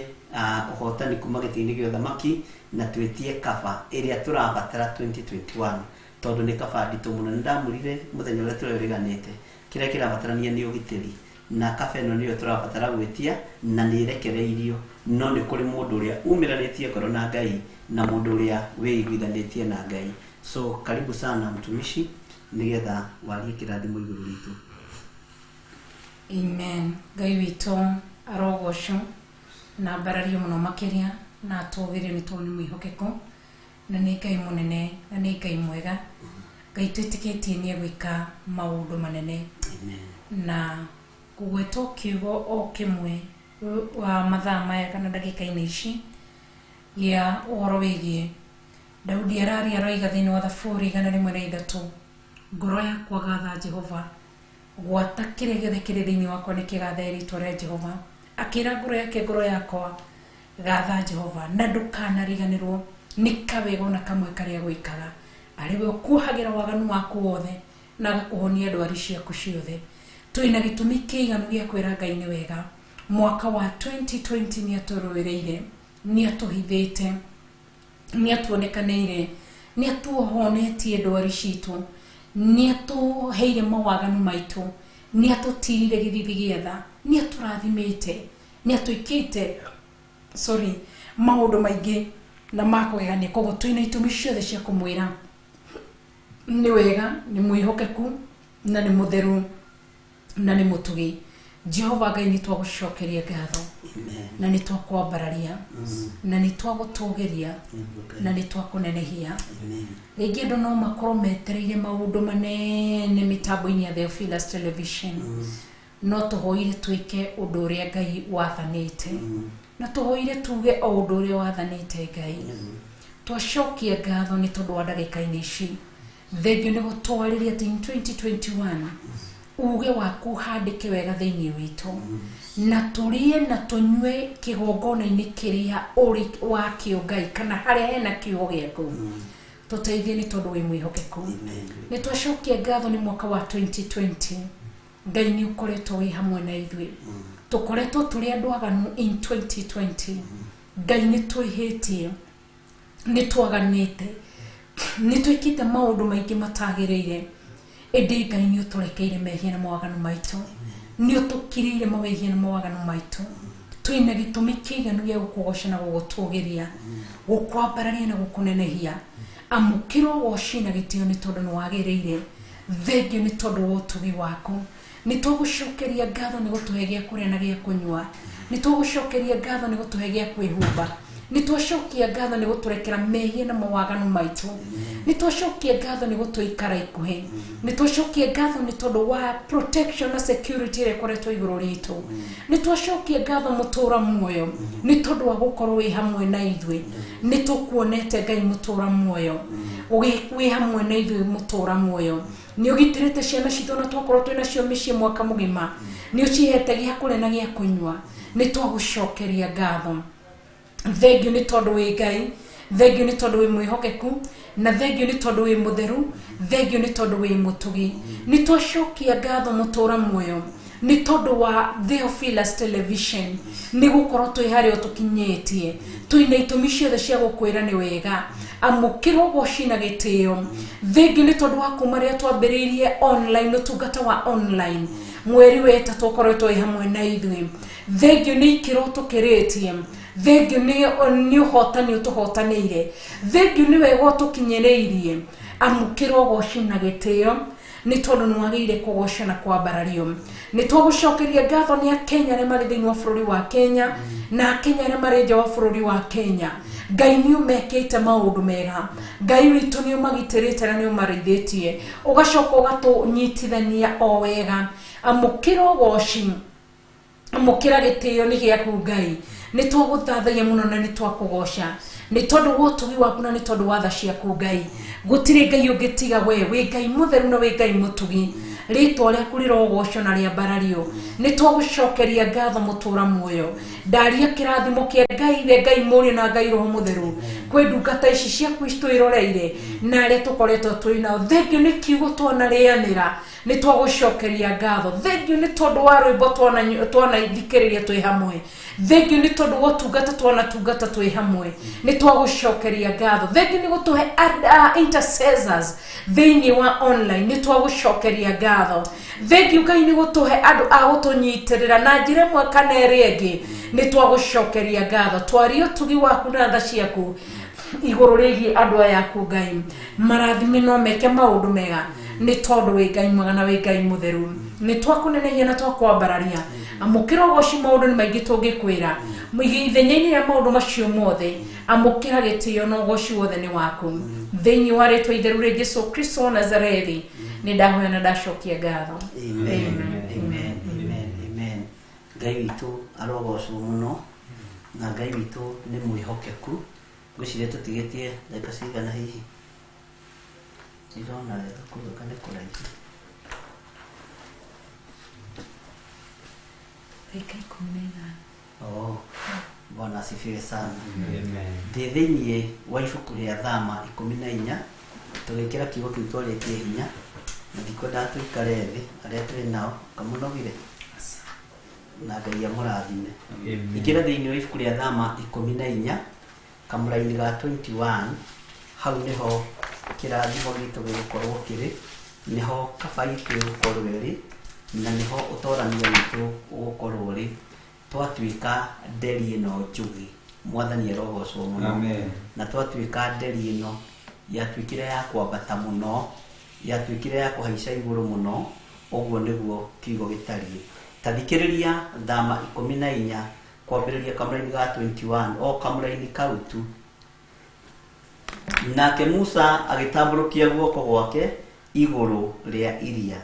ũhotani kuma gĩtĩ-inĩ gĩa ũthamaki na twĩtie kaba ĩrĩa tũrabatara 2021, tondũ nĩ kaba nditũ mũno. Nĩ ndamwĩrire mũthenya ũrĩa tũrerĩganĩte kĩrĩa kĩrabatarania nĩ ũgitĩri, na kaba ĩno nĩyo tũrabatara gwĩtia na nĩ ĩrekereirio, no nĩ kũrĩ mũndũ ũrĩa umĩranĩtie ngoro na Ngai na mũndũ ũrĩa wĩiguithanĩtie na Ngai. So karibu sana mtumishi, nĩgetha warie kĩrathimo igũrũ ritũ. Amen. Ngai witũ arogocwo na ambarario mũno makĩria na atũgĩrio nĩ tondũ nĩ mwĩhokeku na nĩ Ngai mũnene na nĩ Ngai mwega. Ngai twĩtĩkĩtie nĩ egwĩka maũndũ manene. Amen. Na kũgwetwo kiugo o kĩmwe wa mathaa maya kana ndagĩka-inĩ ici gĩa ũhoro wĩgiĩ Daudi araria aroiga thĩinĩ wa Thaburi 103, ngoro yakwa gatha Jehova, gwata kĩrĩa gĩothe kĩrĩ thĩinĩ wakwa nĩ kĩgathe rĩtwa rĩa Jehova. Akĩra ngoro yake, ngoro yakwa gatha Jehova, na ndũkanariganĩrwo nĩ kawega ona kamwe karĩa gwĩkaga, arĩ we ũkuohagĩra waganu waku wothe na agakũhonia ndwari ciaku ciothe. Twĩna gĩtũmi kĩiganu gĩa kwĩra Ngai nĩ wega. Mwaka wa 2020 nĩ atũrũĩrĩire, nĩ atũhithĩte, nĩ atuonekanĩire, nĩ atuohonetie ndwari citũ, nĩ atũheire mawaganu maitũ, nĩ atũtirire gĩthithi gĩa tha, nĩ atũrathimĩte, nĩ atwĩkĩte sorry maũndũ maingĩ na makũgegania. Koguo twĩna itũmi ciothe cia kũmwĩra nĩ wega, nĩ mwĩhokeku na nĩ mũtheru na nĩ mũtugi. Jehova Ngai, nĩ twagũcokeria ngatho na nĩ twakwambararia na nĩ twagũtũgĩria na nĩ twakũnenehia. Rĩngĩ andũ no makorwo metereire maũndũ manene mĩtambo-inĩ ya Theophilus Television, no tũhoire twĩke ũndũ ũrĩa Ngai wathanĩte, na tũhoire tuge o ũndũ ũrĩa wathanĩte Ngai. Twacokia ngatho nĩ tondũ wa ndagĩka-inĩ ici. Thengio nĩ gũtwarĩria atĩ in 2021 Uge waku handĩke wega thĩinĩ witũ na tũrĩe na tũnyue kĩgongona-inĩ kĩrĩa ũrĩ wakĩo Ngai kana harĩa hena kiugo gĩaku. Tũteithie nĩ tondũ wĩ mwĩhokeku. Amen. Nĩ twacokia ngatho nĩ mwaka wa 2020. Ngai nĩ ũkoretwo wĩ hamwe na ithuĩ. Tũkoretwo tũrĩ andũ aganu in 2020. Ngai nĩ twĩhĩtie, nĩ twaganĩte, nĩ twĩkĩte maũndũ maingĩ matagĩrĩire, ĩndĩ Ngai nĩ ũtũrekeire mehia na mawaganu maitũ, nĩ ũtũkirĩire mawehia na mawaganu maitũ. Twĩna gĩtũmi kĩiganu gĩa gũkũgoca na gũgũtũgĩria, gũkwambararia na gũkũnenehia. Amũkĩra ũgoci na gĩtĩo nĩ tondũ nĩ wagĩrĩire. Thengio nĩ tondũ wa ũtugi waku. Nĩ tũgũcokeria ngatho nĩ gũtũhe gĩa kũrĩa na gĩa kũnyua. Nĩ tũgũcokeria ngatho nĩ gũtũhe gĩa kwĩhumba. Nĩ twacokia ngatho nĩ gũtũrekera mehia na mawaganu maitũ. Nĩ twacokia ngatho nĩ gũtũikara ikuhĩ. Nĩ twacokia ngatho nĩ tondũ wa protection na security ĩrĩa ĩkoretwo igũrũ ritũ. Nĩ twacokia ngatho mũtũra muoyo nĩ tondũ wa gũkorwo wĩ hamwe na ithuĩ. Nĩ tũkuonete Ngai mũtũra muoyo, wĩ hamwe na ithuĩ mũtũra muoyo. Nĩ ũgitĩrĩte ciana citũ na twakorwo twĩ nacio mĩciĩ mwaka mũgima. Nĩ ũcihete gĩa kũrĩa na gĩa kũnyua. Nĩ twagũcokeria ngatho. Thengio nĩ tondũ wĩ Ngai, thengio nĩ tondũ wĩ mwĩhokeku, na thengio nĩ tondũ wĩ mũtheru, thengio nĩ tondũ wĩ mũtugi. Nĩ twacokia ngatho mũtũra muoyo nĩ tondũ wa Theophilus Television, nĩ gũkorwo twĩ harĩa ũtũkinyĩtie. Twĩna itũmi ciothe cia gũkwĩra nĩ wega. Amũkĩra ũgoci na gĩtĩo. Thengio nĩ tondũ wa kuma rĩrĩa twambĩrĩirie online, ũtungata wa online mweri wa ĩtatũ ũkoretwo wĩ hamwe na ithuĩ. Thengio nĩ ikĩro ũtũkĩrĩtie. Thengio nĩ ũhotani ũtũhotanĩire. Thengio nĩ wega ũtũkinyĩrĩirie. Amũkĩra ũgoci na gĩtĩo nĩ tondũ nĩ wagĩrĩire kũgocwo na kwambarario. Nĩ twagũcokeria ngatho nĩ Akenya arĩa marĩ thĩinĩ wa bũrũri wa Kenya na Akenya arĩa marĩ nja wa bũrũri wa Kenya. Ngai nĩ ũmekĩte maũndũ mega. Ngai witũ nĩ ũmagitĩrĩte na nĩ ũmarĩithĩtie, ũgacoka ũgatũnyitithania o wega. Amũkĩra ũgoci, amũkĩra gĩtĩo nĩ gĩaku Ngai. Nĩ twagũthathaia mũno na nĩ twakũgoca nĩ tondũ wa ũtugi waku na nĩ tondũ wa tha ciaku Ngai. Gũtirĩ Ngai ũngĩtiga we, wĩ Ngai mũtheru na wĩ Ngai mũtugi. Rĩtwa rĩaku rĩrogocwo na rĩambarario. Nĩ twagũcokeria ngatho mũtũra muoyo. Ndaria kĩrathimo kĩa Ngai Ithe, Ngai Mũriũ na Ngai Roho Mũtheru kwĩ ndungata ici ciaku twĩroreire na arĩa tũkoretwo twĩ nao. Thengio nĩ kiugo twanarĩanĩra, nĩ twagũcokeria ngatho. Thengio nĩ tondũ wa rwĩmbo twanathikĩrĩria twĩ hamwe. Thengio nĩ tondũ wa ũtungata twanatungata twĩ hamwe. Nĩ twagũcokeria ngatho. Thengio nĩ gũtũhe intercessors thĩinĩ wa online. Nĩ twagũcokeria ngatho. Thengio Ngai nĩ gũtũhe andũ a gũtũnyitĩrĩra na njĩra ĩmwe kana ĩrĩa ĩngĩ. Nĩ twagũcokeria ngatho. Twarie ũtugi waku na tha ciaku igũrũ rĩgiĩ andũ aya aku Ngai. Marathime no meke maũndũ mega nĩ tondũ wĩ Ngai mwega na wĩ Ngai mũtheru. Nĩ twakũnenehia na twakwambararia. Amũkĩra ũgoci, maũndũ nĩ maingĩ tũngĩkwĩra. Ithenya-inĩ rĩa maũndũ macio mothe, amũkĩra gĩtĩo na ũgoci wothe nĩ waku. Thĩinĩ wa rĩtwa itheru rĩa Jesu Kristo wa Nazarethi, nĩ ndahoya na ndacokia ngatho. Amen. Amen. Amen. Amen. Ngai witũ arogocwo mũno na Ngai witũ nĩ mwĩhokeku. Ngwĩciria tũtigĩtie ndagĩka cigana hihi? Ndĩrona wega kũrũga nĩ kũraihu. Ndagĩka 15. Oh, Bwana asifiwe sana. Amen. Ndĩ thĩinĩ wa ibuku rĩa Thama 14 tũgĩkĩra kiugo kĩu twarĩtie hinya na ndikwendaga tũikare thĩ arĩa twĩ nao kamũnogire na Ngai amũrathime. Amen. Ingĩra thĩinĩ wa ibuku rĩa Thama 14 kamũraini ga 21, hau nĩho kĩrathimo gitũ gĩgũkorwo kĩrĩ, nĩho kaba itũ ĩgũkorwo ĩrĩ, na nĩho ũtorania witũ ũgũkorwo ũrĩ. Twatuĩka nderi ĩno njũgĩ, Mwathani arogocwo mũno. Amen. Na twatuĩka nderi ĩno yatuĩkire ya kwambata mũno, yatuĩkire ya kũhaica igũrũ mũno, ũguo nĩguo kiugo gĩtariĩ. Ta thikĩrĩria Thama 14 kwambĩrĩria kamũraini ga 21, o kamũraini kau tu. Nake Musa agĩtambũrũkia guoko gwake igũrũ rĩa iria,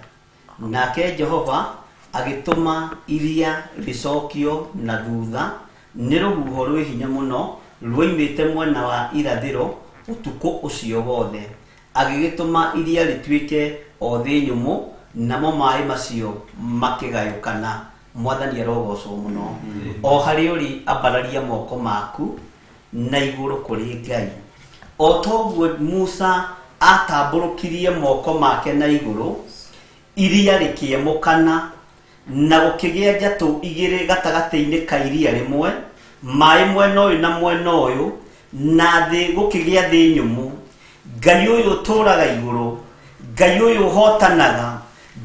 nake Jehova agĩtũma iria rĩcokio na thutha nĩ rũhuho rwĩ hinya mũno ruoimĩte mwena wa irathĩro ũtukũ ũcio wothe. Agĩgĩtũma iria rĩtuĩke o thĩ nyũmũ, Namo maĩ macio makĩgayũkana. Mwathani arogocwo mũno. O harĩa ũrĩ, ambararia moko maku na igũrũ kũrĩ Ngai. O toguo Musa atambũrũkirie moko make na igũrũ, iria rĩkĩemũkana, na gũkĩgĩa njatũ igĩrĩ gatagatĩ-inĩ ka iria rĩmwe, maĩ mwena ũyũ na mwena ũyũ, na thĩ gũkĩgĩa thĩ nyũmũ. Ngai ũyũ ũtũũraga igũrũ, Ngai ũyũ ũhotanaga,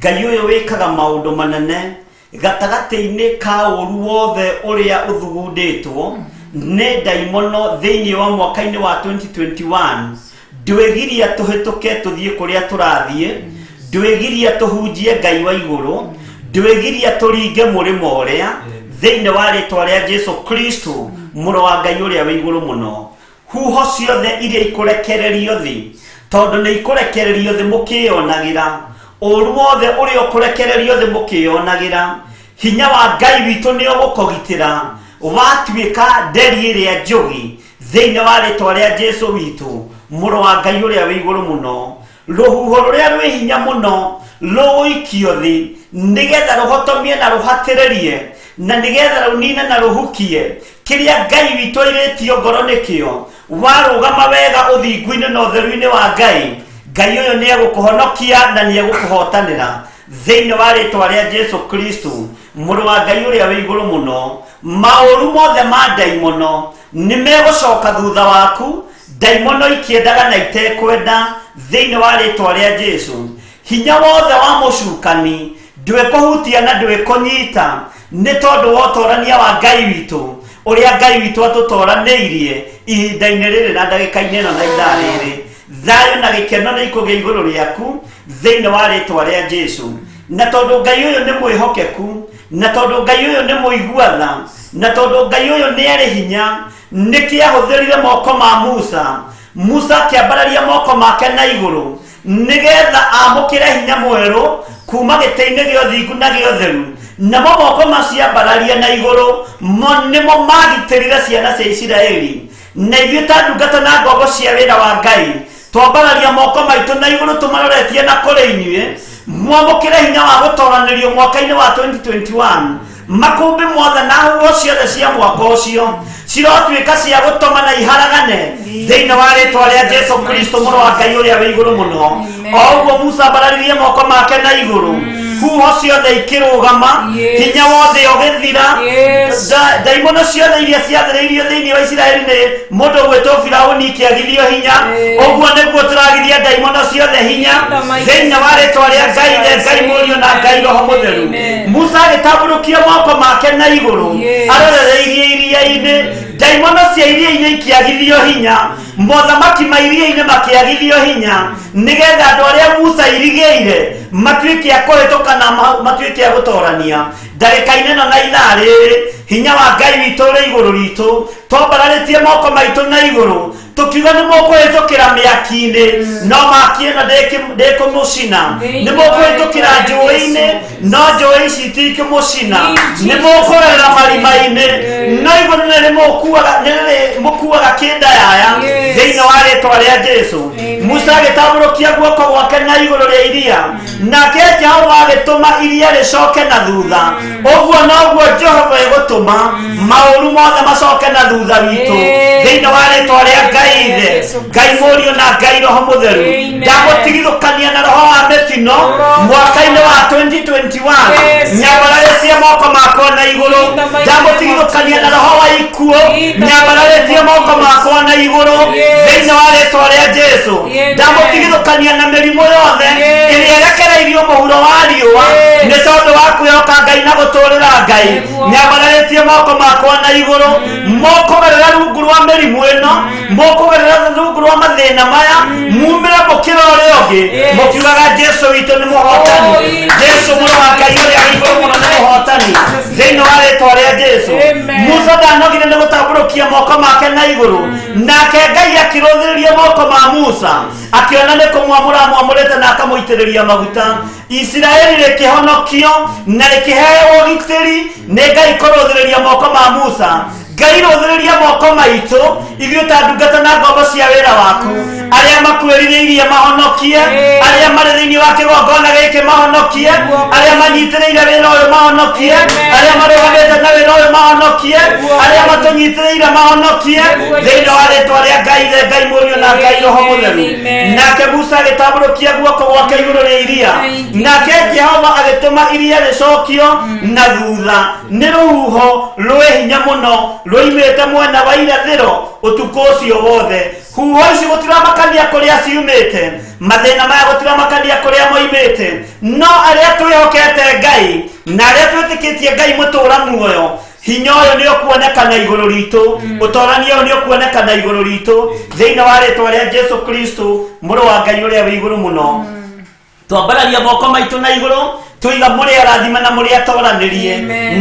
Ngai ũyũ wĩkaga maũndũ manene, gatagatĩ-inĩ ka ũru wothe ũrĩa ũthugundĩtwo nĩ ndaimono thĩinĩ wa mwaka-inĩ wa 2021, ndwĩgiria tũhĩtũke tũthiĩ kũrĩa tũrathiĩ, ndwĩgiria tũhunjie Ngai wa igũrũ, ndwĩgiria tũringe mũrĩmo ũrĩa, thĩinĩ wa rĩtwa rĩa Jesu Kristo, mũrũ wa Ngai ũrĩa wĩ igũrũ mũno. Huho ciothe iria ikũrekererio thĩ, tondũ nĩ ikũrekererio thĩ mũkĩyonagĩra, ũru wothe ũrĩa ũkũrekererio thĩ mũkĩyonagĩra, hinya wa Ngai witũ nĩ ũgũkũgitĩra, watuĩka nderi ĩrĩa njũgĩ, thĩinĩ wa rĩtwa rĩa Jesu witũ, mũrũ wa Ngai ũrĩa wĩ igũrũ mũno. Rũhuho rũrĩa rwĩ hinya mũno rũgũikio thĩ, nĩgetha rũhotomie na rũhatĩrĩrie, na nĩgetha rũnine na rũhukie kĩrĩa Ngai witũ airĩtio ngoro nĩkĩo. Warũgama wega ũthingu-inĩ na ũtheru-inĩ wa Ngai, Ngai ũyũ nĩ egũkũhonokia na nĩ egũkũhotanĩra, thĩinĩ wa rĩtwa rĩa Jesu Kristo, mũrũ wa Ngai ũrĩa wĩ igũrũ mũno. Maũru mothe ma ndaimono nĩ megũcoka thutha waku, ndaimono ikĩendaga na itekwenda, thĩinĩ wa rĩtwa rĩa Jesu. Hinya wothe wa mũcukani ndwĩkũhutia na ndwĩkũnyita, nĩ tondũ wa ũtorania wa Ngai witũ, ũrĩa Ngai witũ atũtoranĩirie ihinda-inĩ rĩrĩ na ndagĩka-inĩ ĩno na ithaa rĩrĩ. Thayũ na gĩkeno nĩ ikũgĩa igũrũ rĩaku thĩinĩ wa rĩtwa rĩa Jesu. Na tondũ Ngai ũyũ nĩ mwĩhokeku, na tondũ Ngai ũyũ nĩ mũiguatha, na tondũ Ngai ũyũ nĩ arĩ hinya, nĩkĩahũthĩrire moko ma Musa. Musa akĩambararia moko make na igũrũ nĩgetha amũkĩre hinya mwerũ kuma gĩtĩ-inĩ gĩa ũthingu na gĩa ũtheru. Namo moko macio ambararia na igũrũ mo nĩmo magitĩrire ciana cia Isiraeli. Na ithuĩ ta ndungata na ngombo cia wĩra wa Ngai, twambararia moko maitũ na igũrũ tũmaroretie na kũrĩ inyuĩ, mwamũkĩre hinya wa gũtoranĩrio mwaka-inĩ wa 2021. Makũmbĩ mothe na huho ciothe cia mwaka ũcio cirotuĩka cia gũtoma na iharagane thĩinĩ wa rĩtwa rĩa Jesu Kristo, mũrũ wa Ngai ũrĩa wĩ igũrũ mũno. O ũguo Musa ambararirie moko make na igũrũ, huho ciothe ikĩrũgama, hinya wothe ũgĩthira. Ndaimono ciothe iria ciathĩrĩirio thĩinĩ wa Isiraeli nĩ mũndũ ũgwĩtwo Firauni ikĩagithio hinya. Ũguo nĩguo tũragithia ndaimono ciothe hinya thĩinĩ wa rĩtwa rĩa Ngai Ithe, Ngai Mũriũ na Ngai Roho Mũtheru. Musa agĩtambũrũkia moko make na igũrũ arorereirie iria-inĩ, ndaimono cia iria-inĩ ikĩagithio hinya, mothamaki ma iria-inĩ makĩagithio hinya, nĩgetha andũ arĩa Musa irigĩire matuĩke a kũhĩtũka na matuĩke a gũtorania. Ndagĩka-inĩ ĩno na ithaa rĩrĩ, hinya wa Ngai witũ ũrĩ igũrũ ritũ, twambararĩtie moko maitũ na igũrũ tũkiuga nĩ mũkũhĩtũkĩra mĩaki-inĩ, no maki ĩno ndĩkũmũcina. Nĩ mũkũhĩtũkĩra njũĩ-inĩ, no njũĩ ici itikũmũcina. Nĩ mũkũgerera marima-inĩ, no igũrũ nĩ rĩrĩmũkuaga kĩndayaya, thĩinĩ wa rĩtwa rĩa Jesu. Musa agĩtambũrũkia guoko gwake na igũrũ rĩa iria, nake Jehova agĩtũma iria rĩcoke na thutha. Ũguo noguo Jehova ĩgũtũma maũru mothe macoke na thutha witũ, thĩinĩ wa rĩtwa rĩa Ngai Ithe, Ngai Mũriũ na Ngai Roho Mũtheru. Ndagũtigithũkania na roho wa mĩtino mwaka-inĩ wa 2021. Nyambararĩtie moko makwa na igũrũ. Ndagũtigithũkania na roho wa ikuũ. Nyambararĩtie moko makwa na igũrũ thĩinĩ wa rĩtwa rĩa Jesu. Ndagũtigithũkania na mĩrimũ yothe ĩrĩa ĩrekereirio mũhuro wa riũa, nĩ tondũ wa kwĩhoka Ngai na gũtũũrĩra Ngai. Nyambararĩtie moko makwa na igũrũ. Mũkũgerera rungu rwa mĩrimũ ĩno, mũkũgerera rungu rwa mathĩna maya, mumĩre mũkĩra ũrĩa ũngĩ mũkiugaga Jesu witũ nĩ mũhotani, Jesu mũrũ wa Ngai ũrĩa wĩ igũrũ mũno nĩ mũhotani, thĩinĩ wa rĩtwa rĩa Jesu. Musa ndanogire nĩ gũtambũrũkia moko make na igũrũ, nake Ngai akĩrũthĩrĩria moko ma Musa, akĩona nĩ kũmwamũra amwamũrĩte na akamũitĩrĩria maguta. Isiraeli rĩkĩhonokio na rĩkĩheo ũgitĩri nĩ Ngai kũrũthĩrĩria moko ma Musa. Ngai, rũthĩrĩria moko maitũ ithuĩ ta ndungata na ngombo cia wĩra waku. Arĩa makwĩrirĩirie mahonokie, arĩa marĩ thĩinĩ wa kĩgongona gĩkĩ mahonokie, arĩa manyitĩrĩire wĩra ũyũ mahonokie, arĩa marũgamĩte na wĩra ũyũ mahonokie, arĩa matũnyitĩrĩire mahonokie, thĩinĩ wa rĩtwa rĩa Ngai Ithe, Ngai Mũriũ na Ngai Roho Mũtheru. Nake Musa agĩtambũrũkia guoko gwake igũrũ rĩa iria, nake Jehova agĩtũma iria rĩcokio na thutha nĩ rũhuho rwĩ hinya mũno rwoimĩte mwena wa irathĩro ũtukũ ũcio wothe. Huho ici gũtiramakania kũrĩa ciumĩte, mathĩna maya gũtiramakania kũrĩa moimĩte, no arĩa twĩhokete Ngai na arĩa twĩtĩkĩtie Ngai mũtũra muoyo, hinya ũyũ nĩ ũkuonekana igũrũ ritũ, ũtorania ũyũ nĩ ũkuonekana igũrũ ritũ, thĩinĩ wa rĩtwa rĩa Jesu Kristo, mũrũ wa Ngai ũrĩa wĩ igũrũ mũno. Twambararia moko maitũ na igũrũ, tũiga mũrĩ arathime na mũrĩ atoranĩrie,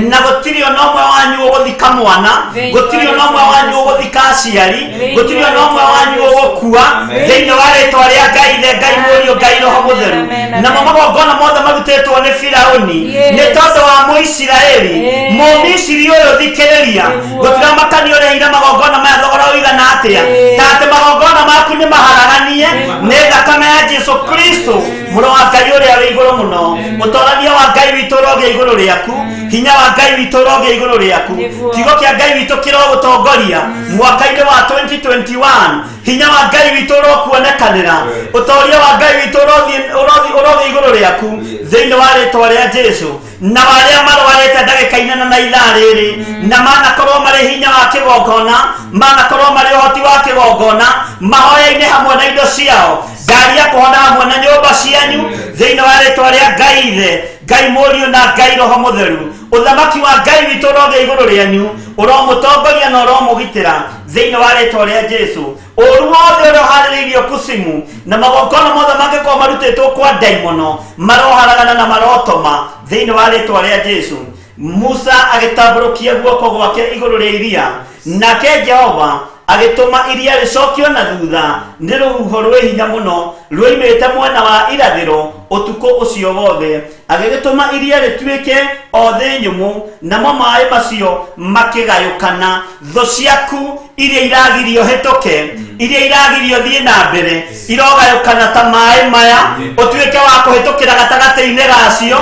na gũtirĩ ona ũmwe wanyu ũgũthika mwana, gũtirĩ ona ũmwe wanyu ũgũthika aciari, gũtirĩ ona ũmwe wanyu ũgũkua, thĩinĩ wa rĩtwa rĩa Ngai Ithe, Ngai Mũriũ, Ngai Roho Mũtheru. Namo magongona mothe marutĩtwo nĩ Firaũni nĩ tondũ wa Mũisiraeli, Mũmisiri ũyũ thikĩrĩria, gũtiramakania ũrehire magongona maya thogora ũigana atĩa, ta atĩ magongona maku nĩ maharaganie nĩ thakame ya Jesu Kristo, mũrũ wa Ngai ũrĩa wĩ igũrũ mũno. Ũtorania wa Ngai witũ ũrogĩa igũrũ rĩaku, hinya wa Ngai witũ ũrogĩa igũrũ rĩaku, kiugo kĩa Ngai witũ kĩrogũtongoria mwaka-inĩ wa 2021. Hinya wa Ngai witũ ũrokuonekanĩra, ũtoria wa Ngai witũ ũrogĩa igũrũ rĩaku, thĩinĩ wa rĩtwa rĩa Jesu. Na arĩa marwarĩte ndagĩka inene na ithaa rĩrĩ, na manakorwo marĩ hinya wa kĩgongona, manakorwo marĩ ũhoti wa kĩgongona, mahoya-inĩ hamwe na indo ciao, ngari ya kũhona hamwe na nyũmba cianyu, thĩinĩ wa rĩtwa rĩa Ngai Ithe, Ngai Mũriũ na Ngai Roho Mũtheru. Ũthamaki wa Ngai witũ ũrogĩa igũrũ rĩanyu, ũromũtongoria na ũromũgitĩra, thĩinĩ wa rĩtwa rĩa Jesu. Ũru wothe ũrĩa ũharĩrĩirio kusimu na magongona mothe mangĩkorwo marutĩtwo kwa ndaimono maroharagana na marotoma, thĩinĩ wa rĩtwa rĩa Jesu. Musa agĩtambũrũkia guoko gwake igũrũ rĩa iria, nake Jehova agĩtũma iria rĩcokio na thutha nĩ rũhuho rwĩ hinya mũno rwoimĩte mwena wa irathĩro ũtukũ ũcio wothe. Agĩgĩtũma iria rĩtuĩke o thĩ nyũmũ, namo maĩ macio makĩgayũkana. Thũ ciaku iria iragirio hĩtũke, iria iragirio thiĩ na mbere, irogayũkana ta maĩ maya, ũtuĩke wa kũhĩtũkĩra gatagatĩ-inĩ gacio,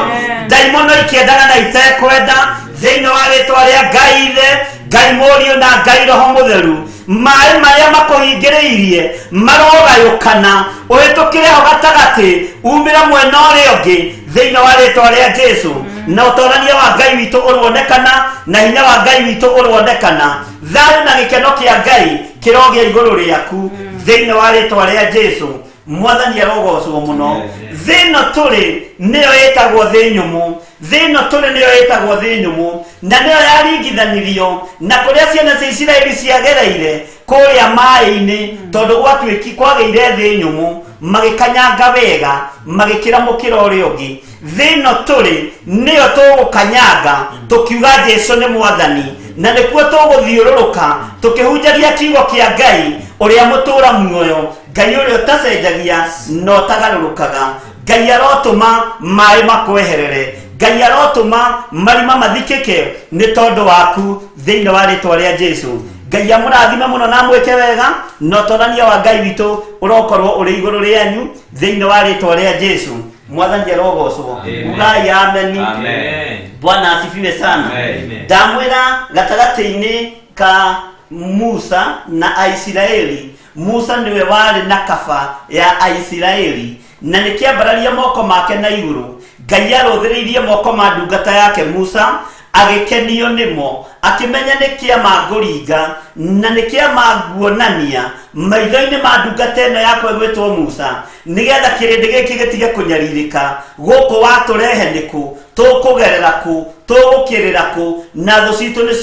ndaimono ikĩendaga na itekwenda, thĩinĩ wa rĩtwa rĩa Ngai Ithe, Ngai Mũriũ na Ngai Roho Mũtheru. Maĩ marĩa makũhingĩrĩirie marogayũkana, ũhĩtũkĩre ho gatagatĩ, umĩre mwena ũrĩa ũngĩ, thĩinĩ wa rĩtwa rĩa Jesu. Na ũtorania wa Ngai witũ ũronekana, na hinya wa Ngai witũ ũronekana, thayũ na gĩkeno kĩa Ngai kĩrogĩa igũrũ rĩaku, thĩinĩ wa rĩtwa rĩa Jesu. Mwathani arogocwo mũno. Thĩ ĩno tũrĩ nĩyo ĩtagwo thĩ nyũmũ, thĩ ĩno tũrĩ nĩyo ĩtagwo thĩ nyũmũ, na nĩyo yaringithanirio na kũrĩa ciana cia Isiraeli ciagereire kũrĩa maĩ-inĩ, tondũ gwatuĩki kwagĩire thĩ nyũmũ, magĩkanyanga wega, magĩkĩra mũkĩra ũrĩa ũngĩ. Thĩ ĩno tũrĩ nĩyo tũgũkanyanga tũkiuga Jesu nĩ Mwathani, na nĩkuo tũgũthiũrũrũka tũkĩhunjagia kiugo kĩa Ngai ũrĩa mũtũra muoyo, Ngai ũrĩa ũtacenjagia na ũtagarũrũkaga. Ngai arotũma maĩ makweherere, Ngai arotũma marima mathikĩke nĩ tondũ waku, thĩinĩ wa rĩtwa rĩa Jesu. Ngai amũrathime mũno na amwĩke wega, na ũtorania wa Ngai witũ ũrokorwo ũrĩ igũrũ rĩanyu, thĩinĩ wa rĩtwa rĩa Jesu. Mwathani arogocwo. Ugai ameni. Amen. Bwana asifiwe sana. Amen. Ndamwĩra gatagatĩ-inĩ ka Musa na Aisiraeli, Musa nĩwe warĩ na kaba ya Aisiraeli, na nĩkĩambararia moko make na igũrũ. Ngai arũthĩrĩirie moko ma ndungata yake Musa, agĩkenio nĩmo, akĩmenya nĩ kĩama ngũringa na nĩ kĩama nguonania maitho-inĩ ma ndungata ĩno yakwa ĩgwĩtwo Musa, nĩgetha kĩrĩndĩ gĩkĩ gĩtige kũnyarirĩka. Gũkũ watũrehe nĩkũ? Tũkũgerera kũ? Tũgũkĩrĩra kũ? Na thũ citũ nĩ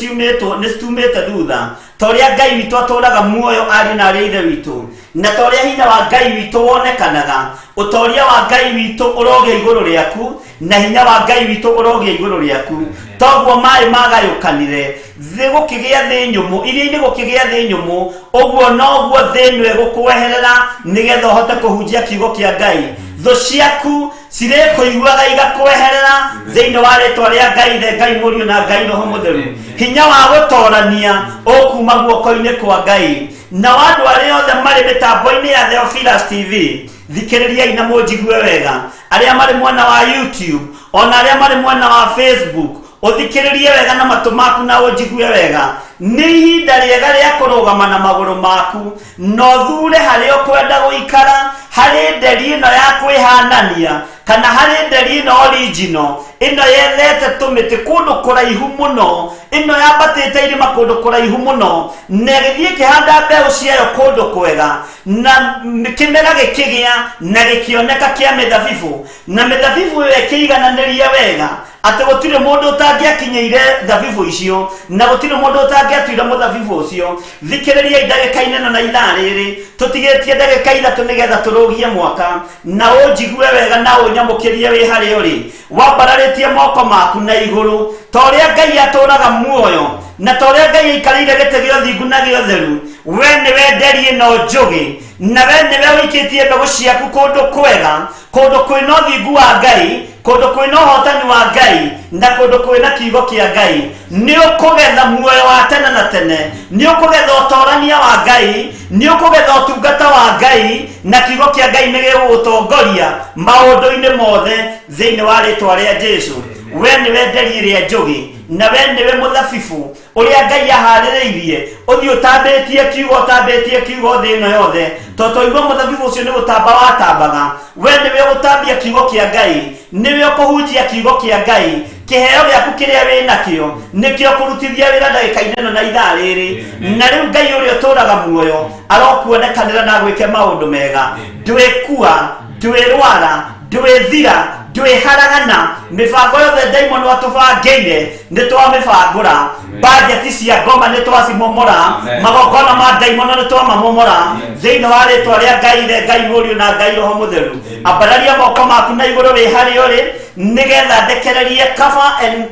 citumĩte thutha. Ta ũrĩa Ngai witũ atũũraga muoyo, ariũ na arĩ Ithe witũ, na ta ũrĩa hinya wa Ngai witũ wonekanaga, ũtoria wa Ngai witũ ũrogĩa igũrũ rĩaku, na hinya wa Ngai witũ ũrogĩa igũrũ rĩaku. Toguo maĩ magayũkanire, thĩ gũkĩgĩa thĩ nyũmũ, iria-inĩ gũkĩgĩa thĩ nyũmũ, ũguo noguo thĩ ĩno ĩgũkweherera, nĩgetha ũhote kũhunjia kiugo kĩa Ngai. Thũ ciaku cirĩkũiguaga igakweherera, thĩinĩ wa rĩtwa rĩa Ngai Ithe, Ngai Mũriũ na Ngai Roho Mũtheru. Hinya wa gũtorania ũkuma guoko-inĩ kwa Ngai. Na andũ arĩa othe marĩ mĩtambo-inĩ ya Theophilus TV, thikĩrĩriai na mũnjigue wega, arĩa marĩ mwena wa YouTube ona arĩa marĩ mwena wa Facebook, ũthikĩrĩrie wega na matũ maku na ũnjigue wega. Nĩ ihinda rĩega rĩa kũrũgama na magũrũ maku na ũthure harĩa ũkwenda gũikara, harĩ nderi ĩno ya kwĩhanania kana harĩ nderi ĩno original, ĩno yethete tũmĩtĩ kũndũ kũraihu mũno, ĩno yambatĩte irĩma kũndũ kũraihu mũno, na ĩgĩthiĩ ĩkĩhanda mbeũ ciayo kũndũ kwega, na kĩmera gĩkĩgĩa na gĩkĩoneka kĩa mĩthabibũ, na mĩthabibũ ĩyo ĩkĩigananĩria wega atĩ gũtirĩ mũndũ ũtangĩakinyĩire thabibũ icio na gũtirĩ mũndũ ũtangĩatuire mũthabibũ ũcio. Thikĩrĩriai ndagĩka-inĩ ĩno na ithaa rĩrĩ tũtigĩtie ndagĩka ithatũ nĩgetha tũrũgie mwaka, na ũnjigue wega na ũnyamũkĩrie wĩ harĩa ũrĩ, wambararĩtie moko maku na igũrũ ta ũrĩa Ngai atũraga muoyo na ta ũrĩa Ngai aikarĩire gĩtĩ gĩa ũthingu na gĩa ũtheru. We nĩwe nderi ĩno njũgĩ, na we nĩwe ũikĩtie mbegũ ciaku kũndũ kwega, kũndũ kwĩna ũthingu wa Ngai, kũndũ kwĩna ũhotani wa Ngai, na kũndũ kwĩna kiugo kĩa Ngai. Nĩ ũkũgetha muoyo wa tene na tene, nĩ ũkũgetha ũtorania wa Ngai, nĩ ũkũgetha ũtungata wa Ngai, na kiugo kĩa Ngai nĩ gĩgũgũtongoria maũndũ-inĩ mothe thĩinĩ wa rĩtwa rĩa Jesu. We nĩwe nderi ĩrĩa njũgĩ, na we nĩwe mũthabibũ ũrĩa Ngai aharĩrĩirie ũthiĩ ũtambĩtie kiugo, ũtambĩtie kiugo thĩ ĩno yothe, tondũ twaigua mũthabibũ ũcio nĩ gũtamba watambaga. We nĩwe ũgũtambia kiugo kĩa Ngai, nĩwe ũkũhunjia kiugo kĩa Ngai. Kĩheo gĩaku kĩrĩa wĩ nakĩo nĩkĩo kũrutithia wĩra ndagĩka-inĩ ĩno na ithaa rĩrĩ. Na rĩu Ngai ũrĩa ũtũraga muoyo arokuonekanĩra na agwĩke maũndũ mega. Ndwĩkua, ndwĩrwara, ndwĩthira, ndwĩharagana. Mĩbango yothe ndaimono atũbangĩire nĩ twamĩbangũra, bajeti cia ngoma nĩ twacimomora, magongona ma ndaimono nĩ twamamomora thĩinĩ wa rĩtwa rĩa Ngai Ithe, Ngai Mũriũ na Ngai Roho Mũtheru. Ambararia moko maku na igũrũ wĩ harĩa ũrĩ nĩgetha ndekererie cover and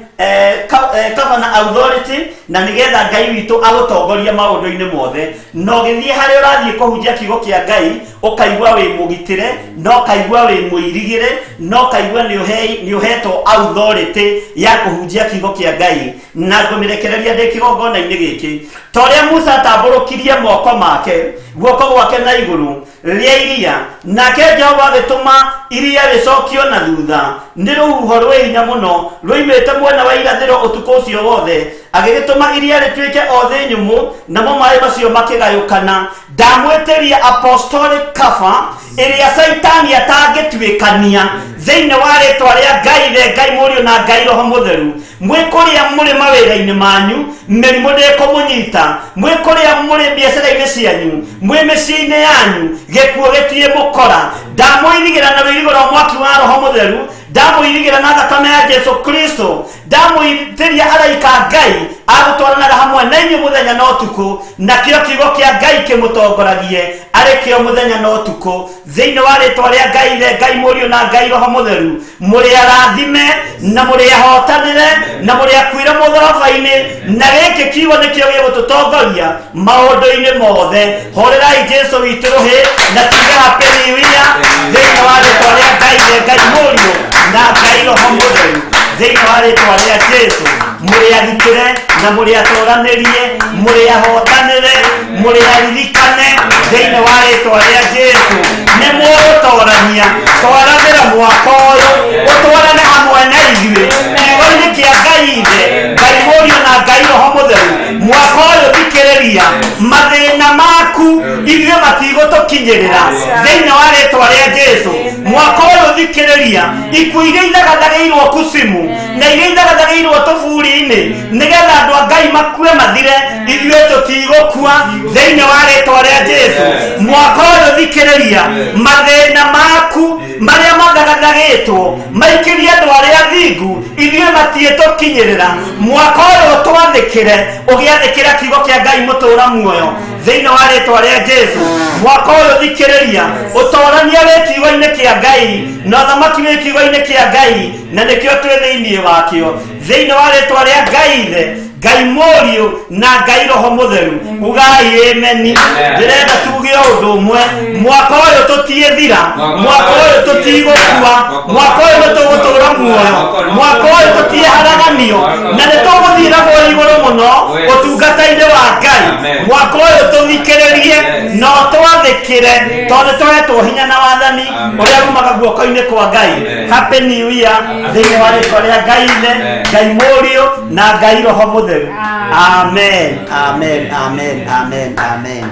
cover na authority, na nĩgetha Ngai witũ agũtongorie maũndũ-inĩ mothe. Na ũgĩthiĩ harĩa ũrathiĩ kũhunjia kiugo kĩa Ngai, ũkaigua wĩ mũgitĩre, na ũkaigua wĩ mũirigĩre, na ũkaigua nĩ ũhetwo authority ya kũhunjia kiugo kĩa Ngai. Na ngũmĩrekereria ndĩ kĩgongona-inĩ gĩkĩ, ta ũrĩa Musa atambũrũkirie moko make, guoko gwake na igũrũ rĩa iria, nake Jehova agĩtũma iria rĩcokio na thutha nĩ rũhuho rwĩ hinya mũno rũimĩte mwena wa irathĩro ũtukũ ũcio wothe, agĩgĩtũma iria rĩtuĩke o thĩ nyũmũ, namo maĩ macio makĩgayũkana. Ndamwĩtĩria apostolic cover ĩrĩa Caitani atangĩtuĩkania thĩinĩ wa rĩtwa rĩa Ngai Ithe, Ngai Mũriũ na Ngai Roho Mũtheru. Mwĩ kũrĩa mũrĩ mawĩra-inĩ manyu, mĩrimũ ndĩkũmũnyita. Mwĩ kũrĩa mũrĩ biacara-inĩ cianyu, mwĩ mĩciĩ-inĩ yanyu, gĩkuũ gĩtirĩ mũkora. Ndamũirigĩra na rũirigo rwa mwaki wa Roho Mũtheru, ndamũirigĩra na thakame ya Jesu Kristo, ndamũitĩria araika a Ngai agũtwaranaga hamwe na inyuĩ mũthenya na ũtukũ, nakĩo kiugo kĩa Ngai kĩmũtongoragie arĩ kĩo mũthenya na ũtukũ thĩinĩ wa rĩtwa rĩa Ngai Ithe, Ngai Mũriũ na Ngai Roho Mũtheru. Mũrĩ arathime na mũrĩ ahotanĩre na mũrĩ akuire mũtharaba-inĩ, na gĩkĩ kiugo nĩkĩo gĩgũtũtongoria maũndũ-inĩ mothe. Hũrĩrai Jesu witũ rũhĩ na tuge happy new year thĩinĩ wa rĩtwa rĩa Ngai Ithe, Ngai Mũriũ na Ngai Roho Mũtheru thĩinĩ wa rĩtwa rĩa Jesu. Mũrĩ agitĩre na mũrĩ atoranĩrie, mũrĩ ahotanĩre, mũrĩ aririkane thĩinĩ wa rĩtwa rĩa Jesu. Nĩ mũgũtorania, twaranĩra mwaka ũyũ, ũtwarane hamwe na ithuĩ kiugo-inĩ kĩa Ngai Ithe, Ngai Mũriũ na Ngai Roho Mũtheru. Mwaka ũyũ thikĩrĩria, mathĩna maku ithuĩ matigũtũkinyĩrĩra thĩinĩ wa rĩtwa rĩa Jesu. Mwaka ũyũ thikĩrĩria, ikuũ iria ithagathagĩirwo kucimu na iria ithagathagĩirwo tũburi-inĩ nĩgetha andũ a Ngai makue mathire, ithuĩ tũtigũkua thĩinĩ wa rĩtwa rĩa Jesu. Mwaka ũyũ thikĩrĩria, mathĩna maku marĩa mathagathagĩtwo maikĩrie andũ arĩa thingu, ithuĩ matiĩtũkinyĩrĩra. Mwaka ũyũ ũtwathĩkĩre, ũgĩathĩkĩra kiugo kĩa Ngai mũtũra muoyo thĩinĩ wa rĩtwa rĩa Jesu. Mwaka ũyũ thikĩrĩria, ũtorania wĩ kiugo-inĩ kĩa Ngai na ũthamaki wĩ kiugo-inĩ kĩa Ngai, na nĩkĩo twĩ thĩinĩ wakĩo thĩinĩ wa rĩtwa rĩa Ngai Ithe, Ngai Mũriũ na Ngai Roho Mũtheru. Ugai ameni. Ndĩrenda tuge o ũndũ ũmwe, mwaka ũyũ tũtiĩthira, mwaka ũyũ tũtigũkua, mwaka ũyũ nĩ tũgũtũra muoyo, mwaka ũyũ tũtiĩharaganio, na nĩ tũgũthiĩ naguo igũrũ. Mũno Yes. ũtungata-inĩ wa Ngai. Amen. Mwaka ũyũ tũthikĩrĩrie Yes. no twathĩkĩre tondũ tũhetwo hinya na wathani Amen. ũrĩa umaga guoko-inĩ kwa Ngai. Amen. Happy New Year thĩinĩ wa rĩtwa rĩa Ngai Ithe, Amen. Ngai Mũriũ na Ngai Roho Mũtheru. Amen, amen, amen, amen, amen.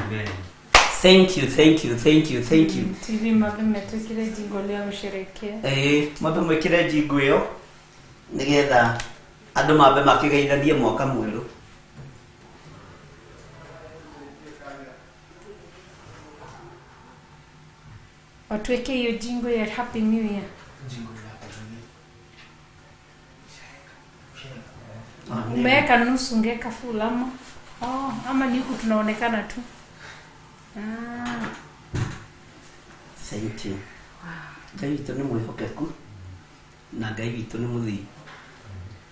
Thank you, thank you, thank you, thank you. TV mabe metwikire jingo lya gusherekea. Ĩĩ, mwambe mwĩkĩre njingo ĩyo nĩgetha andũ mambe makĩgeithanie mwaka mwerũ. Watuweke hiyo jingo ya Happy New Year. Umeweka nusu, ungeweka full ama? Oh, ama ni huku tunaonekana tu. Ah. Thank you. Ngai witũ nĩ mwĩhokeku na Ngai witũ nĩ mũthingu.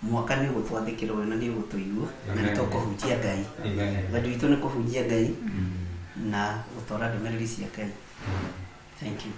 Mwaka nĩ ũgũtwathĩkĩra we na nĩ ũgũtũigua na nĩ Amen. tũkũhunjia Ngai. Amen. Wendi witũ nĩ kũhunjia Ngai na gũtwara ndũmĩrĩri cia Ngai. Thank you.